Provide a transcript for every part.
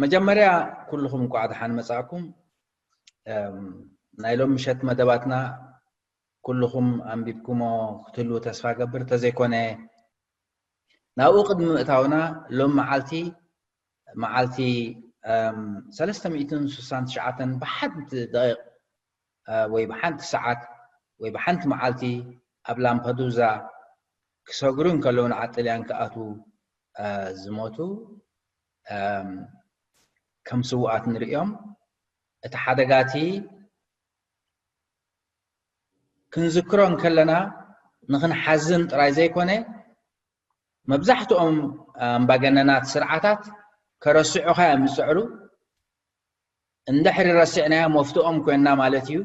መጀመርያ ኩልኹም እንኳዕ ደሓን መጻእኩም። ናይ ሎም ምሸት መደባትና ኩልኹም ኣንቢብኩሞ ክትህልዉ ተስፋ ገብር። ተዘይኮነ ናብኡ ቅድሚ ምእታውና ሎም መዓልቲ መዓልቲ ሰለስተ ሚእትን ስሳን ትሽዓተን ብሓንቲ ደቂቕ ወይ ብሓንቲ ሰዓት ወይ ብሓንቲ መዓልቲ ኣብ ላምፐዱዛ ክሰግሩ እንከለዉ ንዓዲ ጥልያን ክኣትዉ ዝሞቱ ከም ስውኣት ንርእዮም። እቲ ሓደጋቲ ክንዝክሮ እንከለና ንኽንሓዝን ጥራይ ዘይኮነ መብዛሕትኦም ኣምባገነናት ስርዓታት ከረስዑኻ እዮም ዝጽዕሩ። እንድሕሪ ረሲዕናዮ መፍትኦም ኮይንና ማለት እዩ።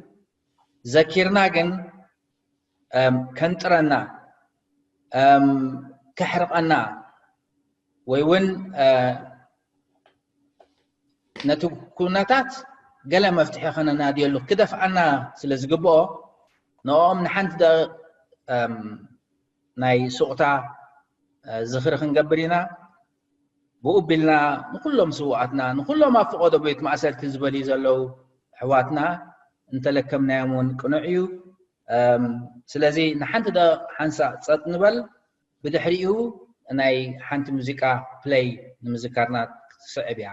ዘኪርና ግን ከንጥረና፣ ከሕርቐና ወይ እውን ነቲ ኩነታት ገለ መፍትሒ ከነናድየሉ ክደፍኣና ስለ ዝግብኦ ንኦም ንሓንቲ ደቂቕ ናይ ሱቕታ ዝኽሪ ክንገብር ኢና። ብኡ ቢልና ንኩሎም ስውኣትና ንኩሎም ኣብ ፍቐዶ ቤት ማእሰርቲ ዝበልዩ ዘለዉ ኣሕዋትና እንተለከምናዮም እውን ቅኑዕ እዩ። ስለዚ ንሓንቲ ደቂቕ ሓንሳእ ጸጥ ንበል። ብድሕሪኡ ናይ ሓንቲ ሙዚቃ ፕለይ ንምዝካርና ክትስዕብ እያ።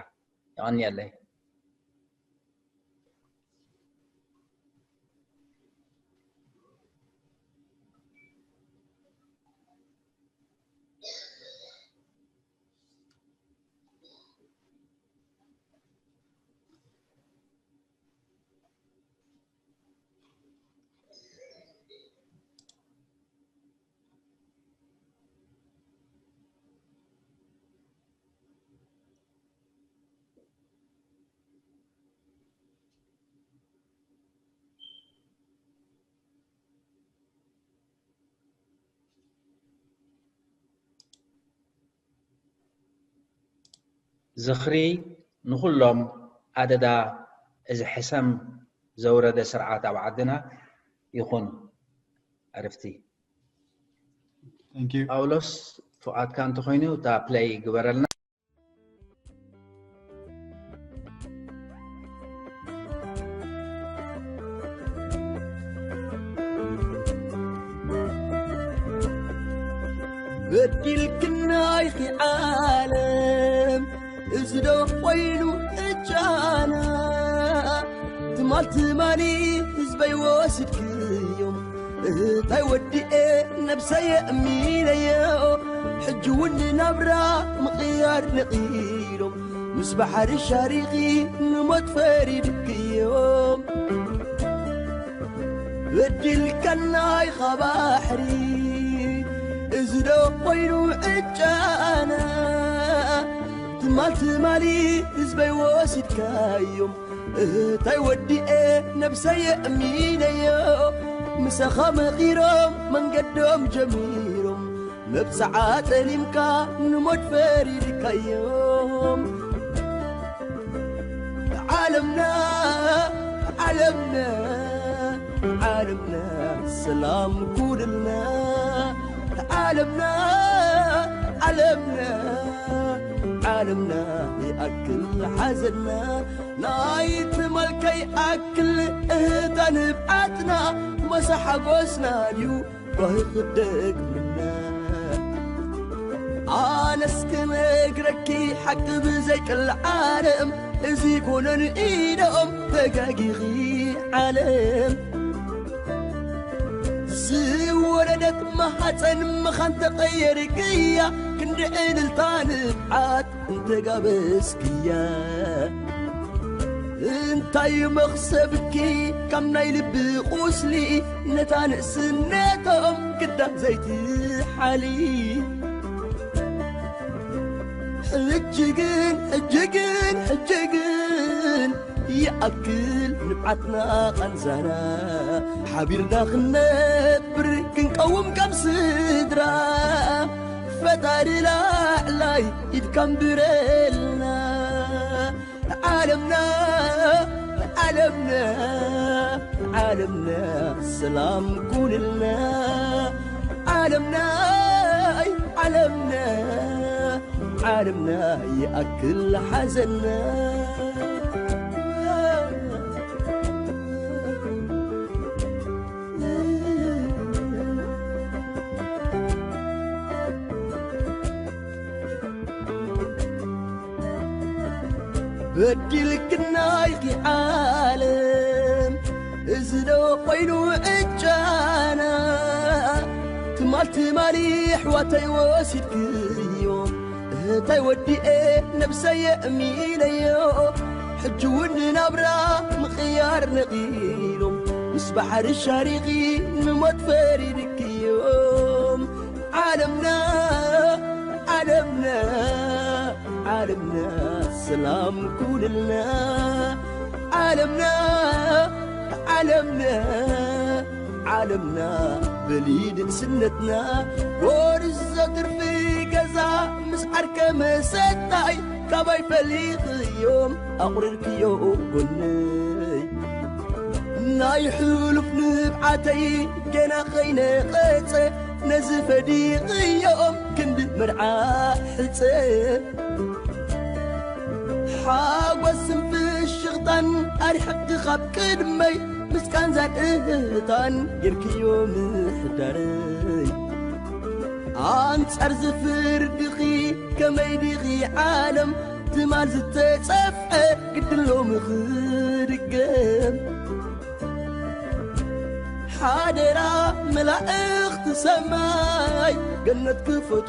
የቐንየለይ። ዝኽሪ ንኹሎም ኣደዳ እዚ ሕሰም ዘውረደ ስርዓት ኣብ ዓድና ይኹን። ዕርፍቲ። Thank you. ጳውሎስ ፍቓድካ እንተኾይኑ እታ ፕለይ ግበረልና። በዲልክና ኢኺ ዓለም፣ እዚ ዶ ኮይኑ ዕጫና? ትማል ትማሊ ህዝበይ ወሲድክዮም፣ እህታይ ወዲኤ ነብሰየ እሚነዮ። ሕጂ እውን ንናብራ ምቕያር ነቒሎም፣ ምስ ባሕሪ ሻሪኺ ንሞት ፈሪድክዮም። በዲልካና ኢኻ ባሕሪ፣ እዚ ዶ ኮይኑ ዕጫና? ትማል ትማሊ ህዝበይ ወሲድካዮም፣ እህታይ ወዲኤ ነብሰየ እሚነዮ። ምሳኻ መኺሮም መንገዶም ጀሚሮም፣ መብጽዓ ጠሊምካ ንሞት ፈሪድካዮም። ዓለምና ዓለምና ዓለምና ሰላም ኩንልና። ዓለምና ዓለምና ዓለምና ይኣክል ሓዘንና፣ ናይ ትማል ከይኣክል እህታ ንብዓትና፣ መሳ ሓጎስና ድዩ ጓሂ ክደግምና? ኣነስ ክነግረኪ ሓቂ ብዘይቅልዓለም፣ እዚ ኮነን ኢዶም ተጋጊኺ ዓለም። ዝወለደት ማሓፀን ምኻን ተቐየርክያ፣ ክንዲ ዕልልታ ንብዓት እንተጋበዝክያ። እንታይ መኽሰብኪ ካብ ናይ ልቢ ቁስሊ፣ ነታ ንእስነቶም ክዳን ዘይትሓሊ። ሕጂ ግን፣ ሕጂ ግን፣ ሕጂ ግን ይኣክል ንብዓትና ቃንዛና፣ ሓቢርና ክንነብር ክንቀውም ከም ስድራ። ፈጣሪ ላዕላይ ኢድካ ንብረልና። ዓለምና ዓለምና ዓለምና ሰላም ኩንልና። ዓለምና ዓለምና ዓለምና ይኣክል ሓዘንና። በዲልክና ኢኺ ዓለም፣ እዚ ዶ ኮይኑ ዕጫና? ትማል ትማሊ ኣሕዋተይ ወሲድክዮ፣ እህታይ ወዲኤ ነብሰይ የእሚነዮ። ሕጂ እውን ንናብራ ምቕያር ነቒሎም፣ ምስ ባሕሪ ሻሪኺ ንሞት ፈሪድክዮም። ዓለምና ዓለምና ዓለምና ሰላም ኩንልና። ዓለምና ዓለምና ዓለምና በሊ ንእስነትና፣ ጎርዞ ትርፊ ገዛ ምስ ዓርከ መሰታይ፣ ካባይ ፈሊኽዮም ኣቑሪርክዮ ጎነይ። ናይ ሕሉፍ ንብዓተይ ገና ከይነቐጸ፣ ነዚ ፈዲኽዮም ክንዲ መርዓ ሕጸ። ሓጎስን ፍሽኽታን ኣርሒቕኪ ካብ ቅድመይ፣ ምስ ቃንዛን እህታን ጌርክዮ ምሕዳረይ። ኣንጻር ዝፍርድኺ ከመይ ዲኺ ዓለም፣ ትማል ዝተጸፍዐ ግድን ሎሚ ክድገም። ሓደራ መላእኽቲ ሰማይ፣ ገነት ክፈቱ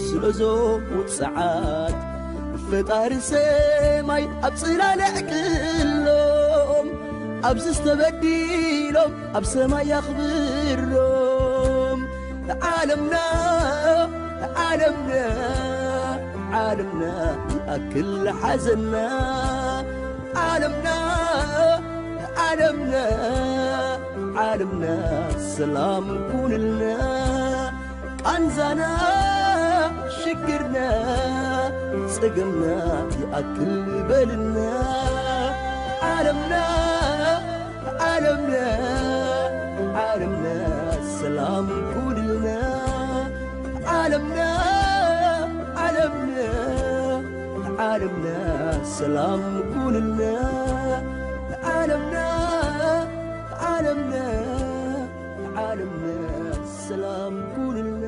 ስለዞም ውጽዓት። ፈጣሪ ሰማይ ኣብ ጽላል ኣዕቅሎም፣ ኣብዚ ዝተበዲሎም ኣብ ሰማይ ኣኽብሮም። ዓለምና ዓለምና ዓለምና ይኣክል ሓዘንና። ዓለምና ዓለምና ዓለምና ሰላም ኩንልና። ቃንዛና ሽግርና ጸገምና ይኣክል በልና። ዓለምና ዓለምና ዓለምና ሰላም ኩንልና። ዓለምና ዓለምና ዓለምና ሰላም ኩንልና። ዓለምና ዓለምና ዓለምና ሰላም ኩንልና።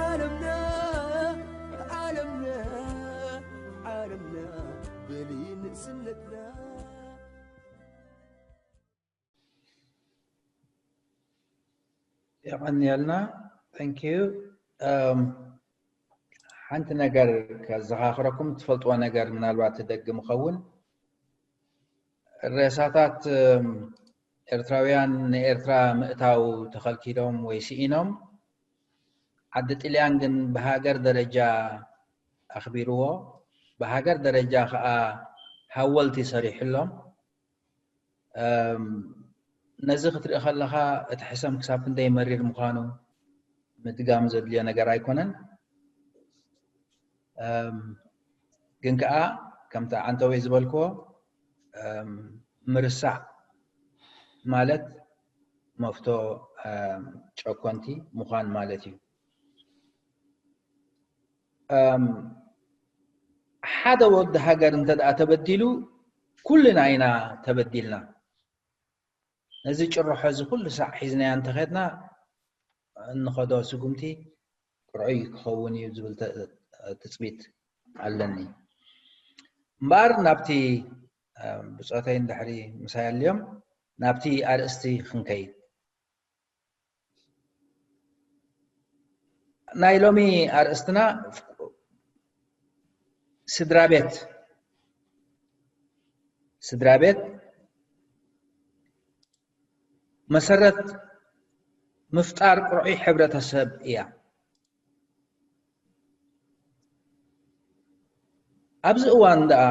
ዓለምና ዓለምና ዓለምና በሊ ንእስነትና። የቐንየልና። Thank you። ሓንቲ ነገር ከዘኻኽረኩም፣ ትፈልጥዎ ነገር ምናልባት ትደግም ይኸውን። ሬሳታት ኤርትራውያን ንኤርትራ ምእታው ተኸልኪሎም ወይ ስኢኖም፣ ዓዲ ጥልያን ግን ብሃገር ደረጃ ኣኽቢርዎ፣ ብሃገር ደረጃ ኸኣ ሃወልቲ ሰሪሕሎም። ነዚ ክትርኢ ከለኻ እቲ ሕሰም ክሳብ ክንደይ መሪር ምዃኑ ምድጋም ዘድልዮ ነገር ኣይኮነን። ግን ከኣ ከምቲ ዓንተወይ ዝበልክዎ፣ ምርሳዕ ማለት መፍቶ ጨኮንቲ ምዃን ማለት እዩ። ሓደ ወዲ ሃገር እንተ ደኣ ተበዲሉ፣ ኩልና ኢና ተበዲልና። ነዚ ጭርሖ እዚ ኩሉ ሳዕ ሒዝናዮ እንተኸድና፣ እንኸዶ ስጉምቲ ቁርዑይ ክኸውን እዩ ዝብል ትጽቢት ኣለኒ። እምበኣር ናብቲ ብጾተይ እንድሕሪ ምሳይ ኣልዮም፣ ናብቲ ኣርእስቲ ክንከይድ። ናይ ሎሚ ኣርእስትና ስድራ ቤት፣ ስድራ ቤት መሰረት ምፍጣር ቅርዑይ ሕብረተሰብ እያ። ኣብዚ እዋን ደኣ፣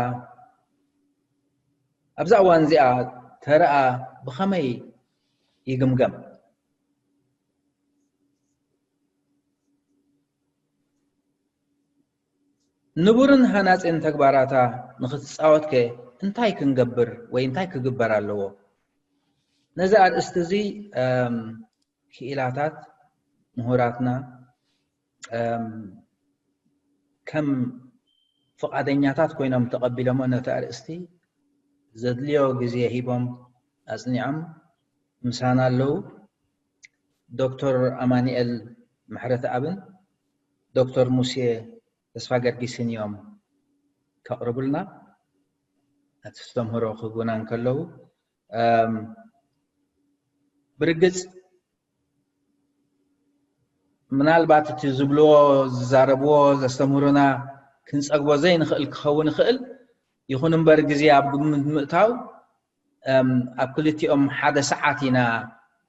ኣብዛ እዋን እዚኣ ተረኣ ብኸመይ ይግምገም? ንቡርን ሃናጺን ተግባራታ ንኽትጻወትከ እንታይ ክንገብር ወይ እንታይ ክግበር ኣለዎ? ነዚ ኣርእስቲ እዚ ክኢላታት፣ ምሁራትና፣ እም፣ ከም ፍቓደኛታት ኮይኖም ተቐቢሎሞ ነቲ ኣርእስቲ ዘድልዮ ግዜ ሂቦም ኣጽኒዖም ምሳና ኣለዉ። ዶክተር ኣማኑኤል ምሕረተኣብን ዶክተር ሙሴ ተስፋ ገርጊስን እዮም ከቕርቡልና፣ ነቲ ኣስተምህሮ ክህቡና እንከለዉ። እም፣ ብርግጽ ምናልባት እቲ ዝብልዎ፣ ዝዛረብዎ፣ ዘስተምህሩና ክንጸግቦ ዘይንኽእል ክኸውን ይኽእል። ይኹን እምበር፣ ግዜ ኣብ ግምት ምእታው፣ እም፣ ኣብ ክልቲኦም ሓደ ሰዓት ኢና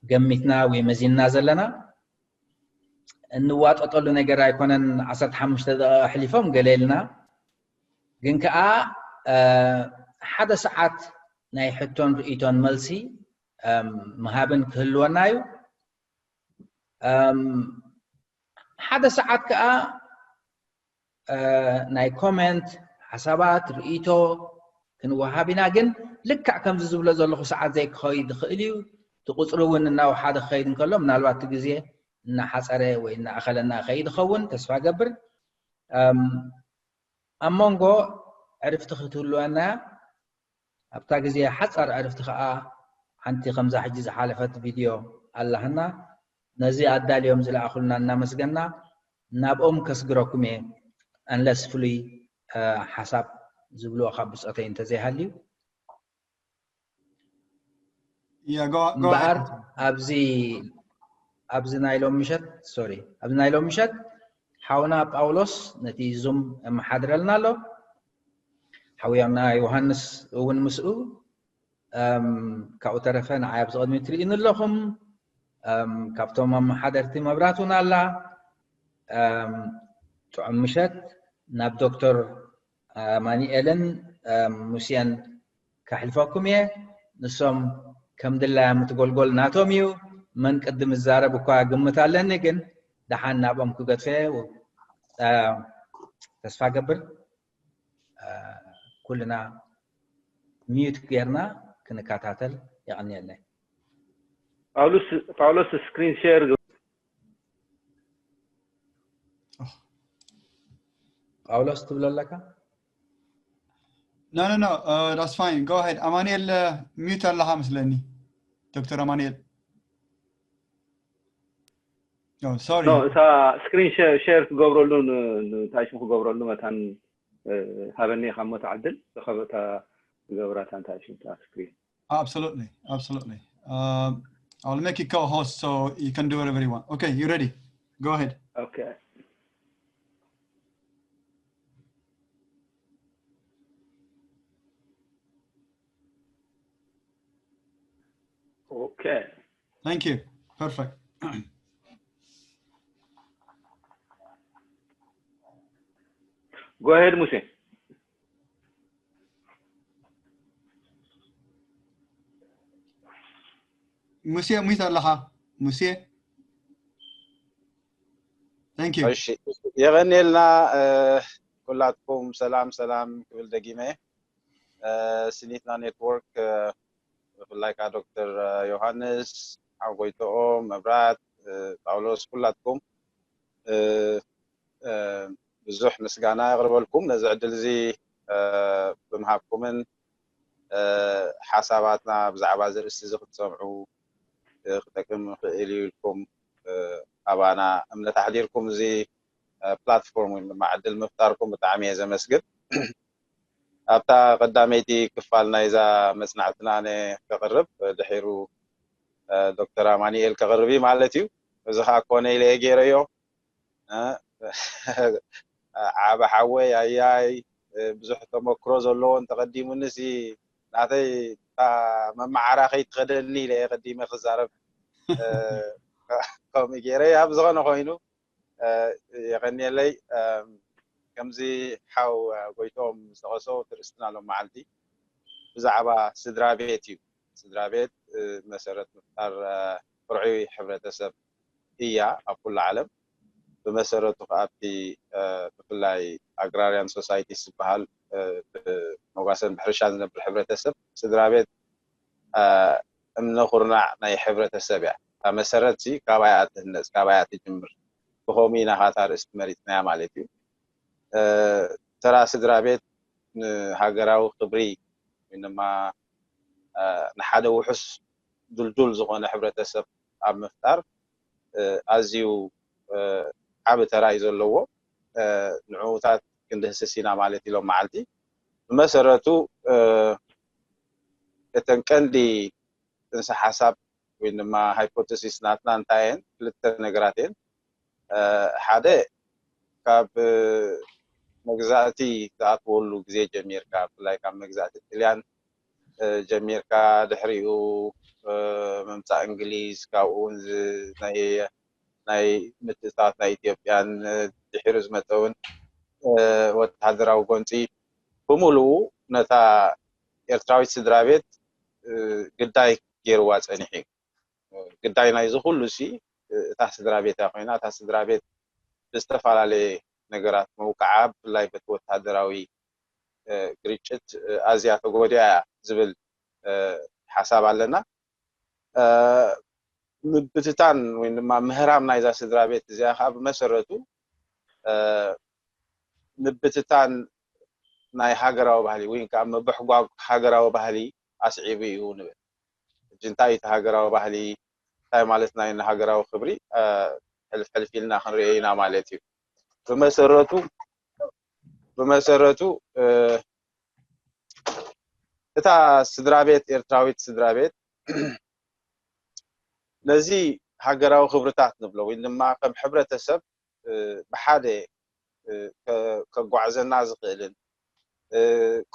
ገሚትና ወይ መዚንና ዘለና። እንዋጠጠሉ ነገር ኣይኮነን። ዓሰርተ ሓሙሽተ ደቂቕ ኣሕሊፎም ገለ ኢልና፣ ግን ከኣ፣ እ፣ ሓደ ሰዓት ናይ ሕቶን ርእይቶን መልሲ፣ እም፣ ምሃብን ክህልወና እዩ። እም፣ ሓደ ሰዓት ከኣ፣ እ፣ ናይ ኮመንት፣ ሓሳባት፣ ርእይቶ ክንወሃብ ኢና። ግን ልክዕ ከምዚ ዝብሎ ዘለኹ ሰዓት ዘይክኸይድ ይኽእል እዩ። እቲ ቁጽሪ እውን እናወሓደ ክኸይድ እንከሎ፣ ምናልባት እቲ ግዜ እናሓጸረ ወይ እናኣኸለና ይኸይድ ይኸውን፣ ተስፋ ገብር። እም፣ ኣብ መንጎ ዕርፍቲ ክትህልወና እያ። ኣብታ ግዜ ሓጻር ዕርፍቲ ከኣ ሓንቲ ከምዛ ሕጂ ዝሓለፈት ቪድዮ ኣላህና፣ ነዚ ኣዳልዮም ዝለኣኹልና እናመስገና፣ ናብኦም ከስግረኩም እየ፣ unless ፍሉይ፣ እ፣ ሓሳብ ዝብልዎ ካብ ብጾተይ እንተዘይሃልዩ። Yeah, go, go እምበኣር ahead. ኣብዚ፣ ኣብዚ ናይ ሎም ምሸት፣ ሶሪ፣ ኣብዚ ናይ ሎም ምሸት ሓውና ጳውሎስ ነቲ ዙም የመሓድረልና ኣሎ። ሓውና ዮሃንስ እውን ምስኡ፣ እም፣ ካብኡ ተረፈ ንዓይ ኣብዚ ቅድሚ ትርእዩኒ ኣለኹም። እም፣ ካብቶም ኣመሓደርቲ መብራት እውን ኣላ። እም፣ ጥዑም ምሸት። ናብ ዶክተር ኣማኑኤልን፣ እም፣ ሙሴን ከሕልፈኩም እየ። ንሶም ከም ድላዮም እቲ ጎልጎል ናቶም እዩ። መን ቅድም ዝዛረብ እኳ ግምት ኣለኒ፣ ግን ደሓን ናብኦም ክገድፈ እየ። እ፣ ተስፋ ገብር፣ እ፣ ኩልና ሚዩት ጌርና ክንከታተል። የቐንየለይ። ጳውሎስ፣ ጳውሎስ ስክሪን ሼር ግበር። ጳውሎስ ትብሎ ኣለካ? No, no, no. Uh, that's fine. Go ahead. ኣማኑኤል፣ uh, ሚዩት ኣለኻ መስለኒ። ዶክተር ኣማኑኤል። Oh, sorry. ኖ፣ እታ ስክሪን ሼር፣ ሼር ክገብረሉ ን-፣ ንታይ ሽሙ ክገብረሉ መታን፣ እ፣ ሃበኒ ኢኻ እሞ ተዓድል። ዝኸበታ ክገብራ እታ እንታይ ሽሙ እታ ስክሪን። Absolutely, absolutely. Um, I'll make you co-host so you can do whatever you want. Okay, you ready? Go ahead. Okay. Okay. Thank you. Perfect. Go ahead, ሙሴ። ሙሴ፣ ሙይት ኣለኻ? ሙሴ? Thank you. እሺ፣ የቐንየልና፣ እ፣ ኩላትኩም ሰላም ሰላም ክብል ደጊመ። እ፣ ሲኒትና ኔትወርክ፣ እ፣ ብፍላይ ከኣ ዶክተር፣ እ፣ ዮሃንስ፣ ሓው ጎይትኦም፣ መብራት፣ እ፣ ጳውሎስ፣ ኩላትኩም፣ እ፣ እ፣ ብዙሕ ምስጋና የቕርበልኩም ነዚ ዕድል እዚ፣ እ፣ ብምሃብኩምን፣ እ፣ ሓሳባትና ብዛዕባ እዚ ኣርእስቲ እዚ ክትሰምዑ፣ እ፣ ክጠቅም ይኽእል እዩ ኢልኩም፣ እ፣ ኣባና እምነት ኣሕዲርኩም እዚ፣ እ፣ ፕላትፎርም ወይ ድማ ዕድል ምፍጣርኩም ብጣዕሚ እየ ዘመስግን። ኣብታ ቀዳመይቲ ክፋል ናይዛ መጽናዕትና ኣነ ከቕርብ፣ ድሒሩ፣ እ፣ ዶክተር ኣማኑኤል ከቕርብ እዩ ማለት እዩ። እዚ ኸኣ ኮነ ኢለ እየ ገይረዮ። እ፣ ዓቢ ሓወይ ኣያይ፣ እ፣ ብዙሕ ተመክሮ ዘለዎን ተቐዲሙኒሲ ናተይ እታ መመዓራ ከይትኸደኒ ኢለ እየ ቀዲመ ክዛረብ፣ እ፣ ከምኡ ገይረ። ኣብ ዝኾነ ኮይኑ፣ እ፣ የቐንየለይ። እ፣ ከምዚ ሓው፣ እ፣ ጎይቶም ዝጠቐሶ፣ እቲ ርእስትና ሎም መዓልቲ ብዛዕባ ስድራ ቤት እዩ። ስድራ ቤት፣ እ፣ መሰረት ምፍጣር፣ እ፣ ርዑይ ሕብረተሰብ እያ ኣብ ኩሉ ዓለም። ብመሰረቱ ከኣ ኣብቲ፣ እ፣ ብፍላይ ኣግራርያን ሶሳይቲስ ዝበሃል፣ እ፣ ብመጓሰን ብሕርሻን ዝነብር ሕብረተሰብ፣ ስድራ ቤት፣ እ፣ እምነ ኩርናዕ ናይ ሕብረተሰብ እያ። እታ መሰረት ሲ ካባያ ትህነጽ፣ ካባያ ትጅምር። ብኸምኡ ኢና ኸኣ እታ ርእስቲ መሪጽናያ ማለት እዩ። ተራ ስድራ ቤት ንሃገራዊ ክብሪ ወይ ድማ ንሓደ ውሑስ ድልዱል ዝኾነ ሕብረተሰብ ኣብ ምፍጣር ኣዝዩ ዓቢ ተራ እዩ ዘለዎ። ንዕኡታት ክንድህስስ ኢና ማለት ኢሎም መዓልቲ ብመሰረቱ እተን ቀንዲ ጥንሰ ሓሳብ ወይ ድማ ሃይፖተሲስ ናትና እንታይ እየን? ክልተ ነገራት እየን። ሓደ ካብ መግዛእቲ ዝኣትወሉ ግዜ ጀሚርካ ብፍላይ ካብ መግዛእቲ ጥልያን ጀሚርካ ድሕሪኡ ምምፃእ እንግሊዝ ካብኡ እውን ናይ ምትእታት ናይ ኢትዮጵያን ድሒሩ ዝመፀ እውን ወተሃደራዊ ጎንፂ ብምሉኡ ነታ ኤርትራዊት ስድራ ቤት ግዳይ ገይርዋ ፀኒሑ እዩ። ግዳይ ናይዚ ኩሉ ሲ እታ ስድራ ቤት እያ ኮይና እታ ስድራ ቤት ብዝተፈላለየ ነገራት መውቃዓ ብፍላይ በቲ ወተሃደራዊ ግርጭት ኣዝያ ተጎዲኣ እያ ዝብል ሓሳብ ኣለና። ምብትታን ወይ ድማ ምህራም ናይዛ ስድራ ቤት እዚኣ ከዓ ብመሰረቱ ምብትታን ናይ ሃገራዊ ባህሊ ወይ ከዓ ምብሕጓግ ሃገራዊ ባህሊ ኣስዒቡ እዩ ንብል። ሕጂ እንታይ እቲ ሃገራዊ ባህሊ እንታይ ማለት ናይ ሃገራዊ ክብሪ ሕልፍ ሕልፍ ኢልና ክንሪኦ ኢና ማለት እዩ። ብመሰረቱ ብመሰረቱ እታ ስድራ ቤት ኤርትራዊት ስድራ ቤት ነዚ ሃገራዊ ክብርታት ንብሎ ወይ ድማ ከም ሕብረተሰብ ብሓደ ከጓዕዘና ዝኽእልን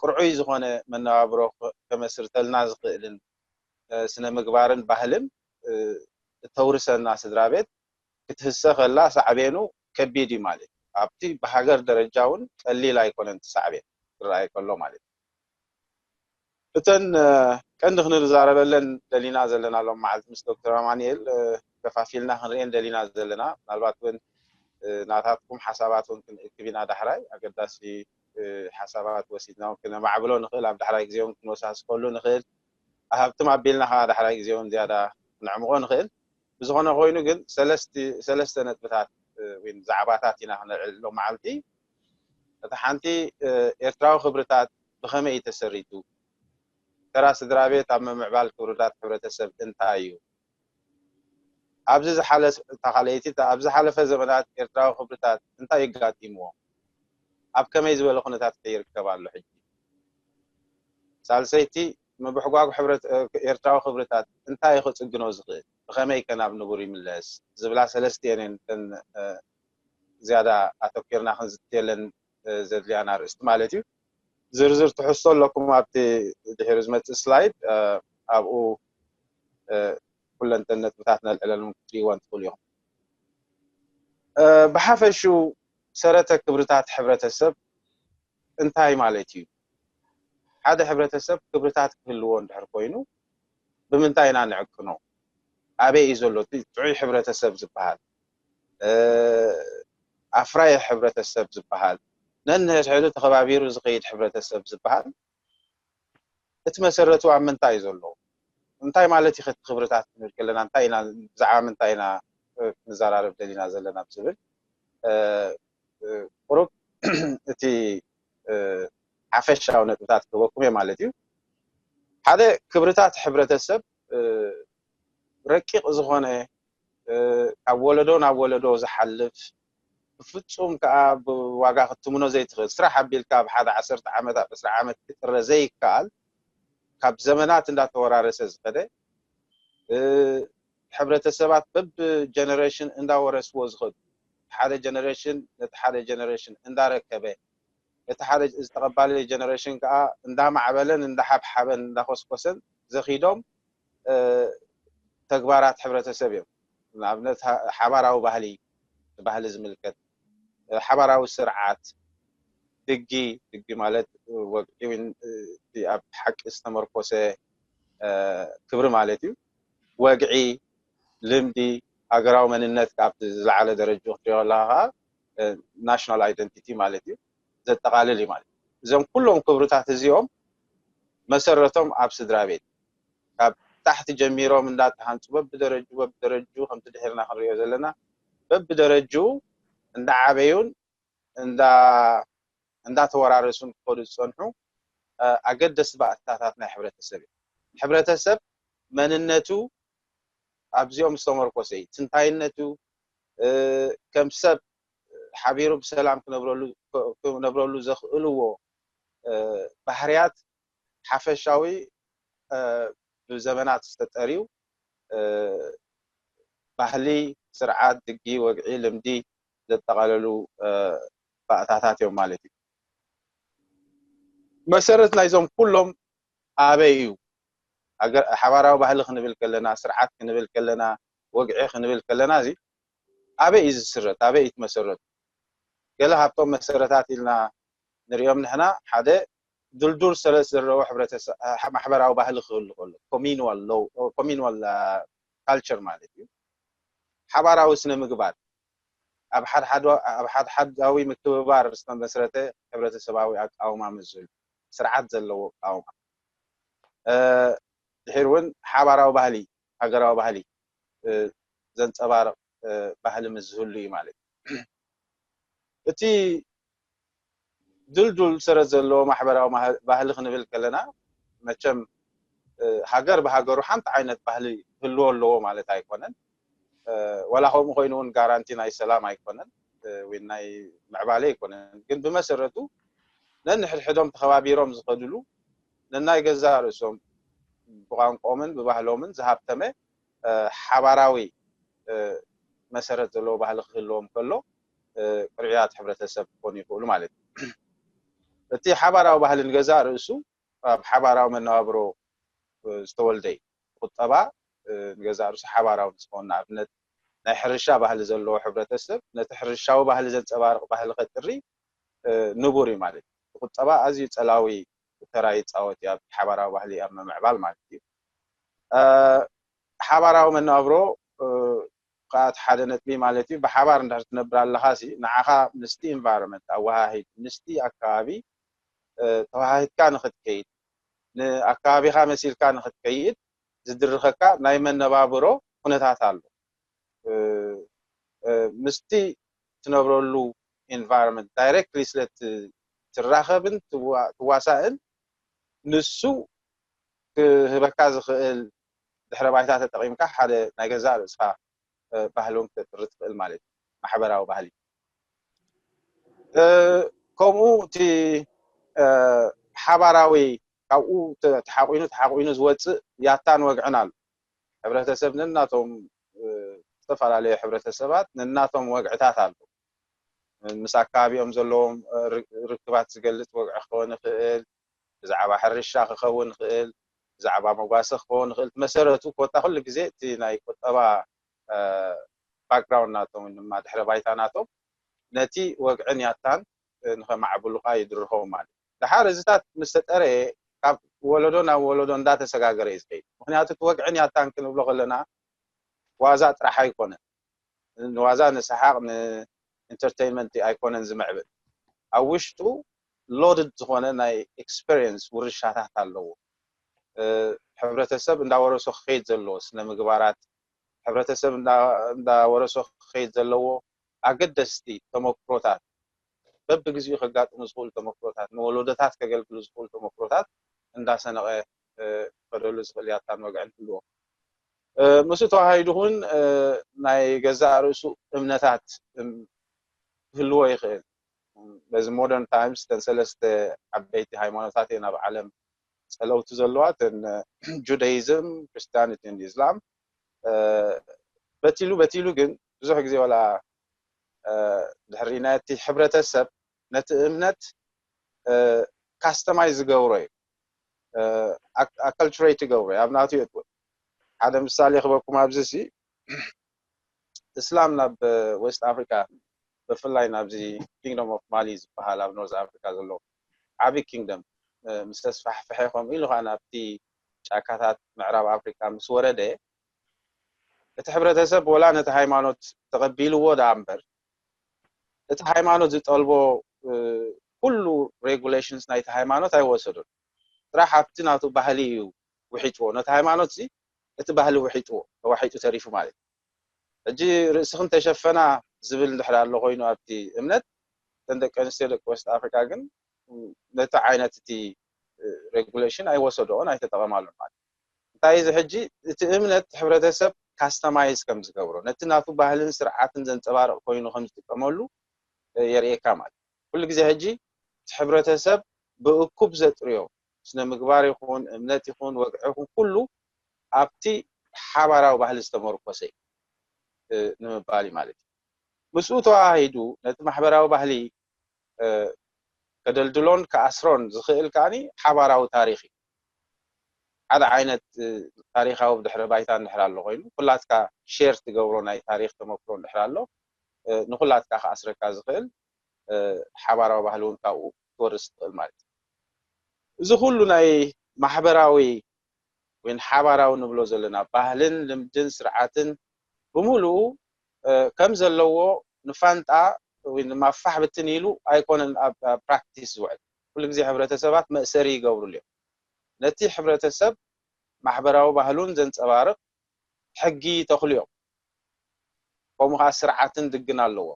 ቅርዑይ ዝኾነ መነባብሮ ከመስርተልና ዝኽእልን ስነ ምግባርን ባህልን እተውርሰና ስድራ ቤት ክትህሰ ከላ ሳዕቤኑ ከቢድ እዩ ማለት እዩ። ኣብቲ ብሃገር ደረጃ እውን ቀሊል ኣይኮነን እቲ ሳዕቤን ክረኣይ ከሎ ማለት እዩ። እተን ቀንዲ ክንዛረበለን ደሊና ዘለና ሎም መዓልቲ ምስ ዶክተር ኣማንኤል ከፋፊልና ክንርእየን ደሊና ዘለና ምናልባት እውን ናታትኩም ሓሳባት እውን ክንእክብ ኢና ዳሕራይ ኣገዳሲ ሓሳባት ወሲድና እውን ክነማዕብሎ ንኽእል ኣብ ዳሕራይ ግዜ እውን ክንወሳስፈሉ ንኽእል ሃብትም ኣቢልና ከዓ ዳሕራይ ግዜ እውን ዝያዳ ክነዕምቆ ንኽእል ብዝኾነ ኮይኑ ግን ሰለስተ ነጥብታት ወይ ዛዕባታት ኢና ክነልዕል ሎም መዓልቲ እቲ ሓንቲ ኤርትራዊ ክብርታት ብኸመይ እዩ ተሰሪቱ ተራ ስድራ ቤት ኣብ ምምዕባል ክብርታት ሕብረተሰብ እንታይ እዩ ኣብዚ ዝሓለፈ ዘመናት ኤርትራዊ ክብርታት እንታይ የጋጢምዎ ኣብ ከመይ ዝበለ ኩነታት ከ ይርከብ ኣሎ ሕጂ ሳልሰይቲ ምብሕጓግ ኤርትራዊ ክብርታት እንታይ እዩ ክፅግኖ ዝኽእል ብኸመይ ከ ናብ ንቡር ይምለስ ዝብላ ሰለስቲኤን እየን እተን ዝያዳ ኣተኪርና ክንዝትየለን ዘድልያና ኣርእስቲ ማለት እዩ ዝርዝር ትሕዝቶ ኣለኩም ኣብቲ ድሕሪ ዝመፅእ ስላይድ ኣብኡ ኩለንተን ነጥብታት ነልዕለሉን ክትሪእወን ትኽእሉ ኢኹም ብሓፈሽኡ ሰረተ ክብርታት ሕብረተሰብ እንታይ ማለት እዩ ሓደ ሕብረተሰብ ክብርታት ክህልዎ እንድሕር ኮይኑ ብምንታይ ኢና ንዕቅኖ ኣበይ እዩ ዘሎ ጥዑይ ሕብረተሰብ ዝበሃል ኣፍራየ ሕብረተሰብ ዝበሃል ነንሕድሕዱ ተኸባቢሩ ዝኸይድ ሕብረተሰብ ዝበሃል እቲ መሰረቱ ኣብ ምንታይ እዩ ዘሎ እንታይ ማለት እዩ ክብርታት ክንብል ከለና እንታይ ኢና ብዛዕባ ምንታይ ኢና ክንዘራረብ ደሊና ዘለና ዝብል ቁሩብ እቲ ሓፈሻዊ ነጥብታት ክህበኩም እየ ማለት እዩ ሓደ ክብርታት ሕብረተሰብ ረቂቕ ዝኾነ ካብ ወለዶ ናብ ወለዶ ዝሓልፍ ብፍፁም ከዓ ብዋጋ ክትምኖ ዘይትኽእል ስራሕ ኣቢልካ ኣብ ሓደ ዓሰርተ ዓመት ኣብ ዕስራ ዓመት ክጥረ ዘይከኣል ካብ ዘመናት እንዳተወራረሰ ዝኸደ ሕብረተሰባት በብ ጀነሬሽን እንዳወረስዎ ዝኸዱ ሓደ ጀነሬሽን ነቲ ሓደ ጀነሬሽን እንዳረከበ እቲ ሓደ ዝተቐባሊ ጀነሬሽን ከዓ እንዳማዕበለን እንዳሓብሓበን እንዳኮስኮሰን ዘኺዶም ተግባራት ሕብረተሰብ እዮም ንኣብነት ሓባራዊ ባህሊ ባህሊ ዝምልከት ሓባራዊ ስርዓት ድጊ ድጊ ማለት ወግዒ ኣብ ሓቂ ዝተመርኮሰ ክብሪ ማለት እዩ ወግዒ ልምዲ ሃገራዊ መንነት ካብቲ ዝለዓለ ደረጃ ክትሪኦ ኣለካ ከዓ ናሽናል ኣይደንቲቲ ማለት እዩ ዘጠቃልል እዩ ማለት እዞም ኩሎም ክብርታት እዚኦም መሰረቶም ኣብ ስድራ ቤት ካብ ታሕቲ ጀሚሮም እንዳተሃንፁ በብደረጁ በብደረጁ ከምቲ ድሕርና ክንሪኦ ዘለና በብደረጁ እንዳዓበዩን እንዳ እንዳተወራረሱን ክኸዱ ዝጸንሑ ኣገደስቲ ባእታታት ናይ ሕብረተሰብ እዩ። ሕብረተሰብ መንነቱ ኣብዚኦም ዝተመርኮሰ እዩ። ትንታይነቱ ከም ሰብ ሓቢሩ ብሰላም ክነብረሉ ዘኽእልዎ ባህርያት ሓፈሻዊ ብዘመናት ዝተጠርዩ ባህሊ፣ ስርዓት፣ ድጊ፣ ወግዒ፣ ልምዲ ዘጠቓለሉ ባእታታት እዮም ማለት እዩ። መሰረት ናይዞም ኩሎም ኣበይ እዩ? ሓባራዊ ባህሊ ክንብል ከለና፣ ስርዓት ክንብል ከለና፣ ወግዒ ክንብል ከለና፣ እዚ ኣበይ እዩ ዝስረት? ኣበይ እዩ ትመሰረቱ? ገለ ካብቶም መሰረታት ኢልና ንሪኦም ንሕና ሓደ ድልዱል ሰረት ዘለዎ ማሕበራዊ ባህሊ ክህሉ ከሎ፣ ኮሚኑዋል ካልቸር ማለት እዩ። ሓባራዊ ስነ ምግባር፣ ኣብ ሓድሓዳዊ ምክብባር ዝተመስረተ ሕብረተሰባዊ ኣቃውማ ምስ ዝህሉ፣ ስርዓት ዘለዎ ኣቃውማ፣ ድሒር እውን ሓባራዊ ባህሊ፣ ሃገራዊ ባህሊ ዘንፀባርቕ ባህሊ ምስ ዝህሉ እዩ ማለት እዩ። እቲ ድልዱል ሰረት ዘለዎ ማሕበራዊ ባህሊ ክንብል ከለና፣ መቸም ሃገር ብሃገሩ ሓንቲ ዓይነት ባህሊ ክህልዎ ኣለዎ ማለት ኣይኮነን። ዋላ ከምኡ ኮይኑ እውን ጋራንቲ ናይ ሰላም ኣይኮነን ወይ ናይ ምዕባለ ኣይኮነን። ግን ብመሰረቱ ነንሕድሕዶም ተኸባቢሮም ዝኸድሉ፣ ነናይ ገዛእ ርእሶም ብቋንቆምን ብባህሎምን ዝሃብተመ ሓባራዊ መሰረት ዘለዎ ባህሊ ክህልዎም ከሎ፣ ቅርዕያት ሕብረተሰብ ክኾኑ ይኽእሉ ማለት እዩ። እቲ ሓባራዊ ባህሊ ንገዛእ ርእሱ ኣብ ሓባራዊ መነባብሮ ዝተወልደ እዩ። ቁጠባ ንገዛእ ርእሱ ሓባራዊ ምስ ኾን፣ ንኣብነት ናይ ሕርሻ ባህሊ ዘለዎ ሕብረተሰብ ነቲ ሕርሻዊ ባህሊ ዘንጸባርቕ ባህሊ ከጥሪ ንቡር እዩ ማለት እዩ። ቁጠባ ኣዝዩ ጸላዊ ተራ ይጻወት እዩ ኣብ ሓባራዊ ባህሊ ኣብ ምምዕባል ማለት እዩ። ሓባራዊ መነባብሮ ከዓ እቲ ሓደ ነጥቢ ማለት እዩ። ብሓባር እንድሕር ትነብር ኣለኻ ሲ ንዓኻ ምስቲ ኢንቫይሮንመንት ኣወሃሂድ ምስቲ ኣከባቢ ተወሃሂድካ ንኽትከይድ፣ ንኣከባቢኻ መሲልካ ንኽትከይድ ዝድርኸካ ናይ መነባብሮ ኩነታት ኣሎ። ምስቲ ትነብረሉ ኢንቫይሮንመንት ዳይሬክትሊ ስለ ትራኸብን ትዋሳእን፣ ንሱ ክህበካ ዝኽእል ድሕረ ባይታ ተጠቒምካ ሓደ ናይ ገዛእ ርእስኻ ባህሊ እውን ክተጥሪ ትኽእል ማለት እዩ። ማሕበራዊ ባህሊ ከምኡ እቲ ሓባራዊ ካብኡ ተሓቑኑ ተሓቑኑ ዝወፅእ ያታን ወግዕን ኣሎ። ሕብረተሰብ ነናቶም ዝተፈላለዩ ሕብረተሰባት ነናቶም ወግዕታት ኣሎ። ምስ ኣከባቢኦም ዘለዎም ርክባት ዝገልፅ ወግዒ ክኸውን ይኽእል፣ ብዛዕባ ሕርሻ ክኸውን ይኽእል፣ ብዛዕባ መጓሰ ክኸውን ይኽእል። መሰረቱ ኮታ ኩሉ ግዜ እቲ ናይ ቁጠባ ባክግራውንድ ናቶም ወይ ድማ ድሕረ ባይታ ናቶም ነቲ ወግዕን ያታን ንኸማዕብሉ ከዓ ይድርኾም ማለት እዩ። ደሓር እዚታት ምስ ተጠረየ ካብ ወለዶ ናብ ወለዶ እንዳተሰጋገረ እዩ ዝኸይድ። ምክንያቱ እቲ ወግዕን ያታን ክንብሎ ከለና ዋዛ ጥራሕ ኣይኮነን። ንዋዛ ንሰሓቕ ንኢንተርቴይንመንት ኣይኮነን ዝምዕብል። ኣብ ውሽጡ ሎድድ ዝኾነ ናይ ኤክስፔሪየንስ ውርሻታት ኣለዎ። ሕብረተሰብ እንዳወረሶ ክኸይድ ዘለዎ ስነ ምግባራት፣ ሕብረተሰብ እንዳወረሶ ክኸይድ ዘለዎ ኣገደስቲ ተመክሮታት፣ በብግዚኡ ከጋጥሙ ዝኽእሉ ተመክሮታት፣ ንወለዶታት ከገልግሉ ዝኽእሉ ተመክሮታት እንዳሰነቐ ክኸደሉ ዝኽእል ያታን ወግዕን ህልዎ። ምስኡ ተዋሃሂዱ እውን ናይ ገዛእ ርእሱ እምነታት ክህልዎ ይኽእል። በዚ ሞደርን ታይምስ እተን ሰለስተ ዓበይቲ ሃይማኖታት እየን ኣብ ዓለም ጸለውቲ ዘለዋ፣ እተን ጁዳይዝም፣ ክርስቲያኒቲ፣ ኢስላም። በቲሉ በቲሉ ግን ብዙሕ ግዜ ዋላ ድሕሪ ናይቲ ሕብረተሰብ ነቲ እምነት ካስተማይዝ ዝገብሮ እዩ፣ ኣካልቹሬት ይገብሮ እዩ፣ ኣብ ናቱ የጥውል። ሓደ ምሳሌ ክበኩም ኣብዚ ሲ እስላም ናብ ዌስት ኣፍሪካ ብፍላይ ናብዚ ኪንግደም ኦፍ ማሊ ዝበሃል ኣብ ኖርዝ ኣፍሪካ ዘሎ ዓብዪ ኪንግደም ምስ ተስፋሕፈሐ ከምኡ ኢሉ ከዓ ናብቲ ጫካታት ምዕራብ ኣፍሪካ ምስ ወረደ እቲ ሕብረተሰብ ወላ ነቲ ሃይማኖት ተቐቢልዎ ደኣ እምበር እቲ ሃይማኖት ዝጠልቦ ኩሉ ሬጉሌሽንስ ናይቲ ሃይማኖት ኣይወሰዶን። ጥራሕ ኣብቲ ናቱ ባህሊ እዩ ውሒጥዎ። ነቲ ሃይማኖት እዚ እቲ ባህሊ ውሒጥዎ ተዋሒጡ ተሪፉ ማለት እዩ። ሕጂ ርእስኽን ተሸፈና ዝብል እንድሕር ኣሎ ኮይኑ ኣብቲ እምነት እተን ደቂ ኣንስትዮ ደቂ West Africa ግን ነቲ ዓይነት እቲ regulation ኣይወሰድኦን ኣይተጠቐማሉን ማለት እዩ። እንታይ እዚ ሕጂ እቲ እምነት ሕብረተሰብ customize ከም ዝገብሮ ነቲ ናቱ ባህልን ስርዓትን ዘንጸባርቕ ኮይኑ ከም ዝጥቀመሉ የርእየካ ማለት እዩ። ኩሉ ግዜ ሕጂ እቲ ሕብረተሰብ ብእኩብ ዘጥርዮ ስነ ምግባር ይኹን እምነት ይኹን ወግዒ ይኹን ኩሉ ኣብቲ ሓባራዊ ባህሊ ዝተመርኮሰ እዩ ንምባል እዩ ማለት እዩ። ምስኡ ተዋሂዱ ነቲ ማሕበራዊ ባህሊ ከደልድሎን ክኣስሮን ዝኽእል ከዓኒ ሓባራዊ ታሪኽ እዩ። ሓደ ዓይነት ታሪኻዊ ድሕረ ባይታ እንድሕር ኣሎ ኮይኑ ኩላትካ share ትገብሮ ናይ ታሪኽ ተመክሮ እንድሕር ኣሎ ንኩላትካ ክኣስረካ ዝኽእል ሓባራዊ ባህሊ እውን ካብኡ ክትወርስ ትኽእል ማለት እዩ። እዚ ኩሉ ናይ ማሕበራዊ ወይ ሓባራዊ ንብሎ ዘለና ባህልን ልምድን ስርዓትን ብምሉኡ ከም ዘለዎ ንፋንጣ ወይ ድማ ፋሕ ብትን ኢሉ ኣይኮነን ኣብ practice ዝውዕል። ኩሉ ግዜ ሕብረተሰባት መእሰሪ ይገብሩሉ እዮም። ነቲ ሕብረተሰብ ማሕበራዊ ባህሉን ዘንጸባርቕ ሕጊ ይተኽሉ እዮም። ከምኡ ከዓ ስርዓትን ድግን ኣለዎ።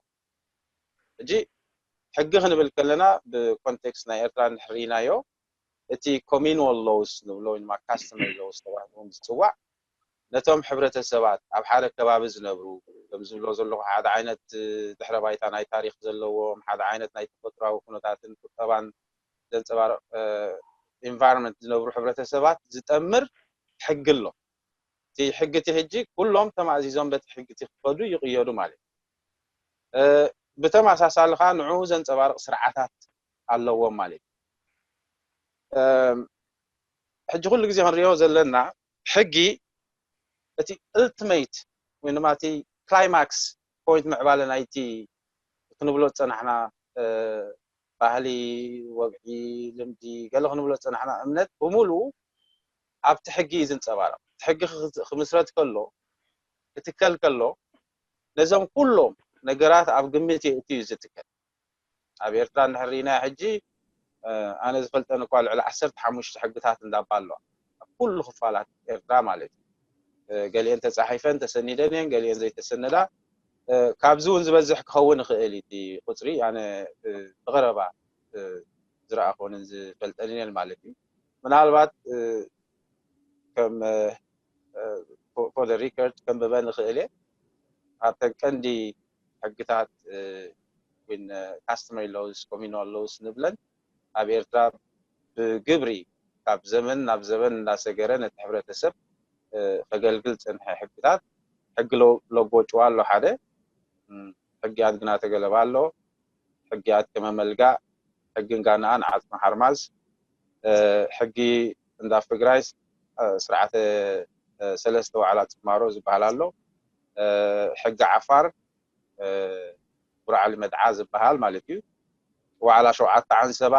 ሕጂ ሕጊ ክንብል ከለና ብ context ናይ ኤርትራ እንድሕር ርኢናዮ እቲ communal laws ንብሎ ወይ ድማ customary laws ተባሂሉ እውን ዝፅዋዕ ነቶም ሕብረተሰባት ኣብ ሓደ ከባቢ ዝነብሩ ከም ዝብሎ ዘለኹ ሓደ ዓይነት ድሕረ ባይታ ናይ ታሪኽ ዘለዎም ሓደ ዓይነት ናይ ተፈጥሯዊ ኩነታትን ቁጠባን ዘንፀባርቕ environment ዝነብሩ ሕብረተሰባት ዝጠምር ሕጊ ኣሎ። እቲ ሕጊ እቲ ሕጂ ኩሎም ተማእዚዞም በቲ ሕጊ እቲ ክኸዱ ይቕየዱ ማለት እዩ። ብተመሳሳሊ ከዓ ንዕኡ ዘንፀባርቕ ስርዓታት ኣለዎም ማለት እዩ። ሕጂ ኩሉ ግዜ ክንሪኦ ዘለና ሕጊ እቲ ultimate ወይ ድማ እቲ climax point ምዕባለ ናይቲ ክንብሎ ዝፀናሕና ባህሊ፣ ወግዒ፣ ልምዲ፣ ገለ ክንብሎ ዝፀናሕና እምነት ብምሉኡ ኣብቲ ሕጊ እዩ ዝንፀባረቕ። እቲ ሕጊ ክምስረት ከሎ ክትከል ከሎ ነዞም ኩሎም ነገራት ኣብ ግምት የእትዩ እዩ ዝትከል። ኣብ ኤርትራ እንድሕር ርኢናዮ ሕጂ ኣነ ዝፈልጠን እኳ ልዕሊ ዓሰርተ ሓሙሽተ ሕግታት እንዳባ ኣለዋ ኣብ ኩሉ ክፋላት ኤርትራ ማለት እዩ። ገሊአን ተፃሒፈን ተሰኒደን እየን፣ ገሊአን ዘይተሰነዳ። ካብዚ እውን ዝበዝሕ ክኸውን ይኽእል እዩ እቲ ቁፅሪ። ኣነ ብቐረባ ዝረኣኹንን ዝፈልጠንን እየን ማለት እዩ። ምናልባት ከም for the record ከንብበ ንኽእል እየ። ኣብተን ቀንዲ ሕግታት customary laws፣ communal laws ንብለን ኣብ ኤርትራ ብግብሪ ካብ ዘመን ናብ ዘመን እንዳሰገረ ነቲ ሕብረተሰብ ከገልግል ዝፀንሐ ሕግታት ሕጊ ሎጎ ጭዋ ኣሎ ሓደ፣ ሕጊ ኣድግና ተገለባ ኣሎ፣ ሕጊ ኣትከመ መልጋእ፣ ሕጊ እንጋንኣን ዓፅሚ ሓርማዝ፣ ሕጊ እንዳ ፍግራይ፣ ስርዓተ ሰለስተ ዋዕላ ፅማሮ ዝበሃል ኣሎ፣ ሕጊ ዓፋር ጉራዕሊ መድዓ ዝበሃል ማለት እዩ። ዋዕላ ሸውዓተ ዓንሰባ፣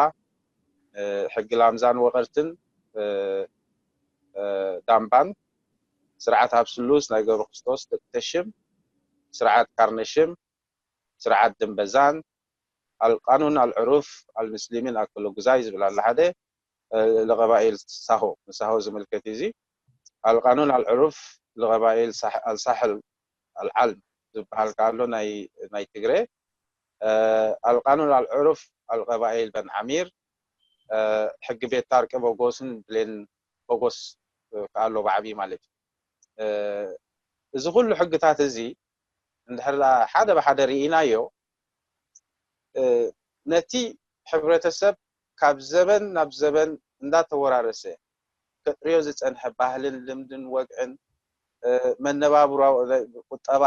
ሕጊ ላምዛን ወቐርትን ዳምባን፣ ስርዓት ኣብስሉስ ናይ ገብረ ክርስቶስ ደቂ ተሽም፣ ስርዓት ካርነሽም፣ ስርዓት ደምበዛን፣ ኣልቃኑን ኣልዕሩፍ ኣልምስሊሚን ኣክሎ ጉዛይ ዝብል ኣሎ ሓደ፣ ለቐባኢል ሳሆ ንሳሆ ዝምልከት እዩ። እዚ ኣልቃኑን ኣልዕሩፍ ለቐባኢል ኣልሳሕል ኣልዓልም ዝበሃል ከኣ ኣሎ ናይ ትግረ። ኣልቃኑን ኣልዕሩፍ ኣልቀባኢል በን ዓሚር፣ ሕጊ ቤት ታርቂ በጎስን ብሌን በጎስ ከኣ ኣሎ ብዓብዪ ማለት እዩ። እዚ ኩሉ ሕግታት እዚ እንድሕር ሓደ ብሓደ ርኢናዮ ነቲ ሕብረተሰብ ካብ ዘበን ናብ ዘበን እንዳተወራረሰ ከጥርዮ ዝፀንሐ ባህልን ልምድን ወግዕን መነባብሮ ቁጠባ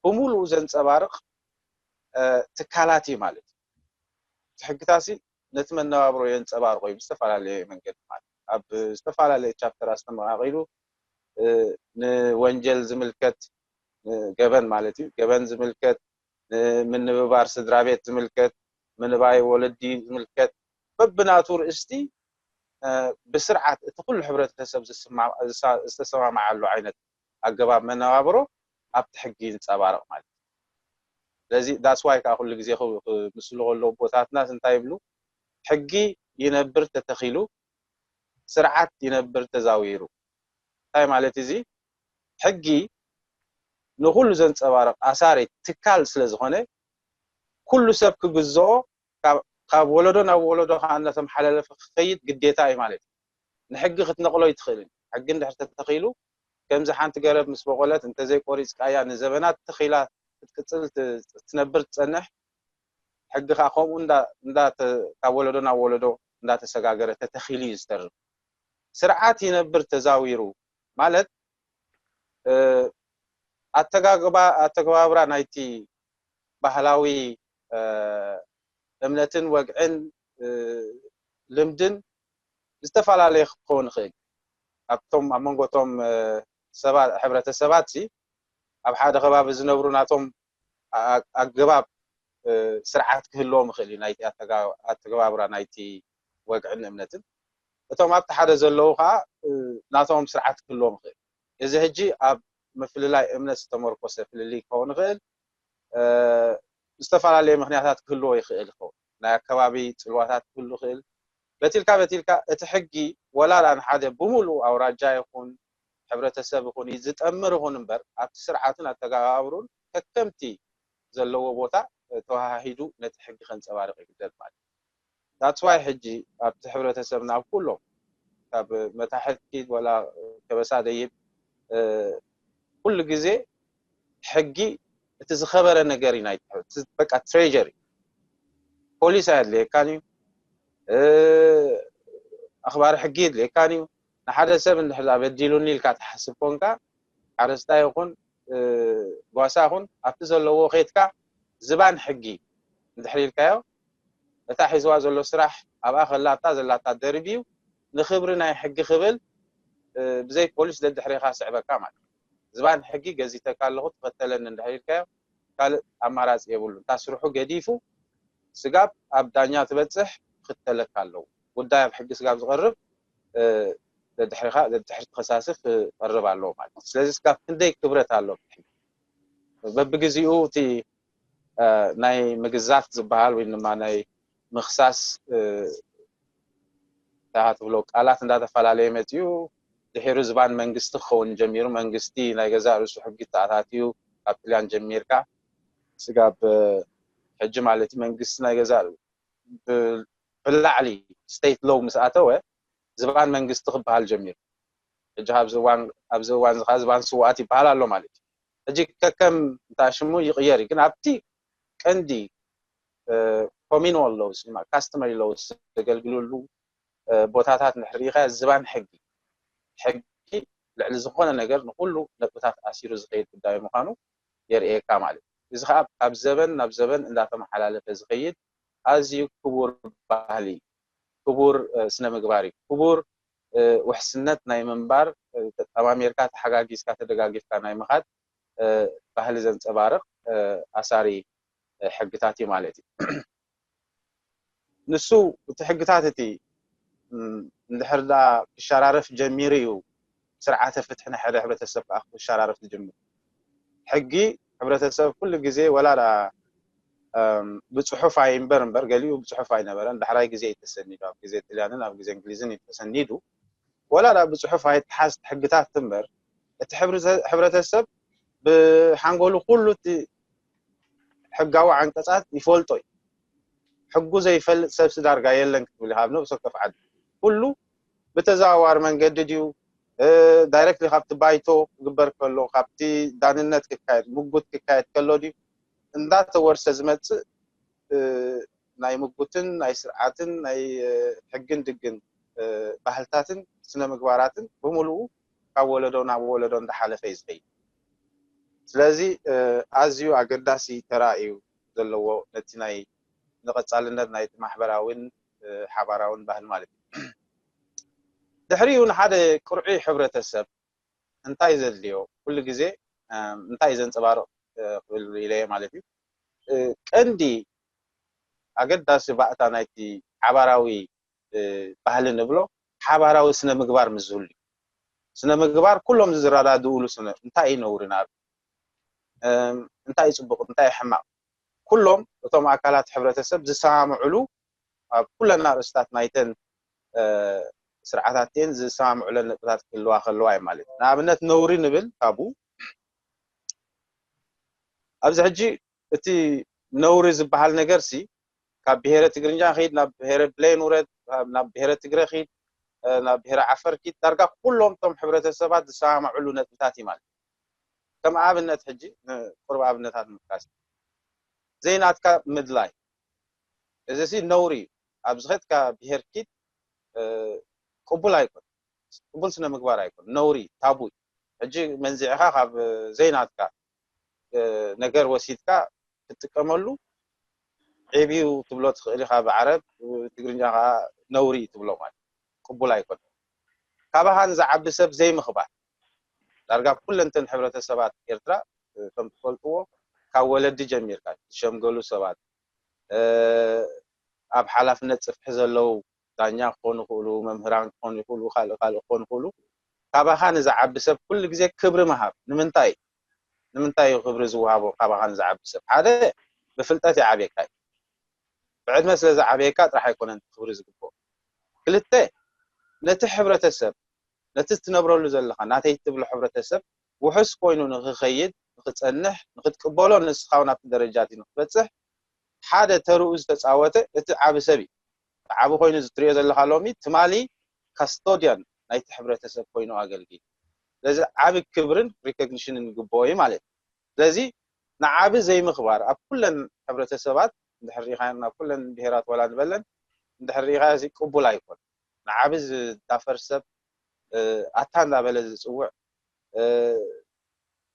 ብምሉኡ ዘንፀባርቕ ትካላት እዩ ማለት እዩ። እቲ ሕግታሲ ነቲ መነባብሮ የንፀባርቆ እዩ ብዝተፈላለየ መንገዲ ማለት ኣብ ዝተፈላለየ ቻፕተር ኣስተመቃቂሉ ንወንጀል ዝምልከት ገበን ማለት እዩ ገበን ዝምልከት ንምንብባር ስድራ ቤት ዝምልከት ምንባይ ወለዲ ዝምልከት በብናቱ ርእስቲ ብስርዓት እቲ ኩሉ ሕብረተሰብ ዝተሰማማዓሉ ዓይነት ኣገባብ መነባብሮ ኣብቲ ሕጊ ይንፀባረቕ ማለት እዩ። ስለዚ that's why ከዓ ኩሉ ግዜ ክምስሉ ከለዉ ቦታትናስ እንታይ ይብሉ? ሕጊ ይነብር ተተኺሉ ስርዓት ይነብር ተዛዊሩ። እንታይ ማለት እዚ? ሕጊ ንኹሉ ዘንፀባርቕ ኣሳሪ ትካል ስለ ዝኾነ ኩሉ ሰብ ክግዝኦ ካብ ወለዶ ናብ ወለዶ ከዓ እናተመሓላለፈ ክኸይድ ግዴታ እዩ ማለት እዩ። ንሕጊ ክትነቕሎ ኣይትኽእልን። ሕጊ እንድሕር ተተኺሉ፣ ከምዚ ሓንቲ ገረብ ምስ በቆለት እንተዘይቆሪፅካያ ንዘበናት ተኺላ ክትቅፅል ትነብር ትፀንሕ። ሕጊ ከዓ ከምኡ ካብ ወለዶ ናብ ወለዶ እንዳተሰጋገረ ተተኺሉ እዩ ዝተርፍ። ስርዓት ይነብር ተዛዊሩ ማለት ኣተጋግባ ኣተገባብራ ናይቲ ባህላዊ እምነትን ወግዕን ልምድን ዝተፈላለየ ክኸውን ይኽእል። ኣብቶም ኣብ መንጎቶም ሰባት ሕብረተሰባት ሲ ኣብ ሓደ ከባቢ ዝነብሩ ናቶም ኣገባብ ስርዓት ክህልዎም ይኽእል እዩ ናይቲ ኣተገባብራ ናይቲ ወግዕን እምነትን። እቶም ኣብቲ ሓደ ዘለዉ ከዓ ናቶም ስርዓት ክህልዎም ይኽእል። እዚ ሕጂ ኣብ ምፍልላይ እምነት ዝተመርኮሰ ፍልልይ ክኸውን ይኽእል። ዝተፈላለየ ምክንያታት ክህልዎ ይኽእል ይኸውን። ናይ ኣከባቢ ፅልዋታት ክህሉ ይኽእል። በቲልካ በቲልካ እቲ ሕጊ ወላ ደኣ ንሓደ ብምሉእ ኣውራጃ ይኹን ሕብረተሰብ ይኹን ዝጠምር ይኹን እምበር ኣብቲ ስርዓትን ኣተገባብሩን ከከምቲ ዘለዎ ቦታ ተወሃሂዱ ነቲ ሕጊ ከንፀባርቕ ይግደድ ማለት እዩ። That's why ሕጂ ኣብቲ ሕብረተሰብና ኣብ ኩሎም ካብ መታሕት ኪድ ወላ ከበሳ ደይብ ኩሉ ግዜ ሕጊ እቲ ዝኸበረ ነገር እዩ። ናይ በቃ ትሬጀር እዩ። ፖሊስ ኣየድልየካን እዩ። ኣኽባሪ ሕጊ የድልየካን እዩ። ንሓደ ሰብ እንድሕር በዲሉኒ ኢልካ ትሓስብ ኮንካ ሓረስታይ ይኹን ጓሳ ይኹን ኣብቲ ዘለዎ ኬድካ ዝባን ሕጊ እንድሕር ኢልካዮ እታ ሒዝዋ ዘሎ ስራሕ ኣብኣ ከላ ኣብታ ዘላታ ደርብዩ ንኽብሪ ናይ ሕጊ ክብል ብዘይ ፖሊስ ደድሕሬኻ ስዕበካ ማለት እዩ። ዝባን ሕጊ ገዚተካ ኣለኹ ትኸተለኒ እንድሕር ኢልካዮ ካልእ ኣማራፂ የብሉ። እታ ስርሑ ገዲፉ ስጋብ ኣብ ዳኛ ትበፅሕ ክተለካ ኣለዎ። ጉዳይ ኣብ ሕጊ ስጋብ ዝቐርብ ደድሕሪኻ ደድሕሪ ተኸሳሲ ክቐርብ ኣለዎ ማለት እዩ። ስለዚ ስጋብ ክንደይ ክብረት ኣሎ በብግዜኡ እቲ ናይ ምግዛት ዝበሃል ወይ ድማ ናይ ምኽሳስ እንታይ ትብሎ ቃላት እንዳተፈላለየ መፂኡ ድሒሩ ዝባን መንግስቲ ክኸውን ጀሚሩ። መንግስቲ ናይ ገዛእ ርእሱ ሕጊ ተኣታትዩ ካብ ጥልያን ጀሚርካ ስጋብ ሕጂ ማለት እዩ መንግስቲ ናይ ገዛእ ብላዕሊ ስቴት ሎው ምስ ኣተወ ዝባን መንግስቲ ክበሃል ጀሚሩ። ሕጂ ኣብዚ እዋን ኣብዚ እዋን ዝኻ ዝባን ስውኣት ይበሃል ኣሎ ማለት እዩ። ሕጂ ከከም እንታ ሽሙ ይቕየር እዩ፣ ግን ኣብቲ ቀንዲ ኮሚኖል ሎውስ ድማ ካስተመሪ ሎውስ ዘገልግልሉ ቦታታት ንሕር ሪኢኻ ዝባን ሕጊ ሕጊ ልዕሊ ዝኾነ ነገር ንኩሉ ነጥብታት ኣሲሩ ዝኸይድ ጉዳይ ምዃኑ የርእየካ ማለት እዩ። እዚ ከዓ ካብ ዘበን ናብ ዘበን እንዳተመሓላለፈ ዝኸይድ ኣዝዩ ክቡር ባህሊ ክቡር ስነ ምግባር እዩ። ክቡር ውሕስነት ናይ ምንባር ተጣማሚርካ ተሓጋጊዝካ ተደጋጊፍካ ናይ ምኻድ ባህሊ ዘንፀባርቕ ኣሳሪ ሕግታት እዩ ማለት እዩ። ንሱ እቲ ሕግታት እቲ እንድሕር ዳ ክሸራረፍ ጀሚሩ እዩ ስርዓተ ፍትሒ ናይ ሓደ ሕብረተሰብ ከዓ ክሸራረፍ ዝጅምር። ሕጊ ሕብረተሰብ ኩሉ ግዜ ወላ ዳ ብፅሑፍ ኣይንበር እምበር ገሊኡ ብፅሑፍ ኣይነበረን። ዳሕራይ ግዜ እዩ ተሰኒዱ፣ ኣብ ግዜ ጥልያንን ኣብ ግዜ እንግሊዝን እዩ ተሰኒዱ። ወላ ዳ ብፅሑፍ ኣይተሓዝ ሕግታት እምበር እቲ ሕብረተሰብ ብሓንጎሉ ኩሉ እቲ ሕጋዊ ዓንቀፃት ይፈልጦ እዩ። ሕጉ ዘይፈልጥ ሰብሲ ዳርጋ የለን ክትብል ኢኻ ኣብ ነብሲ ወከፍ ዓዲ። ኩሉ ብተዘዋዋሪ መንገዲ ድዩ ዳይረክትሊ ካብቲ ባይቶ ክግበር ከሎ ካብቲ ዳንነት ክካየድ ምጉት ክካየድ ከሎ ድዩ እንዳተወርሰ ዝመፅእ ናይ ምጉትን ናይ ስርዓትን ናይ ሕግን ድግን ባህልታትን ስነ ምግባራትን ብምሉኡ ካብ ወለዶ ናብ ወለዶ እንዳሓለፈ እዩ ዝኸይድ። ስለዚ ኣዝዩ ኣገዳሲ ተራ እዩ ዘለዎ ነቲ ናይ ንቐፃልነት ናይቲ ማሕበራዊን ሓባራውን ባህል ማለት እዩ። ድሕሪኡ ንሓደ ቅርዑይ ሕብረተሰብ እንታይ ዘድልዮ ኩሉ ግዜ እንታይ ዘንፀባርቕ ክብል ኢለየ ማለት እዩ። ቀንዲ ኣገዳሲ ባእታ ናይቲ ሓባራዊ ባህሊ ንብሎ ሓባራዊ ስነ ምግባር ምስ ዝህሉ እዩ። ስነ ምግባር ኩሎም ዝረዳድእሉ ስነ እንታይ እዩ ነውሪ ናብ እንታይ እዩ ፅቡቕ እንታይ እዩ ሕማቕ ኩሎም እቶም ኣካላት ሕብረተሰብ ዝሰማምዕሉ ኣብ ኩለን ኣርእስታት ናይተን ስርዓታት እየን ዝሰማምዑለን ነጥብታት ክህልዋ ከለዋ እዩ ማለት እዩ። ንኣብነት ነውሪ ንብል ካብኡ ኣብዚ ሕጂ እቲ ነውሪ ዝበሃል ነገር ሲ ካብ ብሄረ ትግርኛ ኺድ፣ ናብ ብሄረ ብሌን ውረድ፣ ናብ ብሄረ ትግረ ኺድ፣ ናብ ብሄረ ዓፈር ኪድ፣ ዳርጋ ኩሎም እቶም ሕብረተሰባት ዝሰማምዕሉ ነጥብታት እዩ ማለት እዩ። ከም ኣብነት ሕጂ ንቁሩብ ኣብነታት ምጥቃስ፣ ዘይናትካ ምድላይ፣ እዚ ሲ ነውሪ እዩ። ኣብ ዝኸድካ ብሄር ኪድ ቅቡል ኣይኮን፣ ቅቡል ስነ ምግባር ኣይኮን፣ ነውሪ፣ ታቡ እዩ። ሕጂ መንዚዕኻ ካብ ዘይናትካ ነገር ወሲድካ ክትጥቀመሉ፣ ዒብዩ ትብሎ ትኽእል ኢኻ ብዓረብ፣ ትግርኛ ከዓ ነውሪ እዩ ትብሎ ማለት እዩ። ቅቡል ኣይኮን። ካባኻ ንዝዓቢ ሰብ ዘይምኽባር። ዳርጋ ኩለንተን ሕብረተሰባት ኤርትራ ከም ትፈልጥዎ ካብ ወለዲ ጀሚርካ ዝሸምገሉ ሰባት፣ ኣብ ሓላፍነት ጽፍሒ ዘለዉ ዳኛ ክኾኑ ይኽእሉ፣ መምህራን ክኾኑ ይኽእሉ፣ ካልእ ካልእ ክኾኑ ይኽእሉ። ካባኻ ንዝዓቢ ሰብ ኩሉ ግዜ ክብሪ ምሃብ። ንምንታይ? ንምንታይ እዩ ክብሪ ዝወሃቦ ካባኻ ንዝዓቢ ሰብ? ሓደ፣ ብፍልጠት ይዓብየካ እዩ። ብዕድመ ስለ ዝዓብየካ ጥራሕ ኣይኮነን ክብሪ ዝግብኦ። ክልተ፣ ነቲ ሕብረተሰብ፣ ነቲ እትነብረሉ ዘለኻ ናተይ ትብሎ ሕብረተሰብ ውሑስ ኮይኑ ንኽኸይድ፣ ንኽጸንሕ፣ ንኽትቅበሎ፣ ንስኻ እውን ኣብቲ ደረጃ እቲ ንኽትበጽሕ ሓደ ተርኡ ዝተጻወተ እቲ ዓቢ ሰብ እዩ። ዓቢ ኮይኑ ዝትሪኦ ዘለኻ ሎሚ ትማሊ ካስቶዲያን ናይቲ ሕብረተሰብ ኮይኑ ኣገልጊሉ። ስለዚ ዓቢ ክብርን ሪኮግኒሽንን ይግብኦ እዩ ማለት እዩ። ስለዚ ንዓቢ ዘይምኽባር ኣብ ኩለን ሕብረተሰባት እንድሕር ርኢኻዮ፣ ናብ ኩለን ብሄራት ዋላ ንበለን እንድሕር ርኢኻዮ፣ እዚ ቅቡል ኣይኮን። ንዓቢ ዝዳፈር ሰብ፣ እ፣ ኣታ እንዳበለ ዝጽውዕ፣ እ፣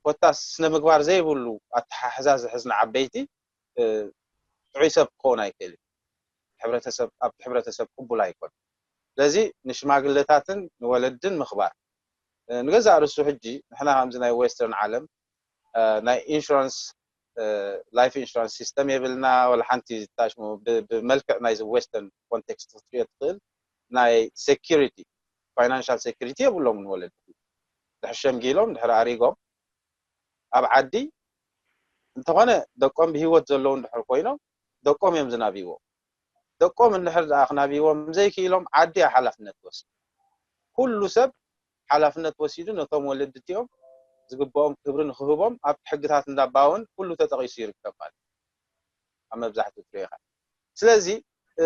ኮታስ ስነ ምግባር ዘይብሉ ኣተሓሕዛ ዝሕዝ ንዓበይቲ፣ እ፣ ጥዑይ ሰብ ክኸውን ኣይክእል እዩ። ሕብረተሰብ፣ ኣብቲ ሕብረተሰብ ቅቡል ኣይኮን። ስለዚ ንሽማግለታትን ንወለድን ምኽባር። እ፣ ንገዛእ ርእሱ ሕጂ ንሕና ከምዚ ናይ ዌስተርን ዓለም፣ እ፣ ናይ ኢንሹራንስ፣ እ፣ ላይፍ ኢንሹራንስ ሲስተም የብልና፣ ወላ ሓንቲ ታሽሙ ብ-፣ ብመልክዕ ናይዚ ዌስተርን ኮንቴክስት ክትሪኦ ትኽእል ናይ ሴኪሪቲ፣ ፋይናንሻል ሴኪሪቲ የብሎምን ወለዲ። ድሕር ሸምጊሎም፣ ድሕር ኣሪጎም፣ ኣብ ዓዲ እንተኾነ ደቆም ብህይወት ዘለዉ እንድሕር ኮይኖም ደቆም እዮም ዝናብይዎም። ደቆም እንድሕር ደኣ ክናብይዎም ዘይክኢሎም ዓዲ እያ ሓላፍነት ትወስድ። ኩሉ ሰብ ሓላፍነት ወሲዱ ነቶም ወለዲ እቲኦም ዝግብኦም ክብሪ ንክህቦም ኣብ ሕግታት እንዳባውን ኩሉ ተጠቒሱ ይርከብ ማለት እዩ። ኣብ መብዛሕትኡ ትሪኦ ኢኻ። ስለዚ፣ እ፣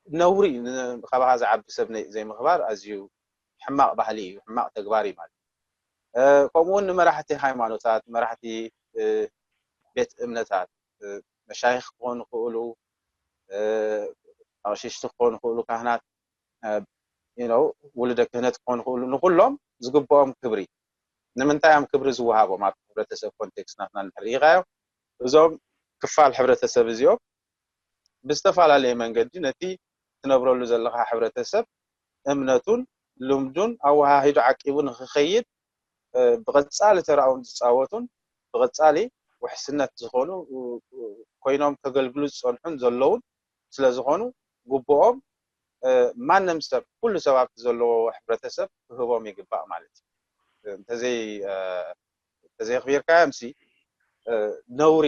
ነውሪ እዩ። ን-፣ ካባኻ ዝዓቢ ሰብ ነይ-፣ ዘይምኽባር ኣዝዩ ሕማቕ ባህሊ እዩ፣ ሕማቕ ተግባር እዩ ማለት እዩ። እ፣ ከምኡ እውን ንመራሕቲ ሃይማኖታት፣ መራሕቲ፣ እ፣ ቤት እምነታት፣ እ፣ መሻይኽ ክኾኑ ይኽእሉ፣ እ፣ ኣቕሽሽቲ ክኾኑ ይኽእሉ፣ ካህናት፣ እ፣ you know፣ ውሉደ ክህነት ክኾኑ ይኽእሉ፣ ንኹሎም ዝግብኦም ክብሪ። ንምንታይ እዮም ክብሪ ዝወሃቦም? ኣብ ሕብረተሰብ ኮንቴክስት ናትና እንድሕር ርኢኻዮ፣ እዞም ክፋል ሕብረተሰብ እዚኦም ብዝተፈላለየ መንገዲ ነቲ ትነብረሉ ዘለኻ ሕብረተሰብ እምነቱን ልምዱን ኣወሃሂዱ ዓቂቡ ንክኸይድ፣ እ፣ ብቐጻሊ ተራኦም ዝጻወቱን ብቐጻሊ ውሕስነት ዝኾኑ፣ እ፣ እ፣ ኮይኖም ከገልግሉ ዝጸንሑን ዘለውን ስለ ዝኾኑ፣ ግቡኦም፣ እ፣ ማንም ሰብ፣ ኩሉ ሰብ ኣብቲ ዘለዎ ሕብረተሰብ ክህቦም ይግባእ ማለት እዩ። እ፣ እንተዘይ-፣ እ፣ እንተዘየኽቢርካዮምሲ፣ እ፣ ነውሪ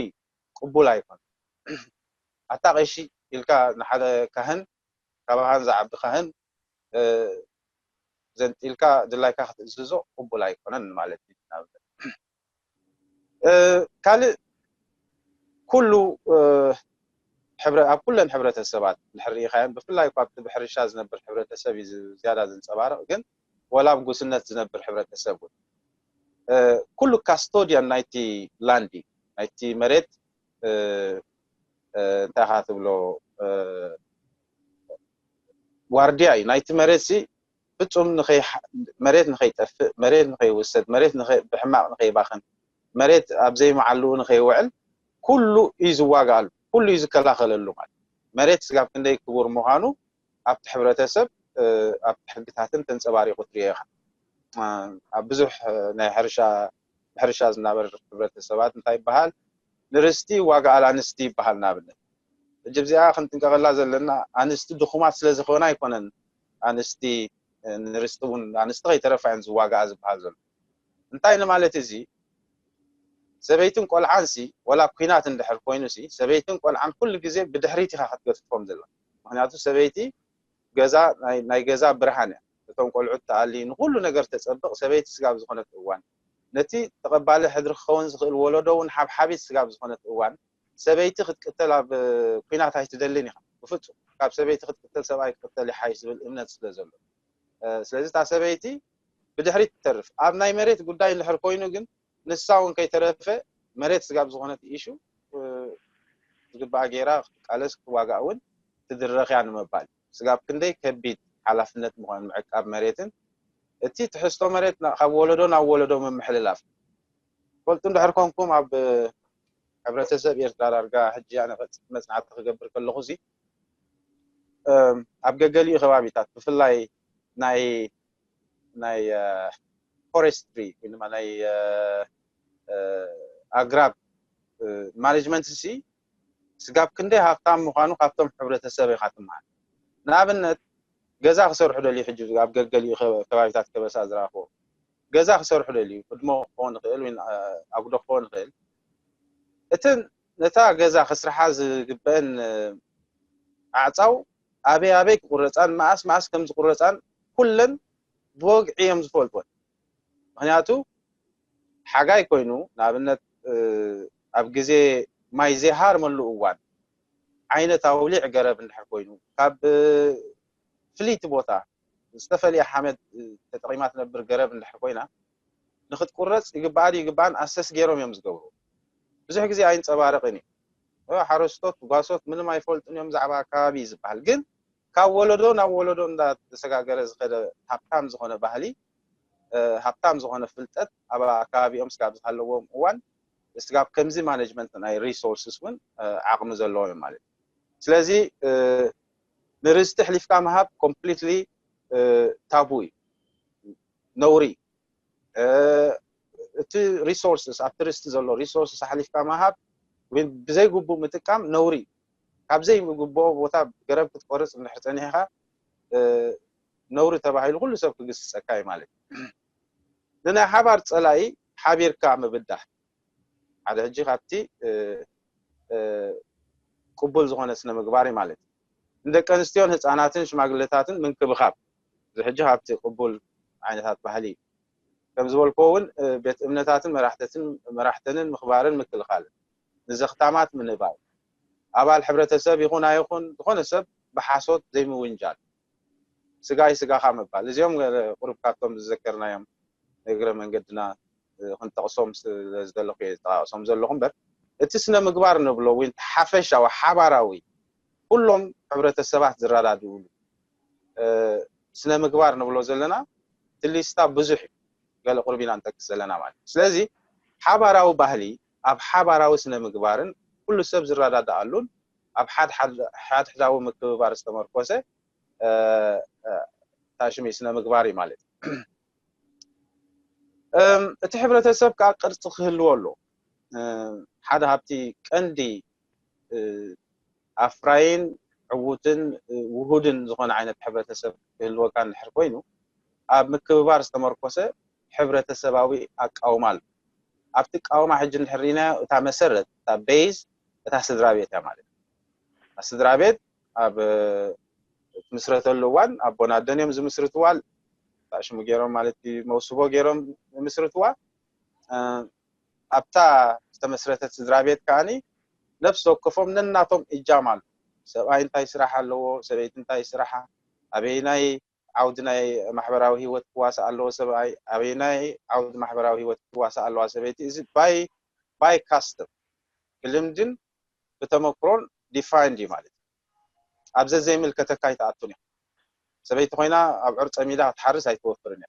ቅቡል ኣይኮን። ኣታ ቀሺ ኢልካ ንሓደ ካህን፣ ካባኻን ዝዓቢ ካህን፣ እ፣ ዘንጢልካ ድላይካ ክትእዝዞ ቅቡል ኣይኮነን ማለት እዩ። ንኣብነት፣ እ፣ ካልእ ኩሉ፣ እ፣ ሕብረ-፣ ኣብ ኩለን ሕብረተሰባት እንድሕር ርኢኻየን፣ ብፍላይ እኳ ኣብቲ ብሕርሻ ዝነብር ሕብረተሰብ እዩ ዝ-፣ ዝያዳ ዝንጸባረቕ፣ ግን ወላ ኣብ ጉስነት ዝነብር ሕብረተሰብ እውን፣ እ፣ ኩሉ ካስቶዲያን ናይቲ ላንድ እዩ፣ ናይቲ መሬት፣ እ፣ እ፣ እንታይ ኢኻ ትብሎ፣ እ፣ ዋርድያ እዩ። ናይቲ መሬት ሲ ፍጹም ንኸይ-፣ መሬት ንኸይጠፍእ፣ መሬት ንኸይውሰድ፣ መሬት ንኸይ-፣ ብሕማቕ ንኸይባኽን፣ መሬት ኣብ ዘይመዓልኡ ንኸይውዕል ኩሉ እዩ ዝዋግኣሉ፣ ኩሉ እዩ ዝከላኸለሉ ማለት እዩ። መሬት ስጋብ ክንደይ ክቡር ምዃኑ ኣብቲ ሕብረተሰብ፣ እ፣ ኣብቲ ሕግታትን ተንጸባሪቑ ትሪኦ ኢኻ። እ፣ ኣብ ብዙሕ፣ እ፣ ናይ ሕርሻ፣ ብሕርሻ ዝናበር ሕብረተሰባት እንታይ ይበሃል? ንርስቲ ዋግኣል ኣንስቲ ይበሃል። ንኣብነት፣ ሕጂ ኣብዚኣ ክንጥንቀቐላ ዘለና፣ ኣንስቲ ድኹማት ስለ ዝኾና ኣይኮነን። ኣንስቲ፣ እ፣ ንርስቲ እውን፣ ኣንስቲ ከይተረፋ እየን ዝዋግኣ ዝበሃል ዘሎ። እንታይ ንማለት እዚ? ሰበይትን ቆልዓን ሲ፣ ወላ ኲናት እንድሕር ኮይኑ ሲ፣ ሰበይትን ቆልዓን ኩሉ ግዜ ብድሕሪት ኢኻ ክትገፍፎም ዘለካ። ምኽንያቱ ሰበይቲ ገዛ፣ ናይ፣ ናይ ገዛ ብርሃን እያ። እቶም ቆልዑት ትኣሊ፣ ንኹሉ ነገር ተጸብቕ ሰበይቲ ስጋብ ዝኾነት እዋን፣ ነቲ ተቐባሊ ሕድሪ ክኸውን ዝኽእል ወለዶ እውን ሓብሓቢት ስጋብ ዝኾነት እዋን፣ ሰበይቲ ክትቅተል ኣብ ኩናት ኣይትደልን ኢኻ። ብፍጹም ካብ ሰበይቲ ክትቅተል ሰብኣይ ክቅተል ይሓይሽ ዝብል እምነት ስለ ዘሎ፣ ስለዚ እታ ሰበይቲ ብድሕሪት ትተርፍ። ኣብ ናይ መሬት ጉዳይ እንድሕር ኮይኑ ግን ንሳ እውን ከይተረፈ መሬት ስጋብ ዝኾነት ኢሹ ዝግባኣ ገይራ ክትቃለስ ክትዋጋእ እውን ትድረኽያ ንምባል። ስጋብ ክንደይ ከቢድ ሓላፍነት ምዃኑ ምዕቃብ መሬትን እቲ ትሕዝቶ መሬት ካብ ወለዶ ናብ ወለዶ ምምሕልላፍ። ፈልጡ እንድሕር ኮንኩም ኣብ ሕብረተሰብ ኤርትራ ዳርጋ ሕጂ ኣነ መጽናዕቲ ክገብር ከለኹ ሲ ኣብ ገገሊኡ ከባቢታት ብፍላይ ናይ ናይ ፎሬስትሪ ወይ ድማ ናይ ኣግራብ ማኔጅመንት ሲ ስጋብ ክንደይ ሃፍታም ምዃኑ ካብቶም ሕብረተሰብ ኢኻ ትመሃር። ንኣብነት ገዛ ክሰርሑ ደልዩ ሕጂ ኣብ ገገሊኡ ከባቢታት ከበሳ ዝረኣኽዎ ገዛ ክሰርሑ ደልዩ ህድሞ ክኸውን ይኽእል ወይ ኣጉዶ ክኸውን ይኽእል። እቲ ነታ ገዛ ክስርሓ ዝግበአን ኣዕፃው ኣበይ ኣበይ ክቁረፃን መኣስ መኣስ ከም ዝቁረፃን ኩለን ብወግዒ እዮም ዝፈልጥወን። ምክንያቱ ሓጋይ ኮይኑ ንኣብነት ኣብ ግዜ ማይ ዘይሃርመሉ እዋን ዓይነት ኣውሊዕ ገረብ እንድሕር ኮይኑ ካብ ፍልይቲ ቦታ ዝተፈለየ ሓመድ ተጠቂማ ትነብር ገረብ እንድሕር ኮይና ንክትቁረፅ ይግባኣ ይግባኣን ኣሰስ ገይሮም እዮም ዝገብሩ። ብዙሕ ግዜ ኣይንፀባረቅን እዩ። ሓረስቶት ጓሶት ምንም ኣይፈልጡን እዮም ብዛዕባ ኣከባቢ እዩ ዝበሃል። ግን ካብ ወለዶ ናብ ወለዶ እንዳተሰጋገረ ዝኸደ ሃብታም ዝኾነ ባህሊ፣ ሃብታም ዝኾነ ፍልጠት ኣብ ኣከባቢኦም ስጋብ ዝሃለዎም እዋን ስጋብ ከምዚ ማኔጅመንት ናይ ሪሶርስስ እውን ዓቕሚ ዘለዎም እዮም ማለት እዩ። ስለዚ ንርስቲ ኣሕሊፍካ ምሃብ ኮምፕሊትሊ ታቡ እዩ፣ ነውሪ። እቲ ሪሶርስስ ኣብቲ ርስቲ ዘሎ ሪሶርስስ ኣሕሊፍካ ምሃብ ወይ ብዘይግቡእ ምጥቃም ነውሪ እዩ። ካብ ዘይግብኦ ቦታ ገረብ ክትቆርፅ እንድሕር ፀኒሕካ ነውሪ ተባሂሉ ኩሉ ሰብ ክግስፀካ እዩ ማለት እዩ። ንናይ ሓባር ፀላኢ ሓቢርካ ምብዳህ ሓደ ሕጂ ካብቲ ቅቡል ዝኾነ ስነ ምግባር እዩ ማለት እዩ። ንደቂ ኣንስትዮን ህፃናትን ሽማግለታትን ምንክብኻብ እዚ ሕጂ ካብቲ ቅቡል ዓይነታት ባህሊ እዩ። ከም ዝበልክዎ እውን ቤት እምነታትን መራሕተትን መራሕተንን ምኽባርን ምክልኻልን ንዘኽታማት ምንባብ ኣባል ሕብረተሰብ ይኹን ኣይኹን ዝኾነ ሰብ ብሓሶት ዘይምውንጃል ስጋይ ስጋኻ ምባል እዚኦም ቁሩብ ካብቶም ዝዘከርናዮም ንእግረ መንገድና ክንጠቕሶም ስለዝደለኹ እየ ዝጠቃቕሶም ዘለኹ እምበር እቲ ስነ ምግባር ንብሎ ወይ ሓፈሻዊ ሓባራዊ ኩሎም ሕብረተሰባት ዝረዳድእሉ ስነ ምግባር ንብሎ ዘለና እቲ ሊስታ ብዙሕ እዩ። ገለ ቁርብ ኢና ንጠቅስ ዘለና ማለት እዩ። ስለዚ ሓባራዊ ባህሊ ኣብ ሓባራዊ ስነ ምግባርን ኩሉ ሰብ ዝረዳድኣሉን ኣብ ሓድሕዳዊ ምክብባር ዝተመርኮሰ ታሽሚ ስነ ምግባር እዩ ማለት እዩ። እቲ ሕብረተሰብ ከዓ ቅርፂ ክህልዎ ኣሎ። ሓደ ሃብቲ ቀንዲ ኣፍራይን ዕዉትን ውሁድን ዝኾነ ዓይነት ሕብረተሰብ ክህልወካ እንድሕር ኮይኑ ኣብ ምክብባር ዝተመርኮሰ ሕብረተሰባዊ ኣቃውማ ኣሎ። ኣብቲ ኣቃውማ ሕጂ እንድሕር ርኢናዮ እታ መሰረት እታ ቤዝ እታ ስድራ ቤት እያ ማለት እዩ። እታ ስድራ ቤት ኣብ ትምስረተሉ እዋን ኣቦን ኣደን እዮም ዝምስርትዋ። ሽሙ ገይሮም ማለት መውስቦ ገይሮም ምስርትዋ ኣብታ ዝተመስረተት ስድራ ቤት ከዓኒ ነፍሲ ወከፎም ነናቶም እጃም ኣሎ። ሰብኣይ እንታይ ስራሕ ኣለዎ፣ ሰበይቲ እንታይ ስራሓ፣ ኣበይናይ ዓውዲ ናይ ማሕበራዊ ህይወት ክዋሳእ ኣለዎ ሰብኣይ፣ ኣበይናይ ዓውዲ ማሕበራዊ ህይወት ክዋሳእ ኣለዋ ሰበይቲ። እዚ ባይ ባይ ካስተም ብልምድን ብተመክሮን ዲፋይንድ እዩ ማለት እዩ። ኣብ ዘዘይምልከተካ ኣይትኣቱን ኢኻ። ሰበይቲ ኮይና ኣብ ዑር ጸሚዳ ክትሓርስ ኣይትወፍርን እያ።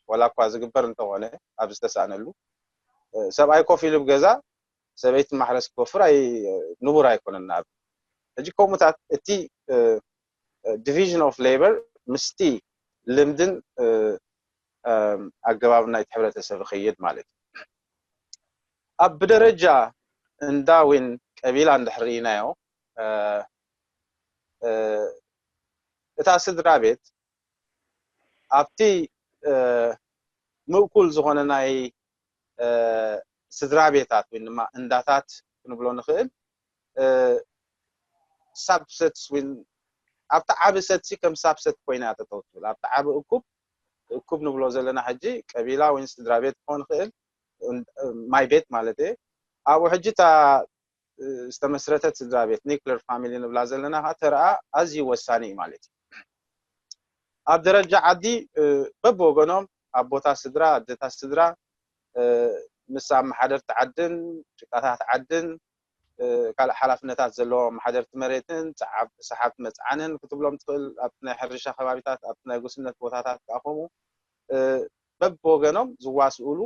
ዋላ እኳ ዝግበር እንተኾነ ኣብ ዝተሳእነሉ ሰብኣይ ኮፍ ኢሉ ብገዛ ሰበይቲ ማሕረስ ክወፍር ኣይ ንቡር ኣይኮነን። ኣብ ሕጂ ከምኡታት እቲ ዲቪዥን ኦፍ ሌበር ምስቲ ልምድን ኣገባብ ናይቲ ሕብረተሰብ ይኸይድ ማለት እዩ። ኣብ ብደረጃ እንዳ ወይን ቀቢላ እንድሕር ርኢናዮ እታ ስድራ ቤት ኣብቲ ምእኩል ዝኾነ ናይ ስድራ ቤታት ወይ ድማ እንዳታት ክንብሎ ንኽእል ሳብሰትስ ወይ ኣብቲ ዓቢ ሰትሲ ከም ሳብሰት ኮይና ጠጠው ትብል ኣብቲ ዓቢ እኩብ እኩብ ንብሎ ዘለና ሕጂ ቀቢላ ወይ ስድራ ቤት ክኾን ይኽእል ማይ ቤት ማለት እየ ኣብኡ ሕጂ እታ ዝተመስረተት ስድራ ቤት፣ ኒክለር ፋሚሊ ንብላ ዘለና ከዓ ተረኣ ኣዝዩ ወሳኒ እዩ ማለት እዩ። ኣብ ደረጃ ዓዲ በብወገኖም ኣቦታት ስድራ፣ ኣደታት ስድራ ምስ ኣመሓደርቲ ዓድን ጭቃታት ዓድን ካልእ ሓላፍነታት ዘለዎም ኣመሓደርቲ መሬትን ሰሓብቲ መፅዓንን ክትብሎም ትኽእል፣ ኣብቲ ናይ ሕርሻ ከባቢታት፣ ኣብቲ ናይ ጉስነት ቦታታት ከዓ ከምኡ በብወገኖም ዝዋስኡሉ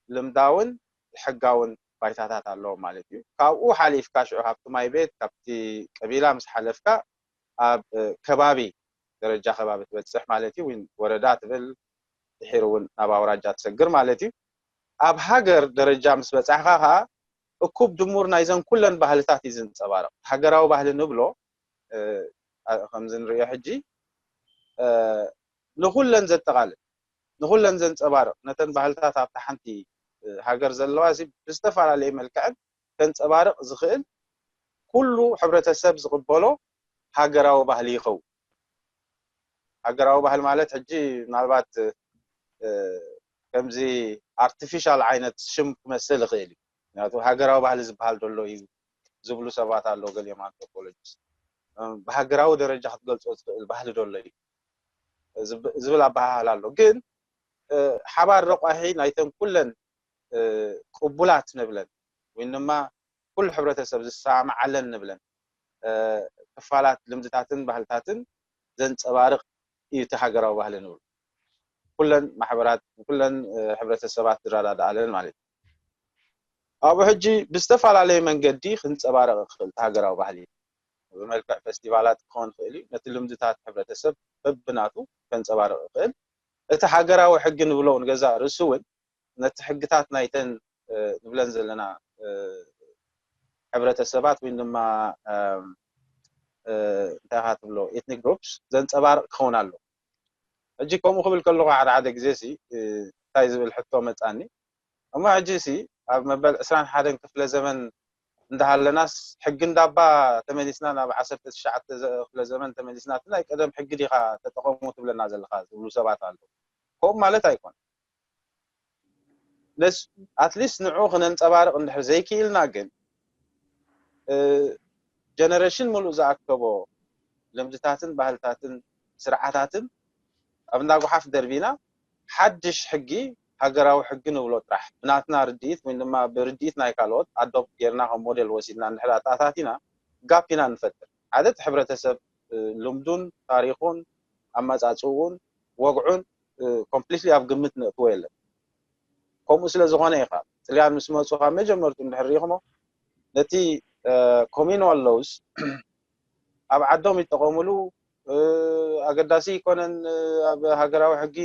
ልምዳውን ሕጋውን ባይታታት ኣለዎም ማለት እዩ። ካብኡ ሓሊፍካ ሽዑ ካብቲ ማይ ቤት፣ ካብቲ ቀቢላ ምስ ሓለፍካ ኣብ ከባቢ፣ ደረጃ ከባቢ ትበፅሕ ማለት እዩ። ወረዳ ትብል፣ ድሒሩ እውን ናብ ኣውራጃ ትሰግር ማለት እዩ። ኣብ ሃገር ደረጃ ምስ በፃሕካ ከዓ እኩብ ድሙር ናይዘን ኩለን ባህልታት እዩ ዝንፀባረቕ። ሃገራዊ ባህሊ ንብሎ ከምዚ ንሪኦ ሕጂ ንኩለን ዘጠቓልል፣ ንኩለን ዘንፀባርቕ፣ ነተን ባህልታት ኣብታ ሓንቲ ሃገር ዘለዋ ብዝተፈላለየ መልክዕን ከንፀባርቕ ዝኽእል ኩሉ ሕብረተሰብ ዝቕበሎ ሃገራዊ ባህሊ ይኸውን። ሃገራዊ ባህሊ ማለት ሕጂ ምናልባት ከምዚ ኣርቲፊሻል ዓይነት ሽም ክመስል ይኽእል እዩ። ምክንያቱ ሃገራዊ ባህሊ ዝበሃል ደሎ እዩ ዝብሉ ሰባት ኣለዉ፣ ገሊኦም ኣንትሮፖሎጂስት። ብሃገራዊ ደረጃ ክትገልፆ ትኽእል ባህሊ ደሎ እዩ ዝብል ኣበሃህላ ኣሎ። ግን ሓባር ረቋሒ ናይተን ኩለን ቅቡላት ንብለን ወይ ድማ ኩሉ ሕብረተሰብ ዝሰማማዓለን ንብለን ክፋላት ልምድታትን ባህልታትን ዘንፀባርቕ እዩ እቲ ሃገራዊ ባህሊ ንብሎ። ኩለን ማሕበራት፣ ኩለን ሕብረተሰባት ዝረዳድኣለን ማለት እዩ። ኣብኡ ሕጂ ብዝተፈላለየ መንገዲ ክንፀባረቕ ይኽእል እቲ ሃገራዊ ባህሊ። ብመልክዕ ፌስቲቫላት ክኸውን ይኽእል እዩ። ነቲ ልምድታት ሕብረተሰብ በብናቱ ከንፀባርቕ ይኽእል። እቲ ሃገራዊ ሕጊ ንብሎ እውን ገዛእ ርእሱ እውን ነቲ ሕግታት ናይተን ንብለን ዘለና ሕብረተሰባት ወይ ድማ እንታይ ኢኻ ትብሎ ኤትኒክ ግሩፕስ ዘንፀባርቕ ክኸውን ኣሎ። ሕጂ ከምኡ ክብል ከለኹ ሓደ ሓደ ግዜ ሲ እንታይ ዝብል ሕቶ መፃኒ። እሞ ሕጂ ሲ ኣብ መበል ዕስራን ሓደን ክፍለ ዘመን እንዳሃለናስ ሕጊ እንዳባ ተመሊስና ናብ ዓሰርተ ትሽዓተ ክፍለ ዘመን ተመሊስና እቲ ናይ ቀደም ሕጊ ዲኻ ተጠቐሙ ትብለና ዘለኻ ዝብሉ ሰባት ኣለዉ። ከምኡ ማለት ኣይኮን። ኣትሊስት ንዑ ክነንፀባርቕ እንድሕር ዘይክኢልና ግን ጀነሬሽን ሙሉእ ዝኣከቦ ልምድታትን ባህልታትን ስርዓታትን ኣብ እንዳ ጓሓፍ ደርቢና ሓድሽ ሕጊ ሃገራዊ ሕጊ ንብሎ ጥራሕ ብናትና ርድኢት ወይ ድማ ብርድኢት ናይ ካልኦት ኣዶፕት ጌርና ከም ሞዴል ወሲድና እንድሕር ኣተኣታቲና ጋፕ ኢና ንፈጥር። ሓደ እቲ ሕብረተሰብ ልምዱን ታሪኹን ኣመፃፅኡን ወግዑን ኮምፕሊትሊ ኣብ ግምት ነእትዎ የለን። ከምኡ ስለ ዝኾነ ኢኻ ጥልያን ምስ መፁ ካብ መጀመርቱ እንድሕር ሪኢኽሞ ነቲ ኮሚኖል ሎውስ ኣብ ዓዶም ይጠቐሙሉ ኣገዳሲ ይኮነን ኣብ ሃገራዊ ሕጊ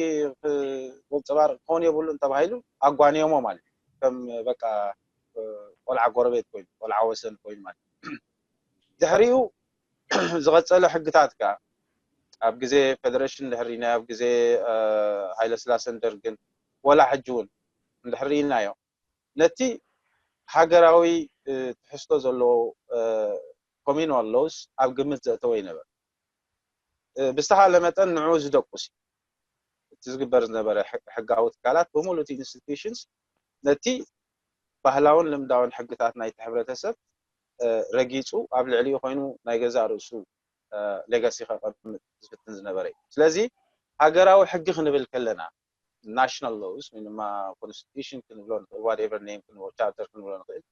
ዘንፀባርቅ ክኸውን የብሉን ተባሂሉ ኣጓንዮሞ ማለት እዩ። ከም በቃ ቆልዓ ጎረቤት ኮይኑ ቆልዓ ወሰን ኮይኑ ማለት እዩ። ድሕሪኡ ዝቐፀለ ሕግታት ከ ኣብ ግዜ ፌደሬሽን ድሕሪናዮ ኣብ ግዜ ሃይለስላሰን ደርግን ወላ ሕጂ እውን እንድሕር ኢልናዮ ነቲ ሃገራዊ ትሕዝቶ ዘለዎ ኮሚኖል ሎውስ ኣብ ግምት ዘእተወ ይነበር። ብዝተኻለ መጠን ንዑ ዝደቁስ እቲ ዝግበር ዝነበረ ሕጋዊ ትካላት ብምሉእ እቲ ኢንስቲትዩሽንስ ነቲ ባህላውን ልምዳውን ሕግታት ናይቲ ሕብረተሰብ ረጊፁ ኣብ ልዕሊኡ ኮይኑ ናይ ገዛእ ርእሱ ሌጋሲ ከቐምጥ ዝፍትን ዝነበረ እዩ። ስለዚ ሃገራዊ ሕጊ ክንብል ከለና ናሽናል ሎውስ ወይ ድማ ኮንስቲቱሽን ክንብሎ ንኽእል ዋትኤቨር ኔም ክንብሎ ቻርተር ክንብሎ ንኽእል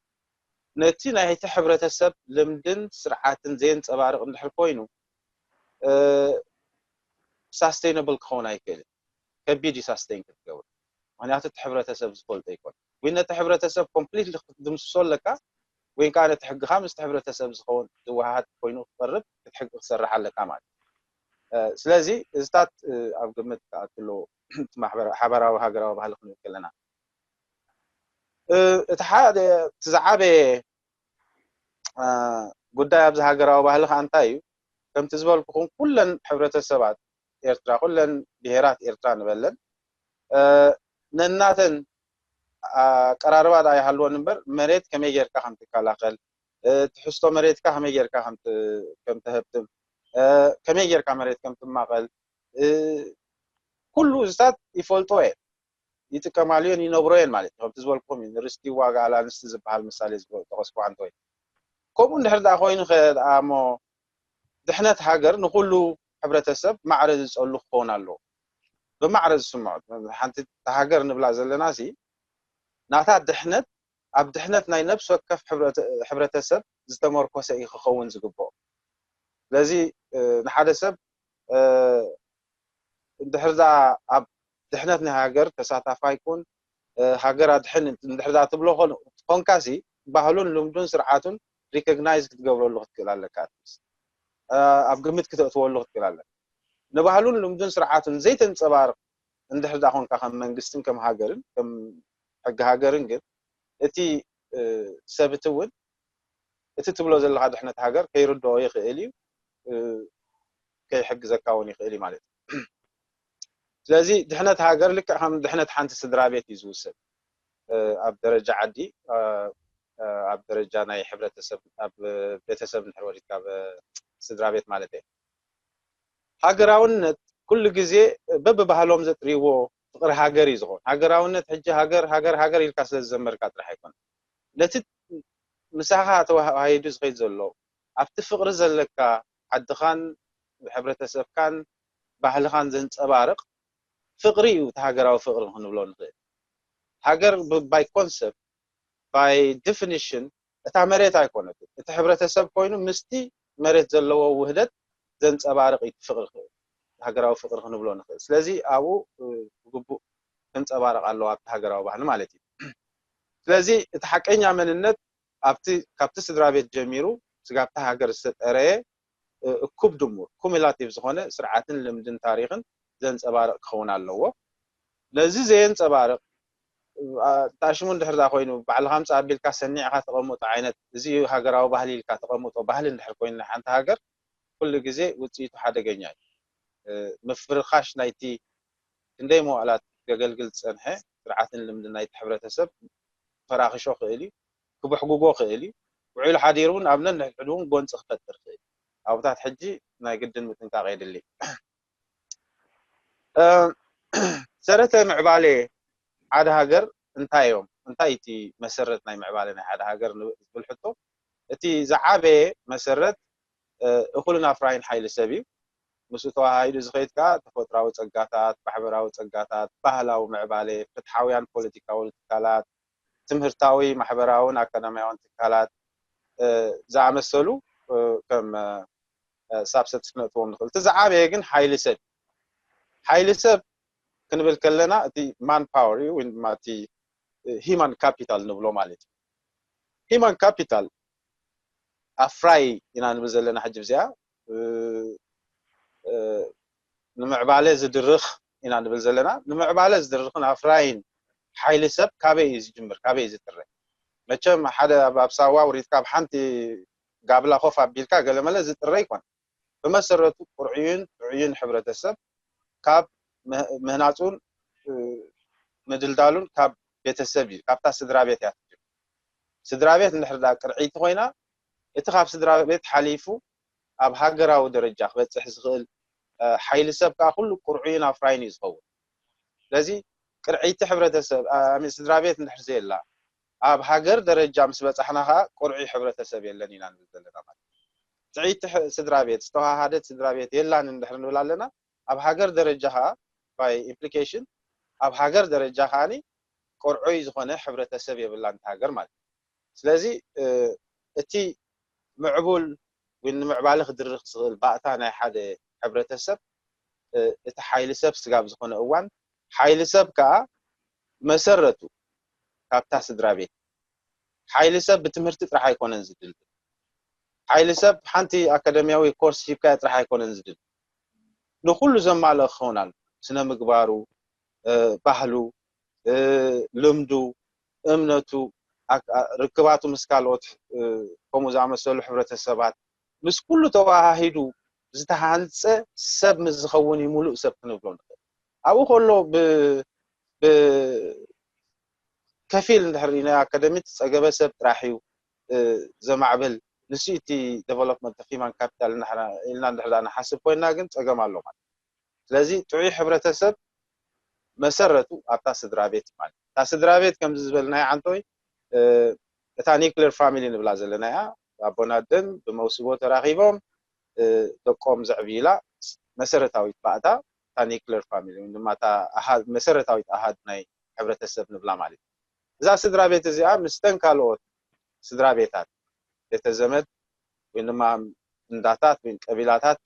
ነቲ ናይቲ ሕብረተሰብ ልምድን ስርዓትን ዘየንፀባርቕ እንድሕር ኮይኑ ሳስቴይነብል ክኸውን ኣይክእልን። ከቢድ እዩ ሳስቴይን ክትገብር ምክንያቱ እቲ ሕብረተሰብ ዝፈልጦ ኣይኮን ወይ ነቲ ሕብረተሰብ ኮምፕሊትሊ ክትድምስሶ ኣለካ ወይ ከዓ ነቲ ሕግኻ ምስቲ ሕብረተሰብ ዝኸውን ዝወሃሃድ ኮይኑ ክቀርብ እቲ ሕጊ ክሰርሕ ኣለካ ማለት ስለዚ እዚታት ኣብ ግምት ክኣትሎ ሓበራዊ ሃገራዊ ባህሊ ክንብል ከለና እቲ ሓደ እቲ ዝዓበየ ጉዳይ ኣብዚ ሃገራዊ ባህሊ ከዓ እንታይ እዩ ከምቲ ዝበልኩኹም ኩለን ሕብረተሰባት ኤርትራ ኩለን ብሄራት ኤርትራ ንበለን ነናተን ኣቀራርባ ዳ ይሃልወን እምበር መሬት ከመይ ጌርካ ከም ትከላኸል ትሕዝቶ መሬትካ ከመይ ጌርካ ከም ተህብትም ከመይ ጌርካ መሬት ከም ትማቐል ኩሉ እዚታት ይፈልጦ እየ ይጥቀማሉ እየን ይነብሮ እየን ማለት እዩ ከምቲ ዝበልኩም እዩ ንርስቲ ዋጋ ኣላንስቲ ዝበሃል ምሳሌ ዝጠቀስኩ ሓንቲ ወይ ከምኡ እንድሕር ደኣ ኮይኑ ከ ደኣ እሞ ድሕነት ሃገር ንኹሉ ሕብረተሰብ ማዕረ ዝጸሉ ክኸውን ኣለዎ። ብማዕረ ዝስምዖ ሓንቲ ሃገር ንብላ ዘለና ሲ ናታ ድሕነት ኣብ ድሕነት ናይ ነብሲ ወከፍ ሕብረተሰብ ዝተመርኮሰ እዩ ክኸውን ዝግብኦ። ስለዚ ንሓደ ሰብ እንድሕር ደኣ ኣብ ድሕነት ናይ ሃገር ተሳታፋይ ኩን ሃገር ኣድሕን እንድሕር ደኣ ትብሎ ኮንካ ሲ ባህሉን ልምዱን ስርዓቱን recognize ክትገብረሉ ክትክእል ኣለካ። ኣብ ግምት ክተእትወሉ ክትክእል ኣለካ። ንባህሉን ልምዱን ስርዓቱን ዘይተንጸባርቕ እንድሕር ደኣ ኮንካ ከም መንግስትን ከም ሃገርን ከም ሕጊ ሃገርን ግን እቲ ሰብ እቲ እውን እቲ ትብሎ ዘለኻ ድሕነት ሃገር ከይርድኦ ይኽእል እዩ፣ ከይሕግዘካ እውን ይኽእል እዩ ማለት እዩ። ስለዚ ድሕነት ሃገር ልክዕ ከም ድሕነት ሓንቲ ስድራ ቤት እዩ ዝውሰድ። ኣብ ደረጃ ዓዲ፣ ኣብ ደረጃ ናይ ሕብረተሰብ፣ ኣብ ቤተሰብ እንድሕር ወሪድካ፣ ኣብ ስድራ ቤት ማለት እዩ። ሃገራውነት ኩሉ ግዜ በብባህሎም ዘጥርይዎ ፍቕሪ ሃገር እዩ ዝኾን። ሃገራውነት ሕጂ ሃገር ሃገር ሃገር ኢልካ ስለ ዝዘመርካ ጥራሕ ኣይኮነን። ነቲ ምሳኻ ተዋሃሂዱ ዝኸይድ ዘሎ ኣብቲ ፍቕሪ ዘለካ ዓድኻን ሕብረተሰብካን ባህልኻን ዘንጸባርቕ ፍቕሪ እዩ። እቲ ሃገራዊ ፍቕሪ ክንብሎ ንኽእል። ሃገር by concept by definition እታ መሬት ኣይኮነትን። እቲ ሕብረተሰብ ኮይኑ ምስቲ መሬት ዘለዎ ውህደት ዘንጸባርቕ እዩ ፍቕሪ፣ ሃገራዊ ፍቕሪ ክንብሎ ንኽእል። ስለዚ ኣብኡ ብግቡእ ክንጸባረቕ ኣለዎ ኣብቲ ሃገራዊ ባህሊ ማለት እዩ። ስለዚ እቲ ሓቀኛ መንነት ኣብቲ ካብቲ ስድራ ቤት ጀሚሩ ስጋብቲ ሃገር ዝተጠረየ እኩብ ድሙር cumulative ዝኾነ ስርዓትን ልምድን ታሪኽን ዘንጸባርቕ ክኸውን ኣለዎ። ነዚ ዘየንጸባርቕ ኣጣሽሙ እንድሕር ዳ ኮይኑ ባዕልኻ ምጻእ ኣቢልካ ሰኒዕካ ተቐምጦ ዓይነት እዚ ሃገራዊ ባህሊ ኢልካ ተቐምጦ ባህሊ እንድሕር ኮይኑ ናይ ሓንቲ ሃገር ኩሉ ግዜ ውጽኢቱ ሓደገኛ እዩ። ምፍርኻሽ ናይቲ ክንደይ መዋእላት ከገልግል ዝጸንሐ ስርዓትን ልምድን ናይቲ ሕብረተሰብ ፈራኽሾ ክእል እዩ፣ ክብሕጉጎ ክእል እዩ። ውዒሉ ሓዲሩ እውን ኣብ ነንሕድሕዱ እውን ጎንፂ ክፈጥር ክእል እዩ። ኣብታት ሕጂ ናይ ግድን ምጥንቃቕ የድሊ። ሰረተ ምዕባሌ ሓደ ሃገር እንታይ እዮም? እንታይ እቲ መሰረት ናይ ምዕባለ ናይ ሓደ ሃገር ዝብል ሕቶ እቲ ዝዓበየ መሰረት እኹልን ኣፍራይን ሓይሊ ሰብ እዩ። ምስኡ ተዋሃሂዱ ዝኸይድ ከዓ ተፈጥራዊ ፀጋታት፣ ማሕበራዊ ፀጋታት፣ ባህላዊ ምዕባሌ፣ ፍትሓውያን ፖለቲካዊ ትካላት፣ ትምህርታዊ፣ ማሕበራውን ኣካዳሚያውን ትካላት ዝኣመሰሉ ከም ሳብሰት ክነእትዎም ንኽእል። እቲ ዝዓበየ ግን ሓይሊ ሰብ። ሓይሊ ሰብ ክንብል ከለና እቲ ማን ፓወር እዩ ወይ ድማ እቲ ሂማን ካፒታል ንብሎ ማለት እዩ። ሂማን ካፒታል ኣፍራይ ኢና ንብል ዘለና ሕጂ ብዚኣ ንምዕባለ ዝድርኽ ኢና ንብል ዘለና። ንምዕባለ ዝድርኽን ኣፍራይን ሓይሊ ሰብ ካበይ እዩ ዝጅምር? ካበይ እዩ ዝጥረ? መቸም ሓደ ኣብ ሳዋ ውሪድካ ኣብ ሓንቲ ጋብላ ኮፍ ኣቢልካ ገለመለ ዝጥረ ይኮን። ብመሰረቱ ቁርዕዩን ጥዑይን ሕብረተሰብ ካብ ምህናፁን ምድልዳሉን ካብ ቤተሰብ እዩ፣ ካብታ ስድራ ቤት እያ ትጅምር። ስድራ ቤት እንድሕር ዳ ቅርዕይቲ ኮይና እቲ ካብ ስድራ ቤት ሓሊፉ ኣብ ሃገራዊ ደረጃ ክበፅሕ ዝኽእል ሓይሊ ሰብ ከዓ ኩሉ ቁርዕዩን ኣፍራይን እዩ ዝኸውን። ስለዚ ቅርዕይቲ ሕብረተሰብ ስድራ ቤት እንድሕር ዘየላ ኣብ ሃገር ደረጃ ምስ በፃሕና ከዓ ቁርዑይ ሕብረተሰብ የለን ኢና ንብል ዘለና ማለት። ጥዕይቲ ስድራ ቤት ዝተዋሃደት ስድራ ቤት የላን እንድሕር ንብል ኣለና ኣብ ሃገር ደረጃ ከዓ by implication ኣብ ሃገር ደረጃ ከዓኒ ቁርዑይ ዝኾነ ሕብረተሰብ የብላን ሃገር ማለት። ስለዚ እቲ ምዕቡል ወይ ንምዕባለ ክድርኽ ዝኽእል ባእታ ናይ ሓደ ሕብረተሰብ እቲ ሓይሊ ሰብ ስጋብ ዝኾነ እዋን ሓይሊ ሰብ ከዓ መሰረቱ ካብታ ስድራ ቤት ሓይሊ ሰብ ብትምህርቲ ጥራሕ ኣይኮነን ዝድልድል። ሓይሊ ሰብ ሓንቲ ኣካደሚያዊ ኮርስ ሂብካዮ ጥራሕ ኣይኮነን ዝድልድል። ንኹሉ ዘማልኦ ክኸውን ኣሎ። ስነ ምግባሩ፣ ባህሉ፣ ልምዱ፣ እምነቱ፣ ርክባቱ ምስ ካልኦት ከምኡ ዝኣመሰሉ ሕብረተሰባት ምስ ኩሉ ተወሃሂዱ ዝተሃንፀ ሰብ ምስ ዝኸውን እዩ ሙሉእ ሰብ ክንብሎ ንኽእል። ኣብኡ ከሎ ብከፊል እንድሕር ናይ ኣካደሚ ዝፀገበ ሰብ ጥራሕ እዩ ዘማዕብል። ንሱ እቲ development of human capital ኢልና እንድሕር ንሓስብ ኮይንና ግን ፀገም ኣሎ ማለት። ስለዚ ጥዑይ ሕብረተሰብ መሰረቱ ኣብታ ስድራ ቤት ማለት እታ ስድራ ቤት ከምዚ ዝበልናዮ ዓንቶይ እታ nuclear family ንብላ ዘለና እያ። ኣቦን ኣደን ብመውስቦ ተራኺቦም ደቆም ዘዕብይላ መሰረታዊት ባእታ እታ ኒክለር ፋሚሊ ወይ ድማ እታ መሰረታዊት ኣሃድ ናይ ሕብረተሰብ ንብላ ማለት እዩ። እዛ ስድራ ቤት እዚኣ ምስተን ካልኦት ስድራ ቤታት ቤተዘመድ ወይ ድማ እንዳታት ወይ ቀቢላታት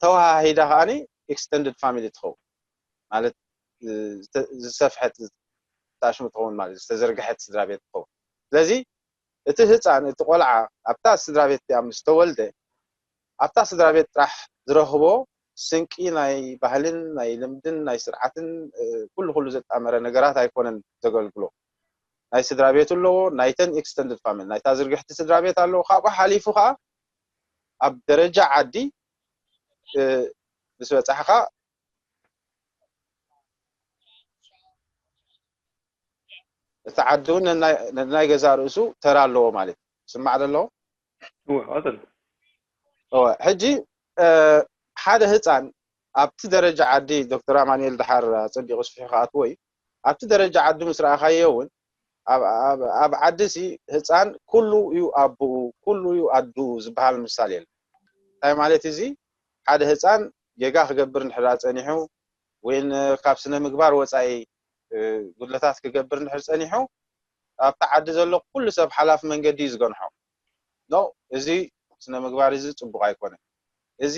ተወሃሂዳ ከዓኒ ኤክስተንድድ ፋሚሊ ትኸውን ማለት ዝሰፍሐት ታሽሙ ትኸውን ማለት ዝተዘርግሐት ስድራ ቤት ትኸውን። ስለዚ እቲ ህፃን እቲ ቆልዓ ኣብታ ስድራ ቤት እቲኣ ምስ ተወልደ ኣብታ ስድራ ቤት ጥራሕ ዝረኽቦ ስንቂ ናይ ባህልን ናይ ልምድን ናይ ስርዓትን ኩሉ ኩሉ ዘጣመረ ነገራት ኣይኮነን ዘገልግሎ። ናይ ስድራ ቤቱ ኣለዎ፣ ናይተን ኤክስተንድድ ፋሚሊ ናይታ ዝርግሕቲ ስድራ ቤት ኣለዎ። ካብኡ ሓሊፉ ከዓ ኣብ ደረጃ ዓዲ ምስ በፃሕካ እቲ ዓዲ እውን ነናይ ገዛ ርእሱ ተራ ኣለዎ ማለት እዩ። ስማዕ ደሎ ሕጂ ሓደ ህፃን ኣብቲ ደረጃ ዓዲ ዶክተር ኣማኑኤል ድሓር ኣፀቢቑ ስፊሑ ክኣትዎ እዩ። ኣብቲ ደረጃ ዓዲ ምስ ረኣኻዮ እውን ኣብ ዓዲ ሲ ህፃን ኩሉ እዩ ኣቦኡ ኩሉ እዩ ኣድኡ ዝበሃል ምሳል የለን። እንታይ ማለት እዚ ሓደ ህፃን ጌጋ ክገብር እንድሕር ጸኒሑ ወይ ካብ ስነ ምግባር ወፃኢ ጉድለታት ክገብር እንድሕር ጸኒሑ ኣብቲ ዓዲ ዘሎ ኩሉ ሰብ ሓላፊ መንገዲ እዩ ዝገንሖ። ኖ እዚ ስነ ምግባር እዚ ፅቡቕ ኣይኮነ፣ እዚ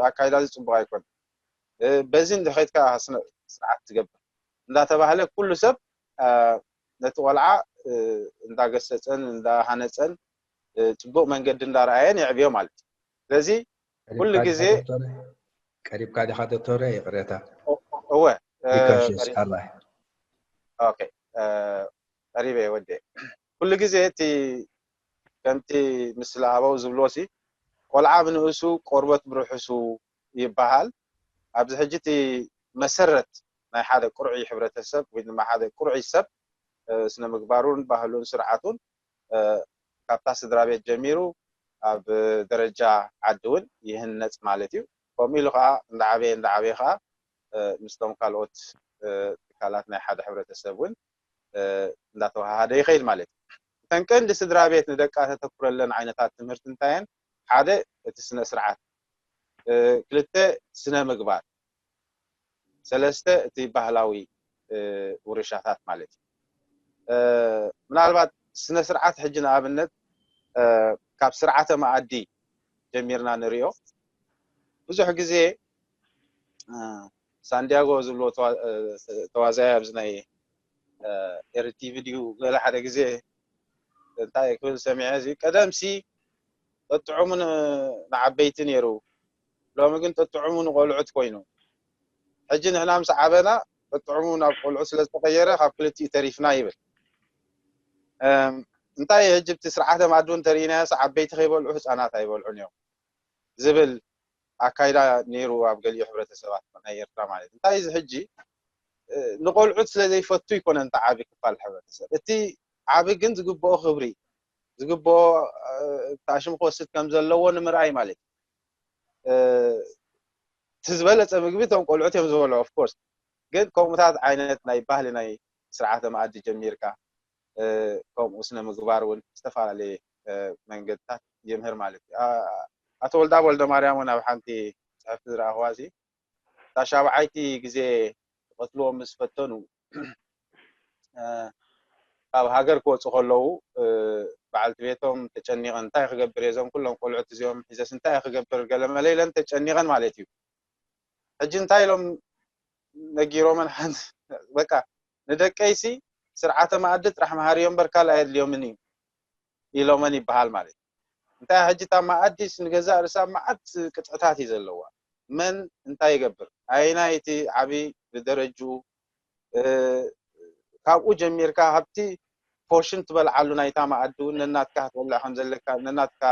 ኣካይዳ እዚ ፅቡቕ ኣይኮነ፣ በዚ እንድኸይድካ ስርዓት ትገብር እንዳተባህለ ኩሉ ሰብ ነቲ ቆልዓ እንዳገሰፀን እንዳሃነፀን ፅቡቕ መንገዲ እንዳረኣየን የዕብዮ ማለት እዩ። ስለዚ ኩሉ ግዜ ቀሪብካ ዲኻ ዶክተር? ይቕሬታ። እወ ቢካሽስ ኣራይ ኦኬ ቀሪበ ወደ ኩሉ ግዜ እቲ ከምቲ ምስለ ኣበው ዝብልዎ ሲ ቆልዓ ብንእሱ ቆርበት ብርሑሱ ይበሃል። ኣብዚ ሕጂ እቲ መሰረት ናይ ሓደ ቅርዑይ ሕብረተሰብ ወይ ድማ ሓደ ቅርዑይ ሰብ ስነ ምግባሩን ባህሉን ስርዓቱን ካብታ ስድራ ቤት ጀሚሩ ኣብ ደረጃ ዓዲ እውን ይህነፅ ማለት እዩ። ከምኡ ኢሉ ከዓ እንዳዓበየ እንዳዓበየ ከዓ ምስቶም ካልኦት ትካላት ናይ ሓደ ሕብረተሰብ እውን እንዳተወሃሃደ ይኸይድ ማለት እዩ። እተን ቀንዲ ስድራ ቤት ንደቃ ተተኩረለን ዓይነታት ትምህርቲ እንታየን? ሓደ እቲ ስነ ስርዓት፣ ክልተ ስነ ምግባር፣ ሰለስተ እቲ ባህላዊ ውርሻታት ማለት እዩ። ምናልባት ስነ ስርዓት ሕጂ ንኣብነት ካብ ስርዓተ መኣዲ ጀሚርና ንሪኦ። ብዙሕ ግዜ ሳንዲያጎ ዝብሎ ተዋዛያ ኣብዚ ናይ ኤርቲቪ ድዩ ገለ ሓደ ግዜ እንታይ ክብል ሰሚዐ እዚ ቀደምሲ ጠጥዑሙ ንዓበይቲ ነይሩ፣ ሎሚ ግን ጠጥዑሙ ንቆልዑት ኮይኑ። ሕጂ ንሕና ምስ ዓበና ጠጥዑሙ ናብ ቆልዑት ስለ ዝተቐየረ ካብ ክልቲኡ ተሪፍና ይብል። እንታይ ሕጂ ብቲ ስርዓተ ማእዲ እውን ተሪኢናዮስ ዓበይቲ ከይበልዑ ህፃናት ኣይበልዑን እዮም ዝብል ኣካይዳ ነይሩ ኣብ ገሊኡ ሕብረተሰባት ናይ ኤርትራ ማለት እዩ። እንታይ እዚ ሕጂ ንቆልዑት ስለ ዘይፈቱ ይኮነ እንተ ዓቢ ክፋል ሕብረተሰብ እቲ ዓቢ ግን ዝግብኦ ክብሪ ዝግብኦ ታሽም ክወስድ ከም ዘለዎ ንምርኣይ ማለት እዩ። እቲ ዝበለፀ ምግቢ እቶም ቆልዑት እዮም ዝበልዑ ኦፍኮርስ፣ ግን ከምኡታት ዓይነት ናይ ባህሊ ናይ ስርዓተ መኣዲ ጀሚርካ ከምኡ ስነ ምግባር እውን ዝተፈላለየ መንገድታት የምህር ማለት እዩ። ኣቶ ወልዳ ወልደ ማርያም እውን ኣብ ሓንቲ ፅሕፍቲ ዝረኣኽዋ እዚ እታ ሻብዓይቲ ግዜ ክቐትልዎም ምስ ፈተኑ ካብ ሃገር ክወፁ ከለዉ በዓልቲ ቤቶም ተጨኒቐን እንታይ ክገብር እየ እዞም ኩሎም ቆልዑት እዚኦም ሒዘስ እንታይ ክገብር ገለመለ ኢለን ተጨኒቐን ማለት እዩ። ሕጂ እንታይ ኢሎም ነጊሮመን ሓንቲ በቃ ንደቀይሲ ስርዓተ መኣዲ ጥራሕ መሃርዮ እምበር ካልእ ኣየድልዮምን እዩ ኢሎመን ይበሃል ማለት እዩ። እንታይ ሕጂ እታ መኣዲስ ንገዛእ ርእሳ መዓት ቅጥዕታት እዩ ዘለዋ። መን እንታይ ይገብር? ኣየናይ እቲ ዓቢ ብደረጅኡ ካብኡ ጀሚርካ ካብቲ ፖርሽን ትበልዓሉ ናይታ መኣዲ እውን ነናትካ ክትበልዕ ከም ዘለካ ነናትካ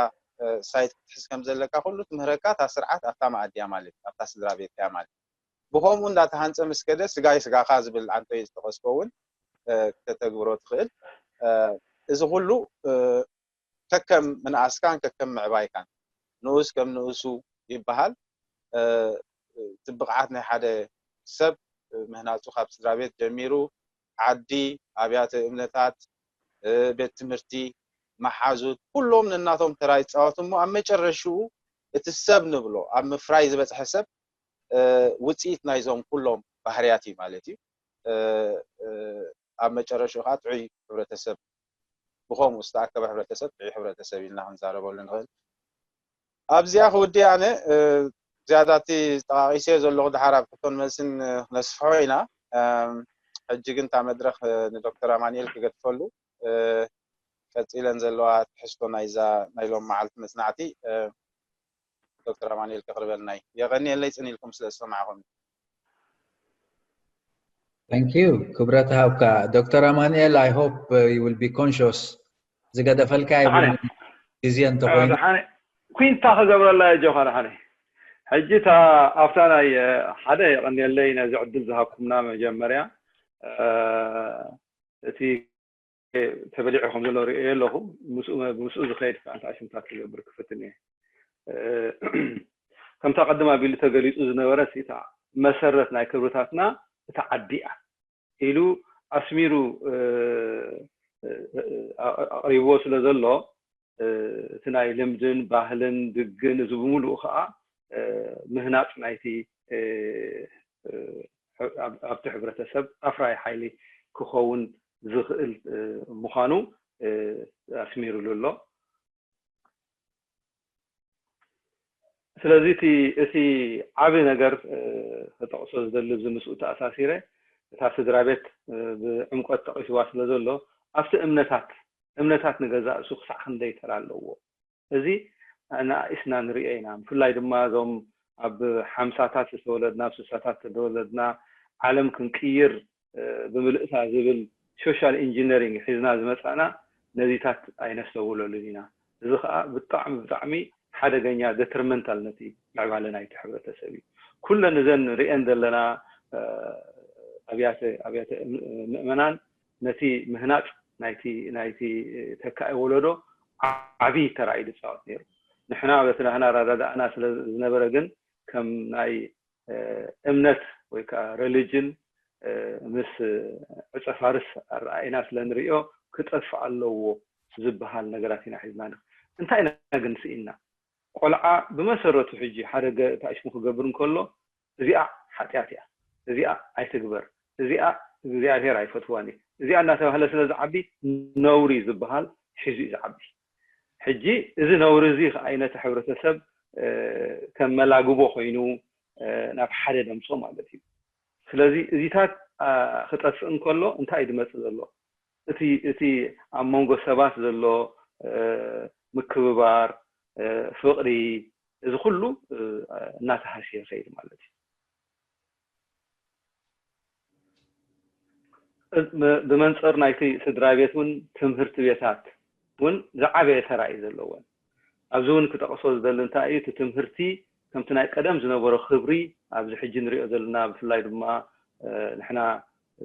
ሳይት ክትሕዝ ከም ዘለካ ኩሉ ትምህረካ እታ ስርዓት ኣብታ መኣዲ እያ ማለት ኣብታ ስድራ ቤት እያ ማለት ብከምኡ እንዳተሃንፀ ምስ ከደ ስጋይ ስጋኻ ዝብል ኣንቶይ ዝጠቐስኮ እውን ክተተግብሮ ትኽእል። እዚ ኩሉ ከከም ምንኣስካን ከከም ምዕባይካን ንኡስ ከም ንኡሱ ይበሃል። እቲ ብቕዓት ናይ ሓደ ሰብ ምህናፁ ካብ ስድራ ቤት ጀሚሩ ዓዲ፣ ኣብያተ እምነታት፣ ቤት ትምህርቲ፣ መሓዙት፣ ኩሎም ነናቶም ተራ ይፃወቱ እሞ ኣብ መጨረሽኡ እቲ ሰብ ንብሎ ኣብ ምፍራይ ዝበፅሐ ሰብ ውፅኢት ናይዞም ኩሎም ባህርያት እዩ ማለት እዩ። ኣብ መጨረሽኡ ከዓ ጥዑይ ሕብረተሰብ፣ ብኸምኡ ዝተኣከበ ሕብረተሰብ ጥዑይ ሕብረተሰብ ኢልና ክንዛረበሉ ንኽእል። ኣብዚኣ ክውዲ ኣነ ዝያዳ እቲ ጠቃቂሰዮ ዘለኹ ድሓር ኣብ ሕቶን መልስን ክነስፍሖ ኢና። ሕጂ ግን እታ መድረክ ንዶክተር ኣማንኤል ክገድፈሉ፣ ቀፂለን ዘለዋ ትሕዝቶ ናይዛ ናይ ሎም መዓልቲ መፅናዕቲ ዶክተር ኣማንኤል ከቅርበልና እዩ። የቀንየለይ ፅን ኢልኩም ስለ ዝሰማዕኹም። Thank you። ክብረት ሃብካ ዶክተር ኣማንኤል። I hope you will be conscious። ዝገደፈልካ ይብል ግዜ እንተኮይኑ ኩንታ ክገብረላ ጆኻ ደሓነ። ሕጂ እታ ኣብታ ናይ ሓደ የቀንየለይ ነዚ ዕድል ዝሃብኩምና መጀመርያ እቲ ተበሊዑ ከም ዘሎ ርእየ ኣለኹ። ምስኡ ዝኸይድ ከዓ እንታይ ሽምታት ክገብር ክፍትን እየ። ከምታ ቀድም ኣቢሉ ተገሊፁ ዝነበረ እታ መሰረት ናይ ክብርታትና እታ ዓዲ እያ ኢሉ ኣስሚሩ ኣቕሪብዎ ስለ ዘሎ እቲ ናይ ልምድን ባህልን ድግን እዚ ብምሉኡ ከዓ ምህናፅ ናይቲ ኣብቲ ሕብረተሰብ ኣፍራይ ሓይሊ ክኸውን ዝኽእል ምዃኑ ኣስሚሩሉ ኣሎ። ስለዚ እቲ ዓቢ ነገር ክጠቕሶ ዝደሊ እዚ ምስኡ ተኣሳሲረ እታ ስድራ ቤት ብዕምቆት ጠቒስዋ ስለ ዘሎ ኣብቲ እምነታት እምነታት ንገዛእ እሱ ክሳዕ ክንደይ ተራ ኣለዎ። እዚ ኣናእስና ንሪኦ ኢና። ብፍላይ ድማ እዞም ኣብ ሓምሳታት ዝተወለድና ኣብ ስሳታት ዝተወለድና ዓለም ክንቅይር ብምልእታ ዝብል ሶሻል ኢንጂነሪንግ ሒዝና ዝመፃእና ነዚታት ኣይነስተውለሉን ኢና። እዚ ከዓ ብጣዕሚ ብጣዕሚ ሓደገኛ ደትርመንታል ነቲ ምዕባለ ናይቲ ሕብረተሰብ እዩ። ኩለን እዘን ንሪአን ዘለና ኣብያተ ኣብያተ ምእመናን ነቲ ምህናፅ ናይቲ ናይቲ ተካኢ ወለዶ ዓብዪ ተራ እዩ ዝፃወት ነይሩ። ንሕና በቲ ናህና ኣረዳድኣና ስለ ዝነበረ ግን ከም ናይ እምነት ወይ ከዓ ሬሊጅን ምስ ዕፀ ፋርስ ኣረኣእና ስለ ንሪኦ ክጠፍእ ኣለዎ ዝበሃል ነገራት ኢና ሒዝና ንኽ እንታይ ኢና ግን ስኢና ቆልዓ ብመሰረቱ ሕጂ ሓደ ገ- ታእሽሙ ክገብር እንከሎ እዚኣ ሓጢኣት እያ፣ እዚኣ ኣይትግበር፣ እዚኣ እግዚኣብሔር ኣይፈትዋን እዩ፣ እዚኣ እናተባህለ ስለ ዝዓቢ ነውሪ ዝበሃል ሒዙ እዩ ዝዓቢ። ሕጂ እዚ ነውሪ እዚ ከዓ ነቲ ሕብረተሰብ ከም መላግቦ ኮይኑ ናብ ሓደ ደምፆ ማለት እዩ። ስለዚ እዚታት ክጠፍእ እንከሎ እንታይ እዩ ዝመፅእ ዘሎ? እቲ እቲ ኣብ መንጎ ሰባት ዘሎ ምክብባር፣ ፍቕሪ፣ እዚ ኩሉ እናተሃስየ ይኸይድ ማለት እዩ። ብመንፅር ናይቲ ስድራ ቤት እውን ትምህርቲ ቤታት እውን ዝዓበየ ተራ እዩ ዘለወን። ኣብዚ እውን ክጠቕሶ ዝደሊ እንታይ እዩ፣ እቲ ትምህርቲ ከምቲ ናይ ቀደም ዝነበሮ ክብሪ ኣብዚ ሕጂ ንሪኦ ዘለና፣ ብፍላይ ድማ ንሕና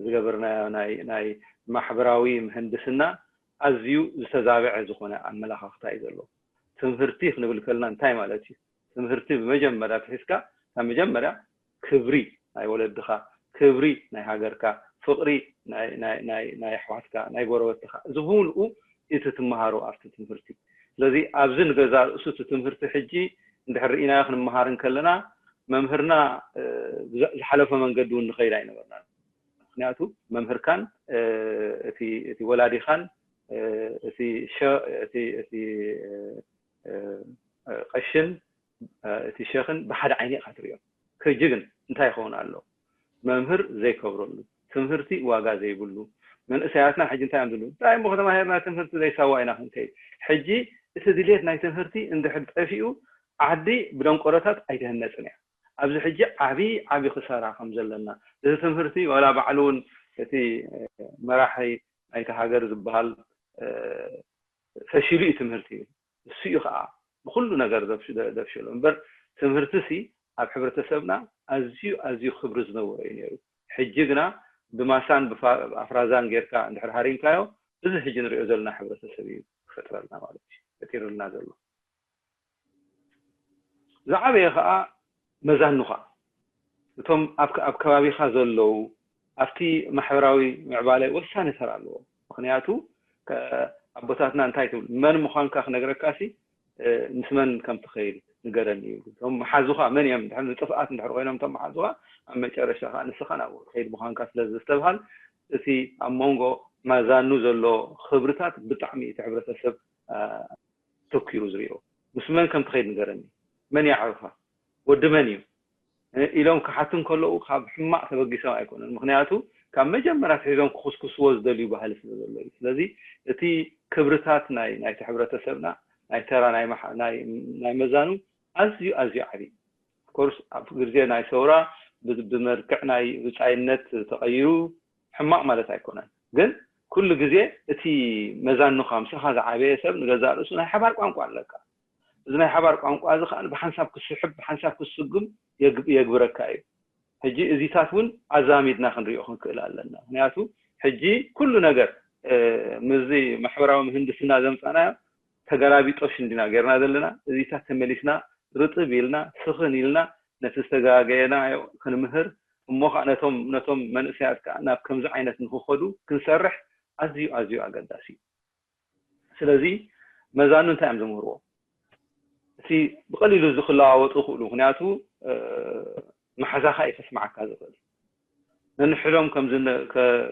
ዝገበርናዮ ናይ ናይ ማሕበራዊ ምህንድስና ኣዝዩ ዝተዛበዐ ዝኾነ ኣመላኻኽታ እዩ ዘሎ። ትምህርቲ ክንብል ከለና እንታይ ማለት እዩ? ትምህርቲ ብመጀመርያ ኣትሒዝካ ካብ መጀመርያ ክብሪ ናይ ወለድኻ፣ ክብሪ ናይ ሃገርካ፣ ፍቕሪ ናይ ኣሕዋትካ፣ ናይ ጎረበትኻ፣ እዚ ብምልኡ እቲ ትመሃሮ ኣብቲ ትምህርቲ። ስለዚ ኣብዚ ንገዛ ርእሱ እቲ ትምህርቲ ሕጂ እንድሕር ርኢናዮ ክንመሃር እንከለና መምህርና ዝሓለፎ መንገዲ እውን ንኸይድ ኣይነበርናን። ምክንያቱ መምህርካን እቲ ወላዲኻን እቲ ቀሽን እቲ ሸኽን ብሓደ ዓይኒ ኢኻ ትሪኦም። ሕጂ ግን እንታይ ይኸውን ኣሎ? መምህር ዘይከብረሉ፣ ትምህርቲ ዋጋ ዘይብሉ፣ መንእሰያትና ሕጂ እንታይ እዮም ዝብሉ? እንታይ እሞ ከተማሂርና ትምህርቲ ዘይሳዋ ኢና ክንከይድ። ሕጂ እቲ ድሌት ናይ ትምህርቲ እንድሕር ጠፊኡ ዓዲ ብደንቆሮታት ኣይትህነፅን እያ። ኣብዚ ሕጂ ዓብዪ ዓብዪ ክሳራ ከም ዘለና እዚ ትምህርቲ ዋላ ባዕሉ እውን እቲ መራሒ ናይቲ ሃገር ዝበሃል ፈሺሉ እዩ ትምህርቲ እዩ። እሱ እዩ ከዓ ብኩሉ ነገር ዘፍሽሎ እምበር ትምህርቲ ሲ ኣብ ሕብረተሰብና ኣዝዩ ኣዝዩ ክብሪ ዝነበሮ እዩ ነይሩ። ሕጂ ግና ብማሳን ብኣፍራዛን ጌርካ እንድሕር ሃሪምካዮ እዚ ሕጂ ንሪኦ ዘለና ሕብረተሰብ እዩ ክፈጥረልና ማለት እዩ ፈጢሩልና ዘሎ። ዝዓበየ ከዓ መዛኑኻ እቶም ኣብ ከባቢኻ ዘለዉ ኣብቲ ማሕበራዊ ምዕባለ ወሳኒ ተራ ኣለዎ። ምክንያቱ ኣቦታትና እንታይ ትብል? መን ምዃንካ ክነግረካሲ ምስ መን ከም ትኸይድ ንገረኒ ይብሉ። እቶም መሓዙኻ መን እዮም? ድሕር ንጥፍኣት እንድሕር ኮይኖም እቶም መሓዙኻ ኣብ መጨረሻ ከዓ ንስኻ ናብኡ ትኸይድ ምዃንካ ስለ ዘስተብሃል እቲ ኣብ መንጎ መዛኑ ዘሎ ክብርታት ብጣዕሚ እቲ ሕብረተሰብ ተኪሩ ዝሪኦ። ምስ መን ከም ትኸይድ ንገረኒ፣ መን ይዓርፋ፣ ወዲ መን እዩ ኢሎም ክሓቱ እንከለዉ ካብ ሕማቕ ተበጊሶም ኣይኮነን። ምክንያቱ ካብ መጀመርያ ኣትሒዞም ክኹስኩስዎ ዝደልዩ ባህሊ ስለ ዘሎ እዩ። ስለዚ እቲ ክብርታት ናይ ናይቲ ሕብረተሰብና ናይ ተራ ናይ መሓ- ናይ ናይ መዛኑ ኣዝዩ ኣዝዩ ዓብዪ። ኮርስ ኣብ ግዜ ናይ ሰውራ ብ- ብመልክዕ ናይ ብጻይነት ተቐይሩ ሕማቕ ማለት ኣይኮነን። ግን ኩሉ ግዜ እቲ መዛኑኻ ምሳኻ ዝዓበየ ሰብ ንገዛእ ርእሱ ናይ ሓባር ቋንቋ ኣለካ። እዚ ናይ ሓባር ቋንቋ እዚ ከዓ ብሓንሳብ ክስሕብ ብሓንሳብ ክስጉም የግብ- የግብረካ እዩ። ሕጂ እዚታት እውን ኣዛሚድና ክንሪኦ ክንክእል ኣለና። ምክንያቱ ሕጂ ኩሉ ነገር ምስዚ ማሕበራዊ ምህንድስና ዘምፃናዮ ተገላቢጦሽ እንዲና ጌርና ዘለና። እዚታት ተመሊስና ርጥብ ኢልና ስኽን ኢልና ነቲ ዝተጋገየናዮ ክንምህር እሞ ከዓ ነቶም ነቶም መንእሰያት ከዓ ናብ ከምዚ ዓይነት ንክኸዱ ክንሰርሕ ኣዝዩ ኣዝዩ ኣገዳሲ እዩ። ስለዚ መዛኑ እንታይ እዮም ዘምህርዎ? እቲ ብቐሊሉ እዚ ክለዋወጡ ይኽእሉ። ምክንያቱ መሓዛኻ እዩ ከስምዓካ ዝኽእል። ነንሕዶም ከም ዝነ- ከ-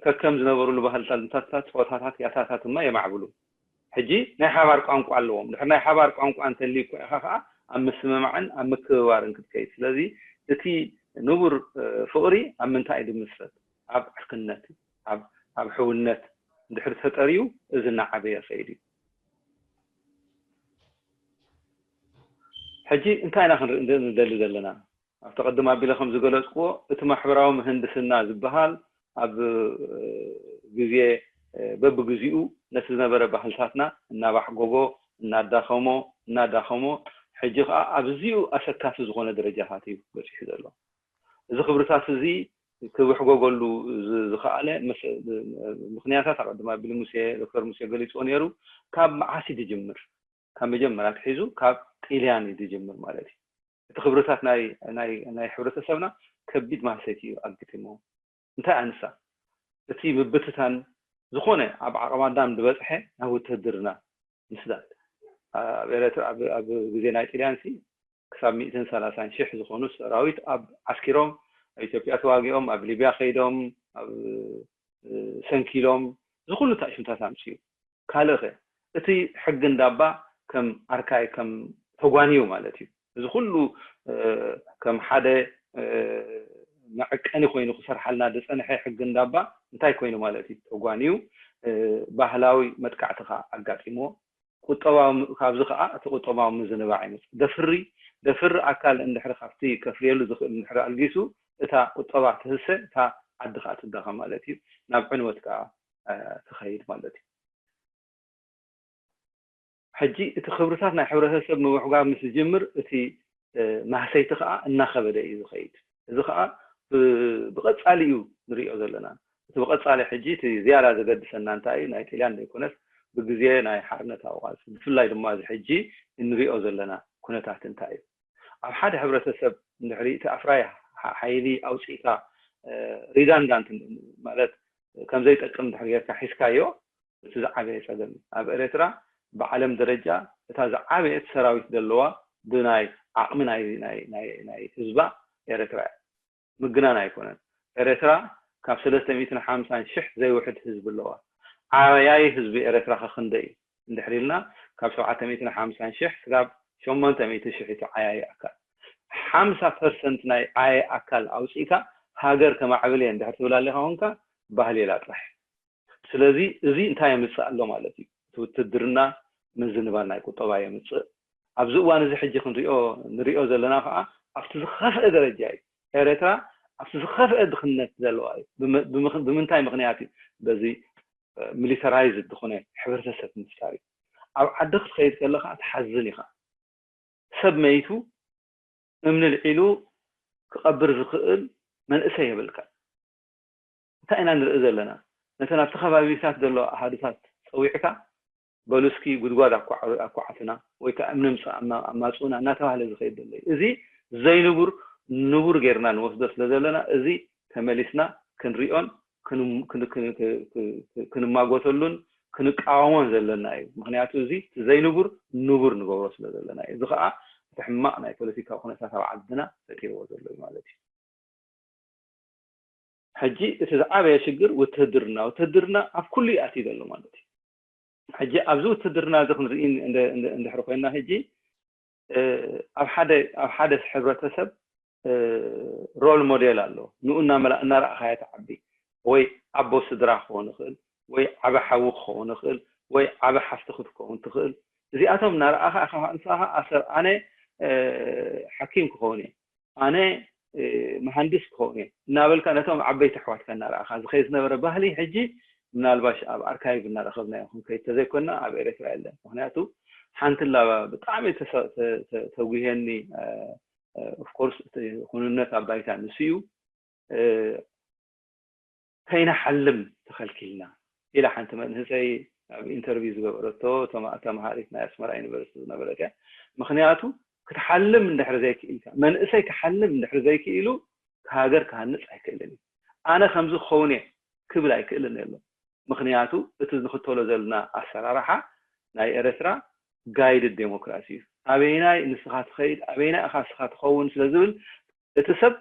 ከከም ዝነበሩሉ ባህልታት፣ ጾታታት፣ ያታታት ድማ የማዕብሉ። ሕጂ ናይ ሓባር ቋንቋ ኣለዎም። ድሕር ናይ ሓባር ቋንቋ እንተልዩ እኮ ኢኻ ከዓ ኣብ ምስምማዕን ኣብ ምክብባርን ክትከይድ። ስለዚ እቲ ንቡር ፍቕሪ ኣብ ምንታይ እዩ ዝምሰረት? ኣብ ዕርክነት፣ ኣብ ኣብ ሕውነት ድሕሪ ተጠርዩ እዚ እናዓበየ ይኸይድ እዩ። ሕጂ እንታይ ኢና ክንርኢ ንደሊ ዘለና? ኣብቲ ቅድም ኣቢለ ከም ዝገለፅክዎ እቲ ማሕበራዊ ምህንድስና ዝበሃል ኣብ ግዜ በብግዚኡ ነቲ ዝነበረ ባህልታትና እናባሕጎጎ እናዳኸሞ እናዳኸሞ ሕጂ ከዓ ኣብዚኡ ኣሰካፊ ዝኾነ ደረጃታት እዩ በፂሑ ዘሎ። እዚ ክብርታት እዚ ክብሕጎገሉ ዝኸኣለ ምክንያታት ኣቐድም ኣቢሉ ሙሴ ዶክተር ሙሴ ገሊፅዎ ነይሩ። ካብ መዓስ እዩ ዝጅምር? ካብ መጀመርያ ኣትሒዙ ካብ ጥልያን እዩ ዝጅምር ማለት እዩ። እቲ ክብርታት ናይ ናይ ናይ ሕብረተሰብና ከቢድ ማህሰይቲ እዩ ኣግጢሞ። እንታይ ኣንሳ እቲ ምብትታን ዝኾነ ኣብ ዓቕመ ኣዳም ዝበፅሐ ናብ ውትህድርና ምስዳድ ኣብ ኤረትራ ኣብ ግዜ ናይ ጥልያን ሲ ክሳብ ሚእትን ሰላሳን ሽሕ ዝኾኑ ሰራዊት ኣብ ዓስኪሮም ኣብ ኢትዮጵያ ተዋጊኦም ኣብ ሊብያ ከይዶም ኣብ ሰንኪሎም እዚ ኩሉ እንታይ ሽምታት ኣምፅኡ ካልእኸ እቲ ሕጊ እንዳባ ከም ኣርካይ ከም ተጓንዩ ማለት እዩ። እዚ ኩሉ ከም ሓደ መዐቀኒ ኮይኑ ክሰርሓልና ዝፀንሐ ሕጊ እንዳባ እንታይ ኮይኑ ማለት እዩ? ተጓንዩ ባህላዊ መጥቃዕቲ ከዓ ኣጋጢሞ ቁጠባዊ ካብዚ ከዓ እቲ ቁጠባዊ ምዝንባዕ ይመፅእ። ደፍሪ ደፍሪ ኣካል እንድሕሪ ካብቲ ከፍርየሉ ዝኽእል እንድሕሪ ኣልጊሱ እታ ቁጠባ ትህሰ እታ ዓዲ ከዓ ትዳኸም ማለት እዩ። ናብ ዕንወት ከዓ ትኸይድ ማለት እዩ። ሕጂ እቲ ክብርታት ናይ ሕብረተሰብ ምውሕጓር ምስ ዝጅምር እቲ ማህሰይቲ ከዓ እናኸበደ እዩ ዝኸይድ። እዚ ከዓ ብቐፃሊ እዩ ንሪኦ ዘለና። እቲ ብቐፃሊ ሕጂ እቲ ዝያዳ ዘገድሰና እንታይ እዩ ናይ ጥልያን ዘይኮነስ ብግዜ ናይ ሓርነታዊ ቃልሲ ብፍላይ ድማ እዚ ሕጂ እንሪኦ ዘለና ኩነታት እንታይ እዩ? ኣብ ሓደ ሕብረተሰብ እንድሕሪ እቲ ኣፍራይ ሓይሊ ኣውፂእካ ሪዳንዳንት ማለት ከምዘይጠቅም እንድሕር ጌርካ ሒዝካዮ እቲ ዝዓበየ ፀገም እዩ። ኣብ ኤረትራ ብዓለም ደረጃ እታ ዝዓበየት ሰራዊት ዘለዋ ብናይ ዓቕሚ ናይ ናይ ናይ ናይ ህዝባ ኤረትራ እያ። ምግናን ኣይኮነን። ኤረትራ ካብ ሰለስተ ሚእትን ሓምሳን ሽሕ ዘይውሕድ ህዝቢ ኣለዋ። ዓያዪ ህዝቢ ኤረትራ ከ ክንደይ እዩ እንድሕር ኢልና ካብ ሸውዓተ ሚእትን ሓምሳን ሽሕ ስጋብ ሸሞንተ ሚእቲ ሽሕ እቲ ዓያዪ ኣካል ሓምሳ ፐርሰንት ናይ ዓያዪ ኣካል ኣውፂእካ ሃገር ከማዕብል እየ እንድሕር ትብል ኣለካ ኮንካ ባህሌላ ጥራሕ እዩ። ስለዚ እዚ እንታይ የምፅእ ኣሎ ማለት እዩ? እቲ ውትድርና ምዝንባል ናይ ቁጠባ የምፅእ። ኣብዚ እዋን እዚ ሕጂ ክንሪኦ ንሪኦ ዘለና ከዓ ኣብቲ ዝኸፍአ ደረጃ እዩ። ኤረትራ ኣብቲ ዝኸፍአ ድኽነት ዘለዋ እዩ። ብምንታይ ምኽንያት እዩ? በዚ ሚሊተራይዝድ ዝኾነ ሕብረተሰብ ምፍጣር እዩ። ኣብ ዓዲ ክትኸይድ ከለካ ትሓዝን ኢኻ። ሰብ መይቱ እምኒ ልዒሉ ክቐብር ዝኽእል መንእሰይ የብልካ። እንታይ ኢና ንርኢ ዘለና? ነተን ኣብቲ ከባቢታት ዘሎ ኣሃዱታት ፀዊዕካ በሉ እስኪ ጉድጓድ ኣኳዓትና ወይ ከዓ እምኒ ኣማፁና እናተባህለ ዝኸይድ ዘሎ እዩ። እዚ ዘይንቡር ንቡር ጌርና ንወስዶ ስለ ዘለና እዚ ተመሊስና ክንሪኦን ክንማጎተሉን ክንቃወሞን ዘለና እዩ። ምክንያቱ እዚ እቲ ዘይንቡር ንቡር ንገብሮ ስለ ዘለና እዩ። እዚ ከዓ እቲ ሕማቕ ናይ ፖለቲካዊ ኩነታት ኣብ ዓድና ፈጢርዎ ዘሎ እዩ ማለት እዩ። ሕጂ እቲ ዝዓበየ ሽግር ውትህድርና፣ ውትህድርና ኣብ ኩሉ ይኣትዩ ዘሎ ማለት እዩ። ሕጂ ኣብዚ ውትህድርና እዚ ክንርኢ እንድሕሪ ኮይና ሕጂ ኣብ ሓደ ኣብ ሓደ ሕብረተሰብ ሮል ሞዴል ኣሎ። ንኡ እናመላ እናረኣኻዮ ትዓቢ፣ ወይ ኣቦ ስድራ ክኸውን ይኽእል፣ ወይ ዓበ ሓዊ ክኸውን ይኽእል፣ ወይ ዓበ ሓፍቲ ክትከውን ትኽእል። እዚኣቶም እናረኣኻ ኢኻ ንስኻ ኣሰር ኣነ ሓኪም ክኸውን እየ፣ ኣነ መሃንድስ ክኸውን እየ እናበልካ ነቶም ዓበይቲ ኣሕዋትካ እናረኣኻ ዝኸይድ ዝነበረ ባህሊ ሕጂ ምናልባሽ ኣብ ኣርካይቭ እናረኸብናዮ ክንከይድ ተዘይኮንና ኣብ ኤርትራ የለን። ምክንያቱ ሓንቲ ላባ ብጣዕሚ ተጉሄኒ ኦፍኮርስ እቲ ኩንነት ኣብ ባይታ ንሱ እዩ። ከይንሓልም ተኸልኪልና ኢላ ሓንቲ መንእሰይ ኣብ ኢንተርቪው ዝገበረቶ ተማሃሪት ናይ ኣስመራ ዩኒቨርሲቲ ዝነበረት እያ። ምክንያቱ ክትሓልም እንድሕር ዘይክኢልካ፣ መንእሰይ ክሓልም እንድሕር ዘይክኢሉ ሃገር ክሃንፅ ኣይክእልን እዩ። ኣነ ከምዚ ክኸውን እየ ክብል ኣይክእልን የሎ። ምክንያቱ እቲ ንክተሎ ዘለና ኣሰራርሓ ናይ ኤርትራ ጋይድድ ዴሞክራሲ እዩ። ኣበይናይ ንስኻ ትኸይድ፣ ኣበይናይ እኻ ንስኻ ትኸውን ስለ ዝብል እቲ ሰብ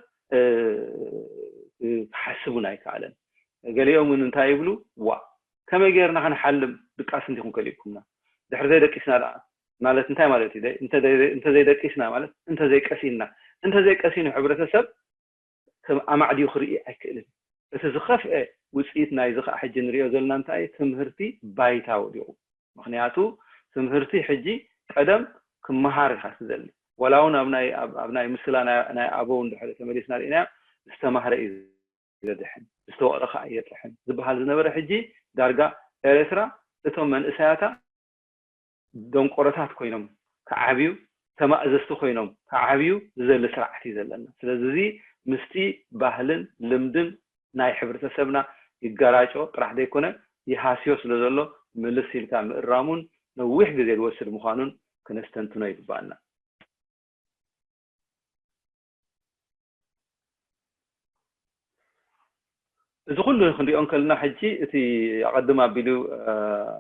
ክሓስብ እውን ኣይከኣለን። ገሊኦም እውን እንታይ ይብሉ፣ ዋ ከመይ ጌርና ክንሓልም ድቃስ እንዲኹም ከሊእኩምና፣ ድሕሪ ዘይደቂስና ደኣ ማለት እንታይ ማለት እዩ? እንተዘይደቂስና ማለት እንተዘይቀሲንና፣ እንተዘይቀሲኑ ሕብረተሰብ ከም ኣማዕድዩ ክርኢ ኣይክእልን። እቲ ዝኸፍአ ውፅኢት ናይዚ ከዓ ሕጂ ንሪኦ ዘለና እንታይ ትምህርቲ ባይታ ወዲቑ። ምክንያቱ ትምህርቲ ሕጂ ቀደም ክመሃር ኢኻ ትደሊ። ዋላ እውን ኣብ ናይ ምስላ ናይ ኣበው እንድሕሪ ተመሊስና ርኢናዮ ዝተማህረ እዩ ዘድሕን፣ ዝተወቕረ ከዓ የጥሕን ዝበሃል ዝነበረ ሕጂ ዳርጋ ኤርትራ እቶም መንእሰያታ ደንቆሮታት ኮይኖም ክዓብዩ፣ ተማእዘዝቲ ኮይኖም ክዓብዩ ዝዘሊ ስርዓት እዩ ዘለና። ስለዚ እዚ ምስቲ ባህልን ልምድን ናይ ሕብረተሰብና ይጋራጮ ጥራሕ ዘይኮነ ይሃስዮ ስለ ዘሎ ምልስ ኢልካ ምእራሙን ነዊሕ ግዜ ዝወስድ ምዃኑን ክነስተንትኖ ይግባኣና። እዚ ኩሉ ክንሪኦ እንከለና ሕጂ እቲ ኣቐድም ኣቢሉ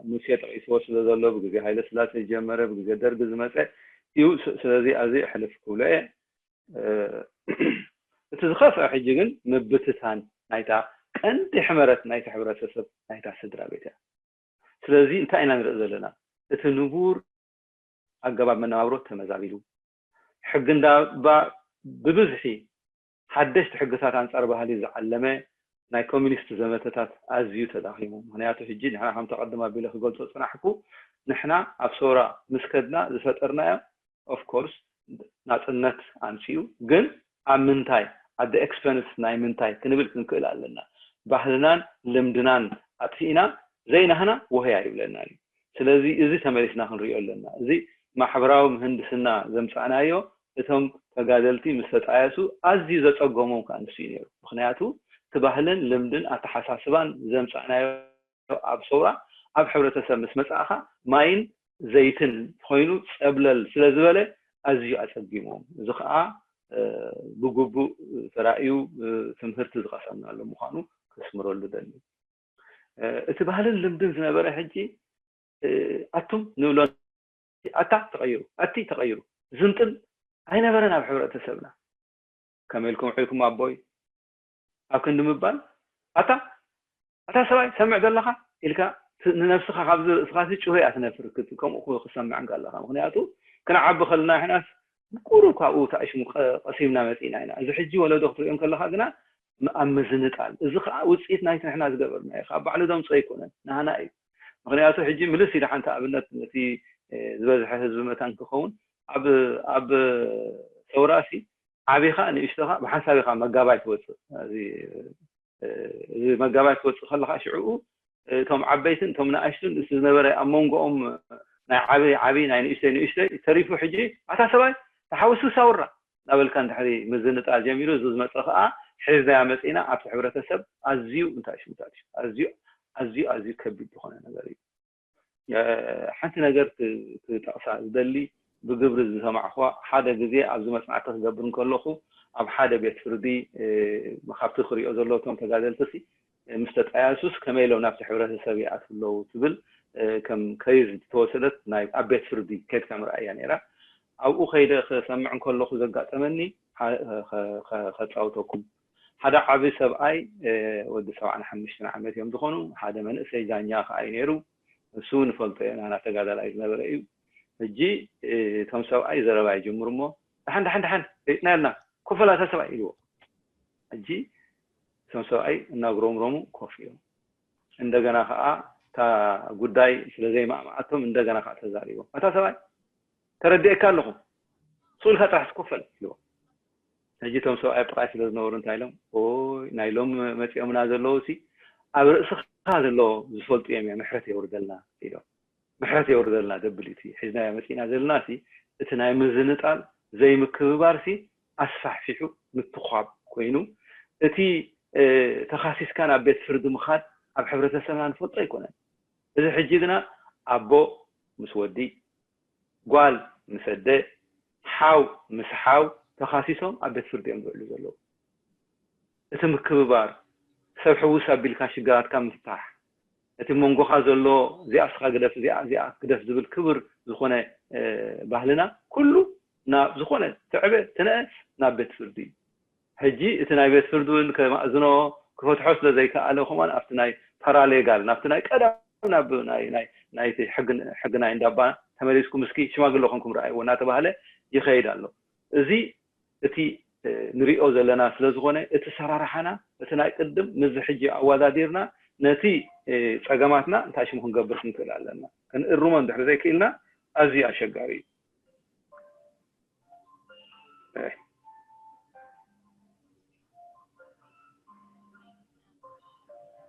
ሙሴ ጠቒስዎ ስለ ዘሎ ብግዜ ሃይለ ስላሴ ዝጀመረ ብግዜ ደርጊ ዝመፀ እዩ። ስለዚ ኣዚ ሕልፍ ክብሎ እየ። እቲ ዝኸፍአ ሕጂ ግን ምብትታን ናይታ ቀንዲ ሕመረት ናይቲ ሕብረተሰብ ናይታ ስድራ ቤት እያ። ስለዚ እንታይ ኢና ንርኢ ዘለና? እቲ ንቡር ኣገባብ መነባብሮ ተመዛቢሉ፣ ሕጊ እንዳባ ብብዝሒ ሓደሽቲ ሕግታት ኣንጻር ባህሊ ዝዓለመ ናይ ኮሚኒስት ዘመተታት ኣዝዩ ተዳኺሙ። ምክንያቱ ሕጂ ንሕና ከምቲ ቀድም ኣቢለ ክገልጾ ዝጸናሕኩ ንሕና ኣብ ሰውራ ምስ ከድና ዝፈጠርናዮ ኦፍኮርስ ናጽነት ኣምጺኡ፣ ግን ኣብ ምንታይ፣ ኣት ኤክስፐንስ ናይ ምንታይ ክንብል ክንክእል ኣለና። ባህልናን ልምድናን ኣጥፊእና ዘይናህና ወህያ ይብለና እዩ። ስለዚ እዚ ተመሊስና ክንሪኦ ኣለና። እዚ ማሕበራዊ ምህንድስና ዘምፃእናዮ እቶም ተጋደልቲ ምስ ተጣየሱ ኣዝዩ ዘፀገሞም ከዓ ንሱ እዩ ነይሩ። ምክንያቱ እቲ ባህልን ልምድን ኣተሓሳስባን ዘምፃእናዮ ኣብ ሰውራ ኣብ ሕብረተሰብ ምስ መፃእኻ ማይን ዘይትን ኮይኑ ፀብለል ስለ ዝበለ ኣዝዩ ኣፀጊሞም። እዚ ከዓ ብግቡእ ተራእዩ ትምህርቲ ዝቐሰምናሉ ምዃኑ ከስምረሉ ደሊ። እቲ ባህልን ልምድን ዝነበረ ሕጂ ኣቱም ንብሎ ኣታ ተቐይሩ፣ ኣቲ ተቐይሩ፣ ዝንጥል ኣይነበረን ኣብ ሕብረተሰብና። ከመይ ኢልኩም ውዒልኩም ኣቦይ ኣብ ክንዲ ምባል ኣታ ኣታ ሰብኣይ ሰምዕ ዘለኻ ኢልካ ንነብስኻ ካብዚ ርእስኻ ሲ ጭሆ እያ ትነፍር። ከምኡ ክሰምዕ እንከለኻ ምክንያቱ ክንዓቢ ከለና ሕናስ ቁሩብ ካብኡ ተኣሽሙ ቀሲምና መፂና ኢና። እዚ ሕጂ ወለዶ ክትሪኦ እንከለኻ ግና ኣብ ምዝንጣል፣ እዚ ከዓ ውፅኢት ናይቲ ንሕና ዝገበርናዮ ካብ ባዕሉ ዘምፅኦ ኣይኮነን፣ ናህና እዩ። ምክንያቱ ሕጂ ምልስ ኢለ ሓንቲ ኣብነት ነቲ ዝበዝሐ ህዝቢ መታን ክኸውን ኣብ ኣብ ሰውራሲ ዓቢኻ ንእሽቶኻ ብሓንሳብ ኢኻ መጋባይ ትወፅእ። እዚ መጋባይ ትወፅእ ከለኻ ሽዕኡ እቶም ዓበይትን እቶም ንኣሽቱን እቲ ዝነበረ ኣብ መንጎኦም ናይ ዓቢ ዓቢ ናይ ንእሽተይ ንእሽተይ ተሪፉ ሕጂ ኣታ ሰብኣይ ተሓውሱ ሳውራ እናበልካ እንድሕሪ ምዝንጣል ጀሚሩ እዚ ዝመፀ ከዓ ሕዝናያ መፂና ኣብቲ ሕብረተሰብ ኣዝዩ እንታይ ሽምታት እዩ ኣዝዩ ኣዝዩ ኣዝዩ ከቢድ ዝኾነ ነገር እዩ። ሓንቲ ነገር ክጠቕሳ ዝደሊ ብግብሪ ዝሰማዕኹዋ ሓደ ግዜ ኣብዚ መፅናዕቲ ክገብር እንከለኹ ኣብ ሓደ ቤት ፍርዲ ካብቲ ክሪኦ ዘለዉ እቶም ተጋደልቲ ምስ ተጣያሱስ ከመይ ኢሎም ናብቲ ሕብረተሰብ ይኣትዉ ኣለዉ ትብል ከም ከይዝ ዝተወሰደት ናይ ኣብ ቤት ፍርዲ ከድካ ምርኣያ ነይራ። ኣብኡ ከይደ ክሰምዕ እንከለኹ ዘጋጠመኒ ከፃውተኩም። ሓደ ዓቢ ሰብኣይ ወዲ ሰብዓን ሓሙሽተን ዓመት እዮም ዝኾኑ። ሓደ መንእሰይ ዳኛ ከኣ እዩ ነይሩ። ንሱ ንፈልጦ ኢና ናተጋዳላይ ዝነበረ እዩ። ሕጂ እቶም ሰብኣይ ዘረባ ይጅምሩ እሞ ደሓን ደሓን ደሓን ሪጥና ያልና ኮፈላታ ሰብኣይ ኢልዎ። ሕጂ እቶም ሰብኣይ እናጉረምረሙ ኮፍ እዮም። እንደገና ከዓ እታ ጉዳይ ስለ ዘይማእማኣቶም እንደገና ከዓ ተዛሪቦም። ኣታ ሰብኣይ ተረዲኤካ ኣለኹ፣ ስቕ ኢልካ ጥራሕ ትኮፈል ኢልዎ። ሕጂ እቶም ሰብኣይ ብቓይ ስለ ዝነበሩ እንታይ ኢሎም፣ ኦይ ናይ ሎም መፂኦምና ዘለዉ ሲ ኣብ ርእስኻ ዘሎ ዝፈልጡ እዮም፣ ምሕረት የውርደልና ኢሎም። ምሕረት የውርደልና ደብል እቲ ሒዝናዮ መፂና ዘለና ሲ እቲ ናይ ምዝንጣል ዘይምክብባር ሲ ኣስፋሕፊሑ ምትኳብ ኮይኑ እቲ ተኻሲስካ ናብ ቤት ፍርዲ ምኻድ ኣብ ሕብረተሰብና ንፈልጦ ኣይኮነን። እዚ ሕጂ ግና ኣቦ ምስ ወዲ፣ ጓል ምስ ኣደ፣ ሓው ምስ ሓው ተኻሲሶም ኣብ ቤት ፍርዲ እዮም ዝውዕሉ ዘለዉ። እቲ ምክብባር፣ ሰብ ሕውስ ኣቢልካ ሽግራትካ ምፍታሕ፣ እቲ መንጎኻ ዘሎ እዚኣ እስኻ ግደፍ እዚኣ እዚኣ ግደፍ ዝብል ክብር ዝኾነ ባህልና ኩሉ ናብ ዝኾነ ትዕበ ትንእስ ናብ ቤት ፍርዲ እዩ። ሕጂ እቲ ናይ ቤት ፍርዲ እውን ከማእዝኖ ክፈትሖ ስለ ዘይከኣለ ከማን ኣብቲ ናይ ፓራሌጋል ናብቲ ናይ ቀደም ናብ ናይ ናይ ናይቲ ሕጊ ናይ እንዳባ ተመሊስኩም እስኪ ሽማግለ ኮንኩም ረኣይዎ እናተባህለ ይኸይድ ኣሎ። እዚ እቲ ንሪኦ ዘለና ስለ ዝኾነ እቲ ሰራርሓና እቲ ናይ ቅድም ምስዚ ሕጂ ኣወዳዲርና ነቲ ፀገማትና እንታይ ሽሙ ክንገብር ክንክእል ኣለና። ክንእርሞ እንድሕር ዘይክኢልና ኣዝዩ ኣሸጋሪ እዩ።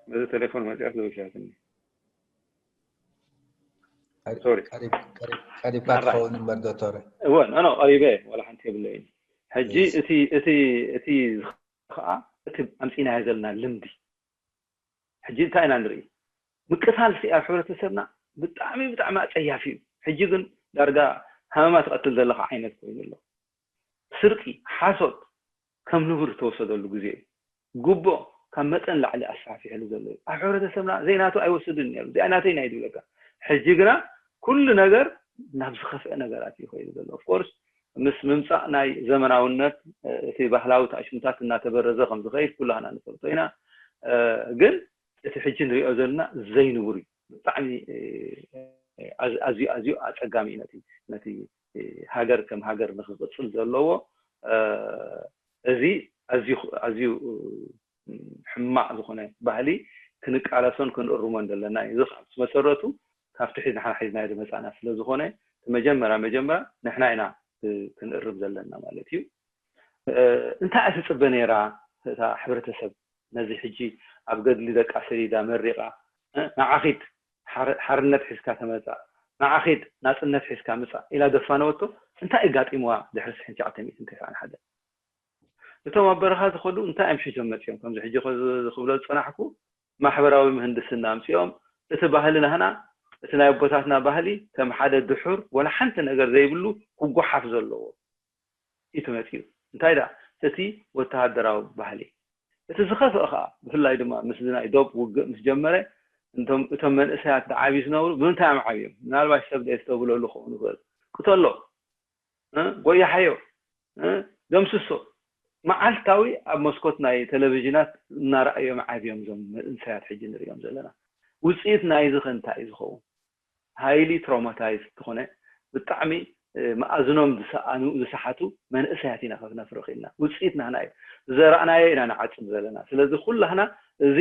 በዚ ቴሌፎን መፅያት ዝውሻትኒ ቀሪብካ ትኸውን እምበር ዶክተር። እወ ኖ ኖ ቀሪበ ዋላ ሓንቲ የብለይን። ሕጂ እቲ እቲ እቲ ከዓ እቲ ኣምፂናዮ ዘለና ልምዲ ሕጂ እንታይ ኢና ንርኢ? ምቅታል ሲ ኣብ ሕብረተሰብና ብጣዕሚ ብጣዕሚ ኣፀያፊ እዩ። ሕጂ ግን ዳርጋ ሃመማ ትቐትል ዘለካ ዓይነት ኮይኑ ኣሎ። ስርቂ፣ ሓሶት ከም ንቡር ዝተወሰደሉ ግዜ እዩ። ጉቦ ካብ መጠን ላዕሊ ኣስፋሕፊሕሉ ዘሎ እዩ። ኣብ ሕብረተሰብና ዘይናቱ ኣይወስድን ነይሩ። እዚኣ ናተይ ናይ ድብለካ። ሕጂ ግና ኩሉ ነገር ናብ ዝኸፍአ ነገራት እዩ ከይዱ ዘሎ። ኦፍኮርስ ምስ ምምፃእ ናይ ዘመናውነት እቲ ባህላዊ ታሽሙታት እናተበረዘ ከም ዝኸይድ ኩላህና ንፈልጦ ኢና። ግን እቲ ሕጂ ንሪኦ ዘለና ዘይንቡር እዩ። ብጣዕሚ ኣዝዩ ኣዝዩ ኣፀጋሚ እዩ ነቲ ነቲ ሃገር ከም ሃገር ንክቕፅል ዘለዎ እዚ ኣዝዩ ኣዝዩ ሕማቕ ዝኾነ ባህሊ ክንቃለሶን ክንእርሞን ዘለና እዩ። እዚ ከዓ ምስ መሰረቱ ካብቲ ሒዝ ንሕና ሒዝናዮ ዝመፃና ስለ ዝኾነ እቲ መጀመርያ መጀመርያ ንሕና ኢና ክንእርም ዘለና ማለት እዩ። እንታይ እያ ትፅበ ነይራ እታ ሕብረተሰብ ነዚ ሕጂ ኣብ ገድሊ ደቃ ሰዲዳ መሪቓ ንዓ ኺድ ሓርነት ሒዝካ ተመፃእ፣ ንዓ ኺድ ናፅነት ሒዝካ ምፃእ ኢላ ዘፋነወቶ እንታይ ኣጋጢምዋ ድሕሪ ሽሕን ትሽዓተ ሚእትን ተስዓን ሓደን? እቶም ኣብ በረኻ ዝኸዱ እንታይ እዮም ሒዞም መፂኦም? ከምዚ ሕጂ ዝኽብሎ ዝፀናሕኩ ማሕበራዊ ምህንድስና ኣምፂኦም እቲ ባህሊ ናህና እቲ ናይ ኣቦታትና ባህሊ ከም ሓደ ድሑር ወላ ሓንቲ ነገር ዘይብሉ ክጓሓፍ ዘለዎ እዩ ተመፂኡ። እንታይ ደኣ እቲ ወተሃደራዊ ባህሊ እቲ ዝኸፍአ ከዓ ብፍላይ ድማ ምስዚ ናይ ዶብ ውግእ ምስ ጀመረ እቶም እቶም መንእሰያት ዝዓብዩ ዝነበሩ ብምንታይ እዮም ዓብዮም? ምናልባሽ ሰብ ደየስተብህለሉ ክኸውን ይኽእል። ቅተሎ፣ ጎያሓዮ፣ ደምስሶ። መዓልታዊ ኣብ መስኮት ናይ ቴሌቪዥናት እናረኣዮም ዓብዮም እዞም መንእሰያት ሕጂ ንሪኦም ዘለና። ውፅኢት ናይዚ ኸ እንታይ እዩ ዝኸውን? highly traumatized ዝኾነ ብጣዕሚ መኣዝኖም ዝሰኣኑ ዝሰሓቱ መንእሰያት ኢና ከነፍሪ ክኢልና። ውፅኢት ናህና እዩ። ዝዘራእናዮ ኢና ንዓፅድ ዘለና። ስለዚ ኩላህና እዚ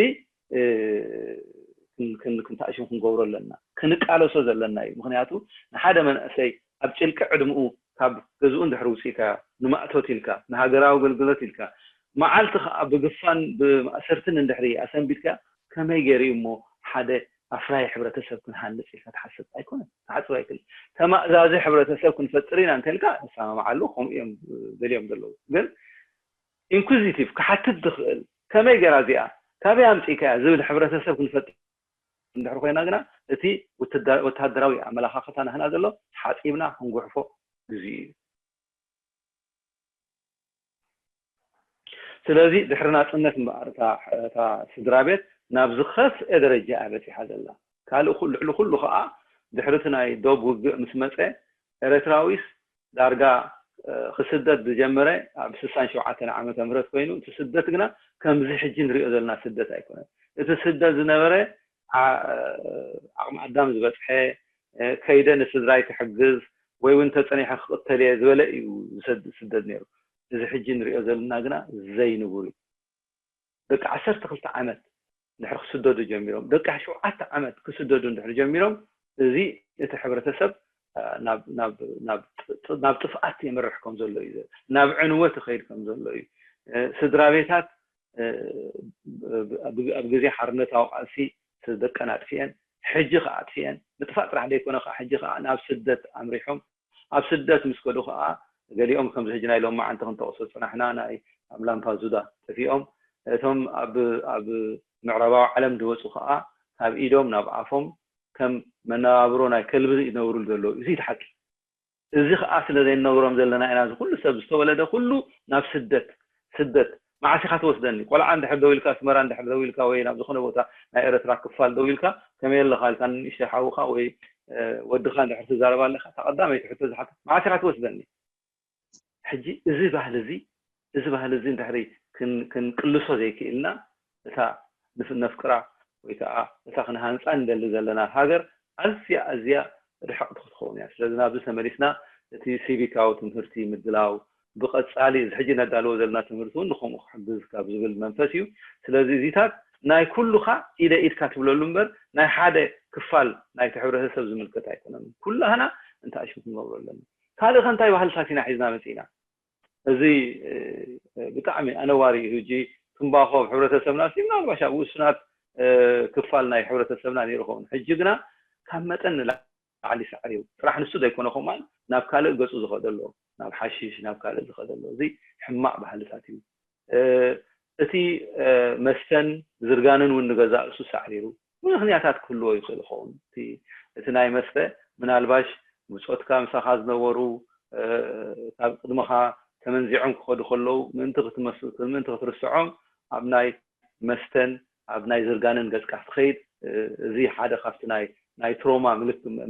ክንታእሽም ክንገብሮ ኣለና፣ ክንቃለሶ ዘለና እዩ። ምክንያቱ ንሓደ መንእሰይ ኣብ ጭልቂ ዕድምኡ ካብ ገዝኡ እንድሕር ውፅኢካ ንማእቶት ኢልካ ንሃገራዊ ኣገልግሎት ኢልካ መዓልቲ ከዓ ብግፋን ብማእሰርትን እንድሕር ኣሰንቢድካ ከመይ ገይሩ እዩ እሞ ሓደ ኣፍራይ ሕብረተሰብ ክንሃንፅ ኢልካ ትሓስብ ኣይኮነን። ትሓስብ ኣይክእል። ተማእዛዚ ሕብረተሰብ ክንፈጥር ኢና እንተልካ ንሰማማዓሉ፣ ከምኡ እዮም ደልዮም ዘለዉ። ግን ኢንኩዚቲቭ ክሓትት ዝኽእል ከመይ ገይራ እዚኣ ካበይ ኣምፂእካያ ዝብል ሕብረተሰብ ክንፈጥር እንድሕር ኮይና ግና እቲ ወተሃደራዊ ኣመላኻኽታ ናህና ዘሎ ሓፂብና ክንጉሕፎ ግዜኡ እዩ። ስለዚ ድሕሪ ናፅነት እምበኣር እታ ስድራ ቤት ናብ ዝኸፍአ ደረጃ እያ በፂሓ ዘላ። ካልእ ኩሉ ልዕሊ ኩሉ ከዓ ድሕሪ እቲ ናይ ዶብ ውግእ ምስ መፀ ኤረትራዊስ ዳርጋ ክስደድ ዝጀመረ ኣብ ስሳን ሸውዓተን ዓመተ ምህረት ኮይኑ እቲ ስደት ግና ከምዚ ሕጂ ንሪኦ ዘለና ስደት ኣይኮነን። እቲ ስደት ዝነበረ ዓቕሚ ኣዳም ዝበፅሐ ከይደ ንስድራይ ክሕግዝ ወይ እውን ተፀኒሐ ክቕተል እየ ዝበለ እዩ ዝሰድ- ዝስደድ ነይሩ። እዚ ሕጂ ንሪኦ ዘለና ግና ዘይንቡር እዩ። ደቂ ዓሰርተ ክልተ ዓመት ድሕሪ ክስደዱ ጀሚሮም ደቂ ሸውዓተ ዓመት ክስደዱ እንድሕሪ ጀሚሮም እዚ እቲ ሕብረተሰብ ናብ ናብ ናብ ናብ ጥፍኣት የምርሕ ከም ዘሎ እዩ። ናብ ዕንወት ይኸይድ ከም ዘሎ እዩ። ስድራ ቤታት ኣብ ግዜ ሓርነታዊ ቃልሲ ደቀን ኣጥፊአን ሕጂ ከዓ ኣጥፊአን ምጥፋእ ጥራሕ ዘይኮነ ከዓ ሕጂ ከዓ ናብ ስደት ኣምሪሖም ኣብ ስደት ምስ ከዱ ከዓ ገሊኦም ከምዚ ሕጂ ናይ ሎማዓንቲ ክንጠቕሶ ዝፀናሕና ናይ ኣብ ላምፓዙዳ ጠፊኦም እቶም ኣብ ኣብ ምዕራባዊ ዓለም ዝወፁ ከዓ ካብ ኢዶም ናብ ኣፎም ከም መነባብሮ ናይ ከልቢ ይነብሩ ዘለዉ እዚ እቲ ሓቂ እዚ ከዓ ስለ ዘይነግሮም ዘለና ኢና እዚ ኩሉ ሰብ ዝተወለደ ኩሉ ናብ ስደት ስደት መዓስ ኢኻ ትወስደኒ ቆልዓ እንድሕር ደው ኢልካ ኣስመራ እንድሕር ደው ኢልካ ወይ ናብ ዝኾነ ቦታ ናይ ኤረትራ ክፋል ደው ኢልካ ከመይ ኣለኻ ኢልካ ንእሽተይ ሓውኻ ወይ ወድኻ እንድሕር ትዛረብ ኣለኻ እታ ቀዳመይቲ ሕቶ ዝሓትት መዓስ ኢኻ ትወስደኒ ሕጂ እዚ ባህሊ እዚ እዚ ባህሊ እዚ እንድሕሪ ክንቅልሶ ዘይክእልና እታ ነፍቅራ ወይ ከዓ እታ ክንሃንፃ ንደሊ ዘለና ሃገር ኣዝያ ኣዝያ ርሕቕቲ ክትኸውን እያ ስለዚ ናብዚ ተመሊስና እቲ ሲቪካዊ ትምህርቲ ምድላው ብቐፃሊ እዚ ሕጂ ነዳልዎ ዘለና ትምህርቲ እውን ንከምኡ ክሕግዝ ካብ ዝብል መንፈስ እዩ ስለዚ እዚታት ናይ ኩሉኻ ኢደ ኢድካ ትብለሉ እምበር ናይ ሓደ ክፋል ናይቲ ሕብረተሰብ ዝምልከት ኣይኮነን ኩላህና እንታይ ሽም ክንገብሮ ኣለና ካልእ ከ እንታይ ባህልታት ኢና ሒዝና መፂእና እዚ ብጣዕሚ ኣነዋሪ እዩ ህጂ ትንባኾ ኣብ ሕብረተሰብና ሲ ምናልባሽ ኣብ ውሱናት ክፋል ናይ ሕብረተሰብና ነይሩ ኸውን ሕጂ ግና ካብ መጠን ንላዕሊ ሳዕሪ እዩ ጥራሕ ንሱ ዘይኮነ ከማን ናብ ካልእ ገፁ ዝኸደሎ ናብ ሓሽሽ ናብ ካልእ ዝኸደሎ እዚ ሕማቕ ባህልታት እዩ እቲ መስተን ዝርጋንን እውን ንገዛእ ርእሱ ሳዕሪሩ ብምኽንያታት ክህልዎ ይኽእል ይኸውን እቲ ናይ መስተ ምናልባሽ ብፆትካ ምሳኻ ዝነበሩ ካብ ቅድመኻ ተመንዚዖም ክኸዱ ከለዉ ምእንቲ ክትመስል ምእንቲ ክትርስዖም ኣብ ናይ መስተን ኣብ ናይ ዝርጋንን ገፅካ ክትኸይድ እዚ ሓደ ካብቲ ናይ ናይ ትሮማ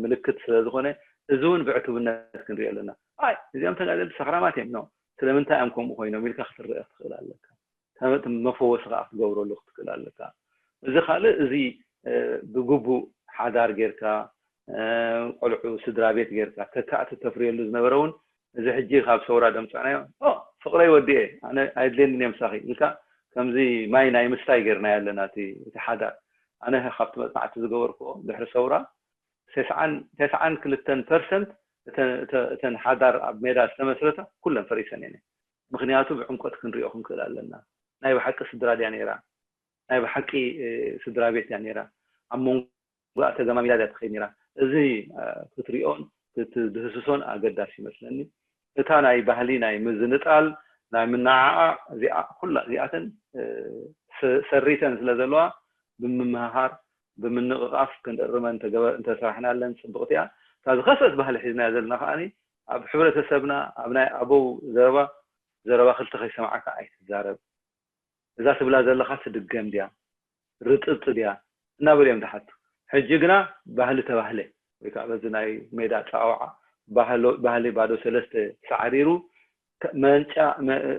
ምልክት ስለ ዝኾነ እዚ እውን ብዕቱብነት ክንሪኦ ኣለና። ኣይ እዚኦም ተጋደልቲ ሰኽራማት እዮም ነው ስለምንታይ እዮም ከምኡ ኮይኖም ኢልካ ክትርአ ክትኽእል ኣለካ። መፈወሲ ከዓ ክትገብረሉ ክትክእል ኣለካ። እዚ ካልእ እዚ ብግቡእ ሓዳር ጌርካ ቆልዑ ስድራ ቤት ጌርካ ተካእቲ ተፍርየሉ ዝነበረ እውን እዚ ሕጂ ካብ ሰውራ ደምፃናዮ ፍቅረይ ወዲኤ ኣነ ኣይድልየንን እየ ምሳኺ ኢልካ ከምዚ ማይ ናይ ምስታይ ጌርናዮ ኣለና እቲ ሓዳር ኣነ ካብቲ መፅናዕቲ ዝገበርክዎ ድሕሪ ሰውራ ተስዓን ክልተን ፐርሰንት እተን ሓዳር ኣብ ሜዳ ዝተመስረታ ኩለን ፈሪሰን እየን ምክንያቱ ብዕምቆት ክንሪኦ ክንክእል ኣለና ናይ ብሓቂ ስድራ ድያ ነይራ ናይ ብሓቂ ስድራ ቤት እያ ነይራ ኣብ መንጎኣ ተገማሚላ ድያ ትኸይድ ነይራ እዚ ክትሪኦን ክትድህስሶን ኣገዳሲ ይመስለኒ እታ ናይ ባህሊ ናይ ምዝንጣል ናይ ምናዓዓ እዚኣ ኩላ እዚኣተን ሰሪተን ስለ ዘለዋ ብምምሃር ብምንቕቓፍ ክንእርመን እንተሰራሕናለን ፅብቕቲ እያ እታ ዝኸፍአት ባህሊ ሒዝናያ ዘለና ከዓ ኣብ ሕብረተሰብና ኣብ ናይ ኣበው ዘረባ ዘረባ ክልተ ከይሰማዕካ ኣይትዛረብ እዛ ትብላ ዘለኻ ትድገም ድያ ርጥጥ ድያ እናበሉ እዮም ዝሓቱ ሕጂ ግና ባህሊ ተባህለ ወይ ከዓ በዚ ናይ ሜዳ ኣፀዋውዓ ባህሊ ባዶ ሰለስተ ሳዕሪሩ መንጫ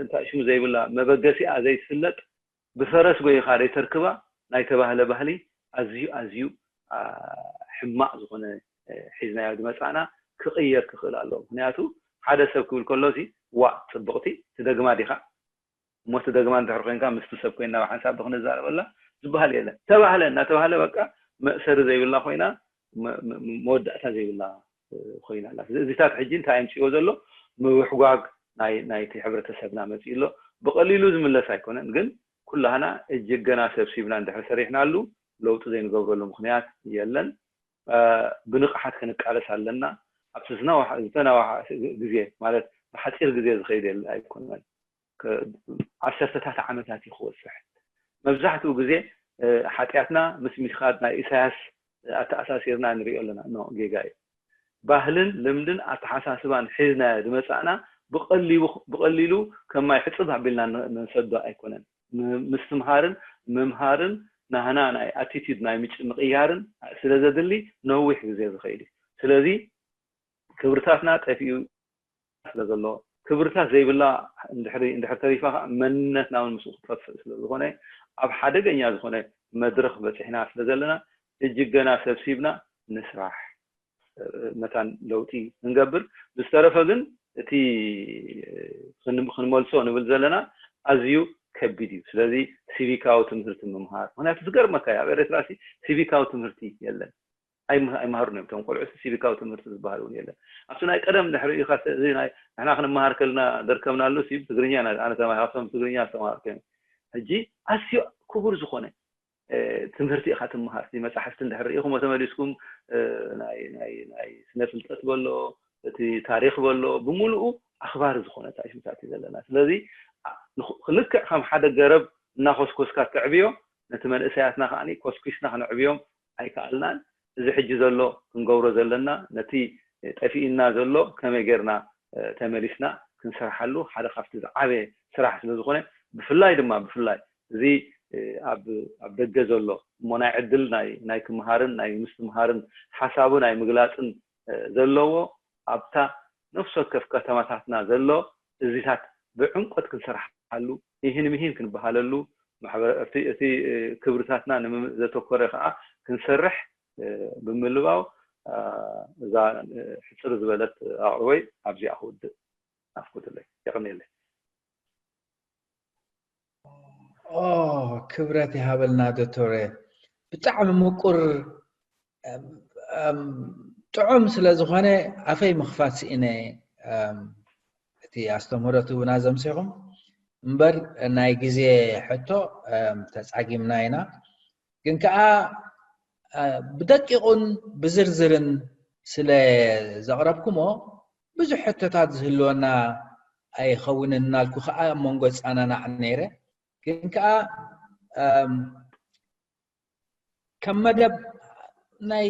እንታይ ሽሙ ዘይብላ መበገሲኣ ዘይትፍለጥ ብፈረስ ጎይኻ ዘይተርክባ ናይ ተባህለ ባህሊ ኣዝዩ ኣዝዩ ሕማቕ ዝኾነ ሒዝናዮ ዝመፃእና ክቕየር ክኽእል ኣለዎ ምክንያቱ ሓደ ሰብ ክብል ከሎ ሲ ዋእ ፅብቕቲ ትደግማ ዲኻ እሞ ትደግማ እንድሕር ኮይንካ ምስቲ ሰብ ኮይንና ብሓንሳብ ዶ ክንዛረበላ ዝበሃል የለን ተባህለ እናተባህለ በቃ መእሰሪ ዘይብላ ኮይና መወዳእታ ዘይብላ ኮይና ኣላ እዚታት ሕጂ እንታይ የምፅዎ ዘሎ ምውሕጓግ ናይቲ ሕብረተሰብና መፅኡ ኣሎ ብቐሊሉ ዝምለስ ኣይኮነን ግን ኩላህና እጅገና ሰብሲብና እንድሕር ሰሪሕናሉ ለውጢ ዘይንገብረሉ ምክንያት የለን ብንቕሓት ክንቃለስ ኣለና ኣብቲ ዝተናዋሓ ግዜ ማለት ብሓፂር ግዜ ዝኸይድ ኣይኮነን ዓሰርተታት ዓመታት እዩ ክወስሕ መብዛሕትኡ ግዜ ሓጢኣትና ምስ ምኻድ ናይ ኢሳያስ ኣተኣሳሲርና ንሪኦ ኣለና ኖ ጌጋ እዩ ባህልን ልምድን ኣተሓሳስባን ሒዝናዮ ዝመፃእና ብቐሊሉ ከም ማይ ሕፅብ ኣቢልና ንሰዶ ኣይኮነን ምስትምሃርን ምምሃርን ናህና ናይ ኣቲቲድ ናይ ምጭ ምቕያርን ስለ ዘድሊ ነዊሕ ግዜ ዝኸይድ እዩ። ስለዚ ክብርታትና ጠፊኡ ስለ ዘሎ፣ ክብርታት ዘይብላ እንድሕሪ እንድሕር ተሪፋ ከዓ መንነትና እውን ምስኡ ክጠፍእ ስለ ዝኾነ ኣብ ሓደገኛ ዝኾነ መድረኽ በፂሕና ስለ ዘለና እጅገና ሰብሲብና ንስራሕ። መታን ለውጢ ክንገብር። ብዝተረፈ ግን እቲ ክንመልሶ ንብል ዘለና ኣዝዩ ከቢድ እዩ። ስለዚ ሲቪካዊ ትምህርቲ ምምሃር፣ ምክንያቱ ዝገርመካ ኣብ ኤርትራ ሲቪካዊ ትምህርቲ የለን። ኣይመሃሩን እዮም እቶም ቆልዑ። ሲቪካዊ ትምህርቲ ዝበሃል እውን የለን። ኣብቲ ናይ ቀደም ድሕሪ ኢኻ እዚ ናይ ንሕና ክንመሃር ከልና ደርከብናሉ ሲ ትግርኛ ኣነ ተማሂር ካብቶም ትግርኛ ዝተማሃርኩ እዮም። ሕጂ ኣዝዩ ክቡር ዝኾነ ትምህርቲ ኢኻ ትምሃር። መፅሓፍቲ እንድሕር ርኢኹም ተመሊስኩም ናይ ስነ ፍልጠት በሎ እቲ ታሪክ በሎ ብምሉኡ ኣኽባሪ ዝኾነ ታሽምታት እዩ ዘለና። ስለዚ ልክዕ ከም ሓደ ገረብ እናኮስኮስካ ተዕብዮ ነቲ መንእሰያትና ከዓ ኮስኪስና ክነዕብዮም ኣይከኣልናን። እዚ ሕጂ ዘሎ ክንገብሮ ዘለና ነቲ ጠፊእና ዘሎ ከመይ ጌርና ተመሊስና ክንሰርሓሉ ሓደ ካብቲ ዝዓበየ ስራሕ ስለ ዝኾነ ብፍላይ ድማ ብፍላይ እዚ ኣብ ደገ ዘሎ እሞ ናይ ዕድል ናይ ክምሃርን ናይ ምስትምሃርን ሓሳቡ ናይ ምግላፅን ዘለዎ ኣብታ ነፍሲ ወከፍ ከተማታትና ዘሎ እዚታት ብዕምቆት ክንሰርሓሉ ይህን ምሂን ክንበሃለሉ እቲ ክብርታትና ዘተኮረ ከዓ ክንሰርሕ ብምልባው እዛ ሕፅር ዝበለት ኣቕርቦይ ኣብዚኣ ክውድእ ናፍቆተለይ። የቐንየለይ። ክብረት ይሃበልና ዶክተር። ብጣዕሚ ምቁር ጥዑም ስለ ዝኾነ ኣፈይ ምኽፋት ስኢነ። እቲ ኣስተምህሮት እውን ኣዘምሲኹም እምበር ናይ ግዜ ሕቶ ተፃጊምና ኢና። ግን ከዓ ብደቂቑን ብዝርዝርን ስለ ዘቕረብኩሞ ብዙሕ ሕቶታት ዝህልወና ኣይኸውንን እናልኩ ከዓ ኣብ መንጎ ፃናናዕ ነይረ። ግን ከዓ ከም መደብ ናይ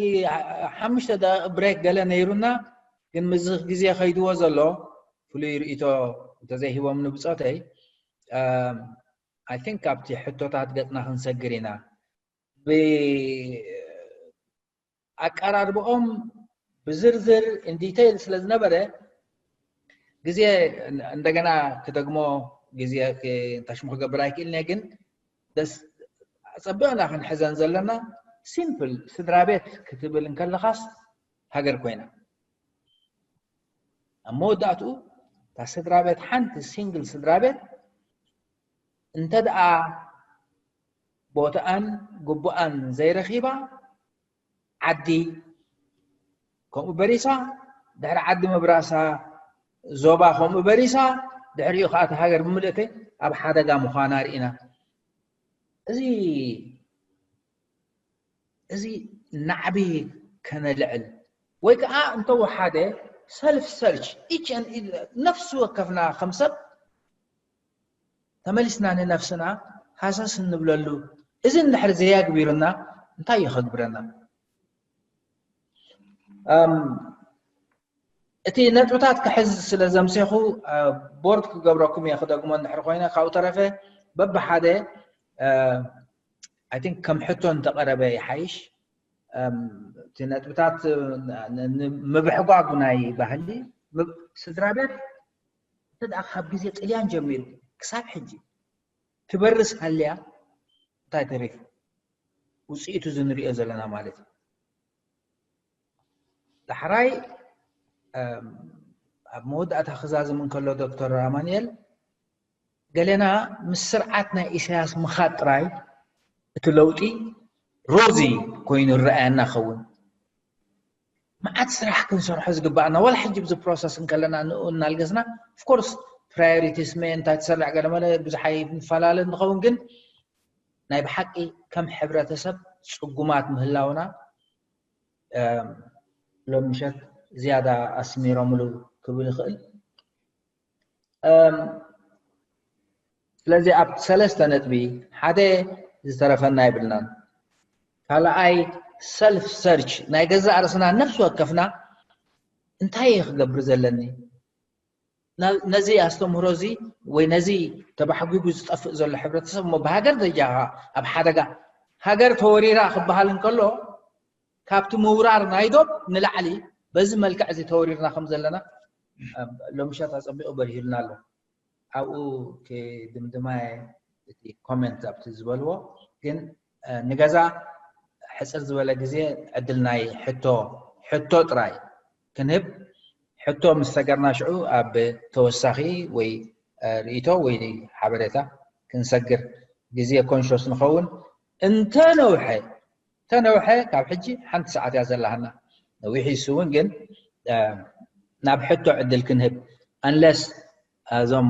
ሓሙሽተ ደቂቕ ብሬክ ገለ ነይሩና፣ ግን ምዚ ግዜ ከይድዎ ዘሎ ፍሉይ ርእይቶ እንተዘይሂቦም ንብፆተይ I think ካብቲ ሕቶታት ገፅና ክንሰግር ኢና። ብኣቀራርብኦም ብዝርዝር in detail ስለ ዝነበረ ግዜ እንደገና ክደግሞ ግዜ ታሽሙ ክገብር ኣይክእልን እየ። ግን ደስ ፀቢቕና ክንሕዘን ዘለና ሲምፕል ስድራ ቤት ክትብል እንከለኻስ ሃገር ኮይና ኣብ መወዳእትኡ እታ ስድራ ቤት ሓንቲ ሲንግል ስድራ ቤት እንተ ደኣ ቦትኣን ግቡኣን ዘይረኺባ ዓዲ ከምኡ በሪሳ ድሕሪ ዓዲ ምብራሳ ዞባ ከምኡ በሪሳ ድሕሪኡ ከዓ እቲ ሃገር ብምልእተ ኣብ ሓደጋ ምዃና ርኢና። እዚ እዚ ናዕቢ ከነልዕል ወይ ከዓ እንተወሓደ ሰልፍ ሰርች ነፍሲ ወከፍና ከም ሰብ ተመሊስና ንነፍስና ሃሰስ እንብለሉ እዚ እንድሕር ዘየግቢሩና እንታይ እዩ ከግብረና? እቲ ነጥብታት ክሕዝ ስለ ዘምሴኹ ቦርድ ክገብረኩም እየ ክደግሞ እንድሕር ኮይነ። ካብኡ ተረፈ በብሓደ I think ከም ሕቶ እንተቐረበ ይሓይሽ። እቲ ነጥብታት ምብሕጓጉ ናይ ባህሊ ስድራ ቤት እንተ ካብ ግዜ ጥልያን ጀሚሩ ክሳብ ሕጂ ትበርስ ሃልያ እንታይ ተሪፉ ውፅኢቱ ዝንሪኦ ዘለና ማለት እዩ። ዳሕራይ ኣብ መወዳእታ ክዛዝም እንከሎ ዶክተር ኣማንኤል ገሌና ምስ ስርዓት ናይ ኢሳያስ ምኻድ ጥራይ እቲ ለውጢ ሮዚ ኮይኑ ይረኣየና ኸውን። መዓት ስራሕ ክንሰርሖ ዝግባኣና ዋላ ሕጂ ብዚ ፕሮሰስ እንከለና ንኡ እናልገስና ኦፍኮርስ ፕራዮሪቲስ መ እንታይ ትሰርዕ ገለመለ ብዙሕ ኣይንፈላለ ንኸውን ግን ናይ ብሓቂ ከም ሕብረተሰብ ፅጉማት ምህላውና ሎም ምሸት ዝያዳ ኣስሚሮምሉ ክብል ይኽእል። ስለዚ ኣብ ሰለስተ ነጥቢ ሓደ ዝተረፈና የብልናን። ካልኣይ ሰልፍ ሰርች ናይ ገዛእ ርእስና ነፍሲ ወከፍና እንታይ እየ ክገብር ዘለኒ ነዚ ኣስተምህሮ እዚ ወይ ነዚ ተባሕጒጉ ዝጠፍእ ዘሎ ሕብረተሰብ እሞ ብሃገር ደረጃ ኣብ ሓደጋ ሃገር ተወሪራ ክበሃል እንከሎ ካብቲ ምውራር ናይ ዶብ ንላዕሊ በዚ መልክዕ እዚ ተወሪርና ከም ዘለና ሎምሻት ኣጸቢቑ በሪሂልና ኣሎ። ኣብኡ ክድምድማ እቲ ኮመንት ኣብቲ ዝበልዎ ግን ንገዛ ሕፅር ዝበለ ግዜ ዕድል ናይ ሕቶ ሕቶ ጥራይ ክንህብ ሕቶ ምስ ሰገርና ሽዑ ኣብ ተወሳኺ ወይ ርእይቶ ወይ ሓበሬታ ክንሰግር ግዜ ኮንሽስ ንኸውን እንተነውሐ ተነውሐ ካብ ሕጂ ሓንቲ ሰዓት እያ ዘላሃና ነዊሕ ይሱ እውን ግን ናብ ሕቶ ዕድል ክንህብ ኣንለስ እዞም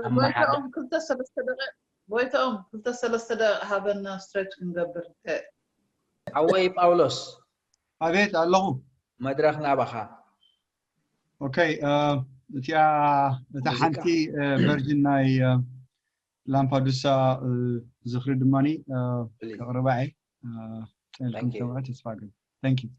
ኣመሓደ ጎይታኦም ክልተ ሰለስተ ደቂቕ ጎይታኦም ክልተ ሰለስተ ደቂቕ ሃበና ስትሬች ክንገብር ሓወይ ጳውሎስ ኣቤት ኣለኹ መድረኽ ናባኻ ኦኬ እቲኣ እታ ሓንቲ ቨርጅን ናይ ላምፓዱሳ ዝኽሪ ድማ ከቕርባ እየ ጨልኩም ሰምዑ ተስፋ ገ thank you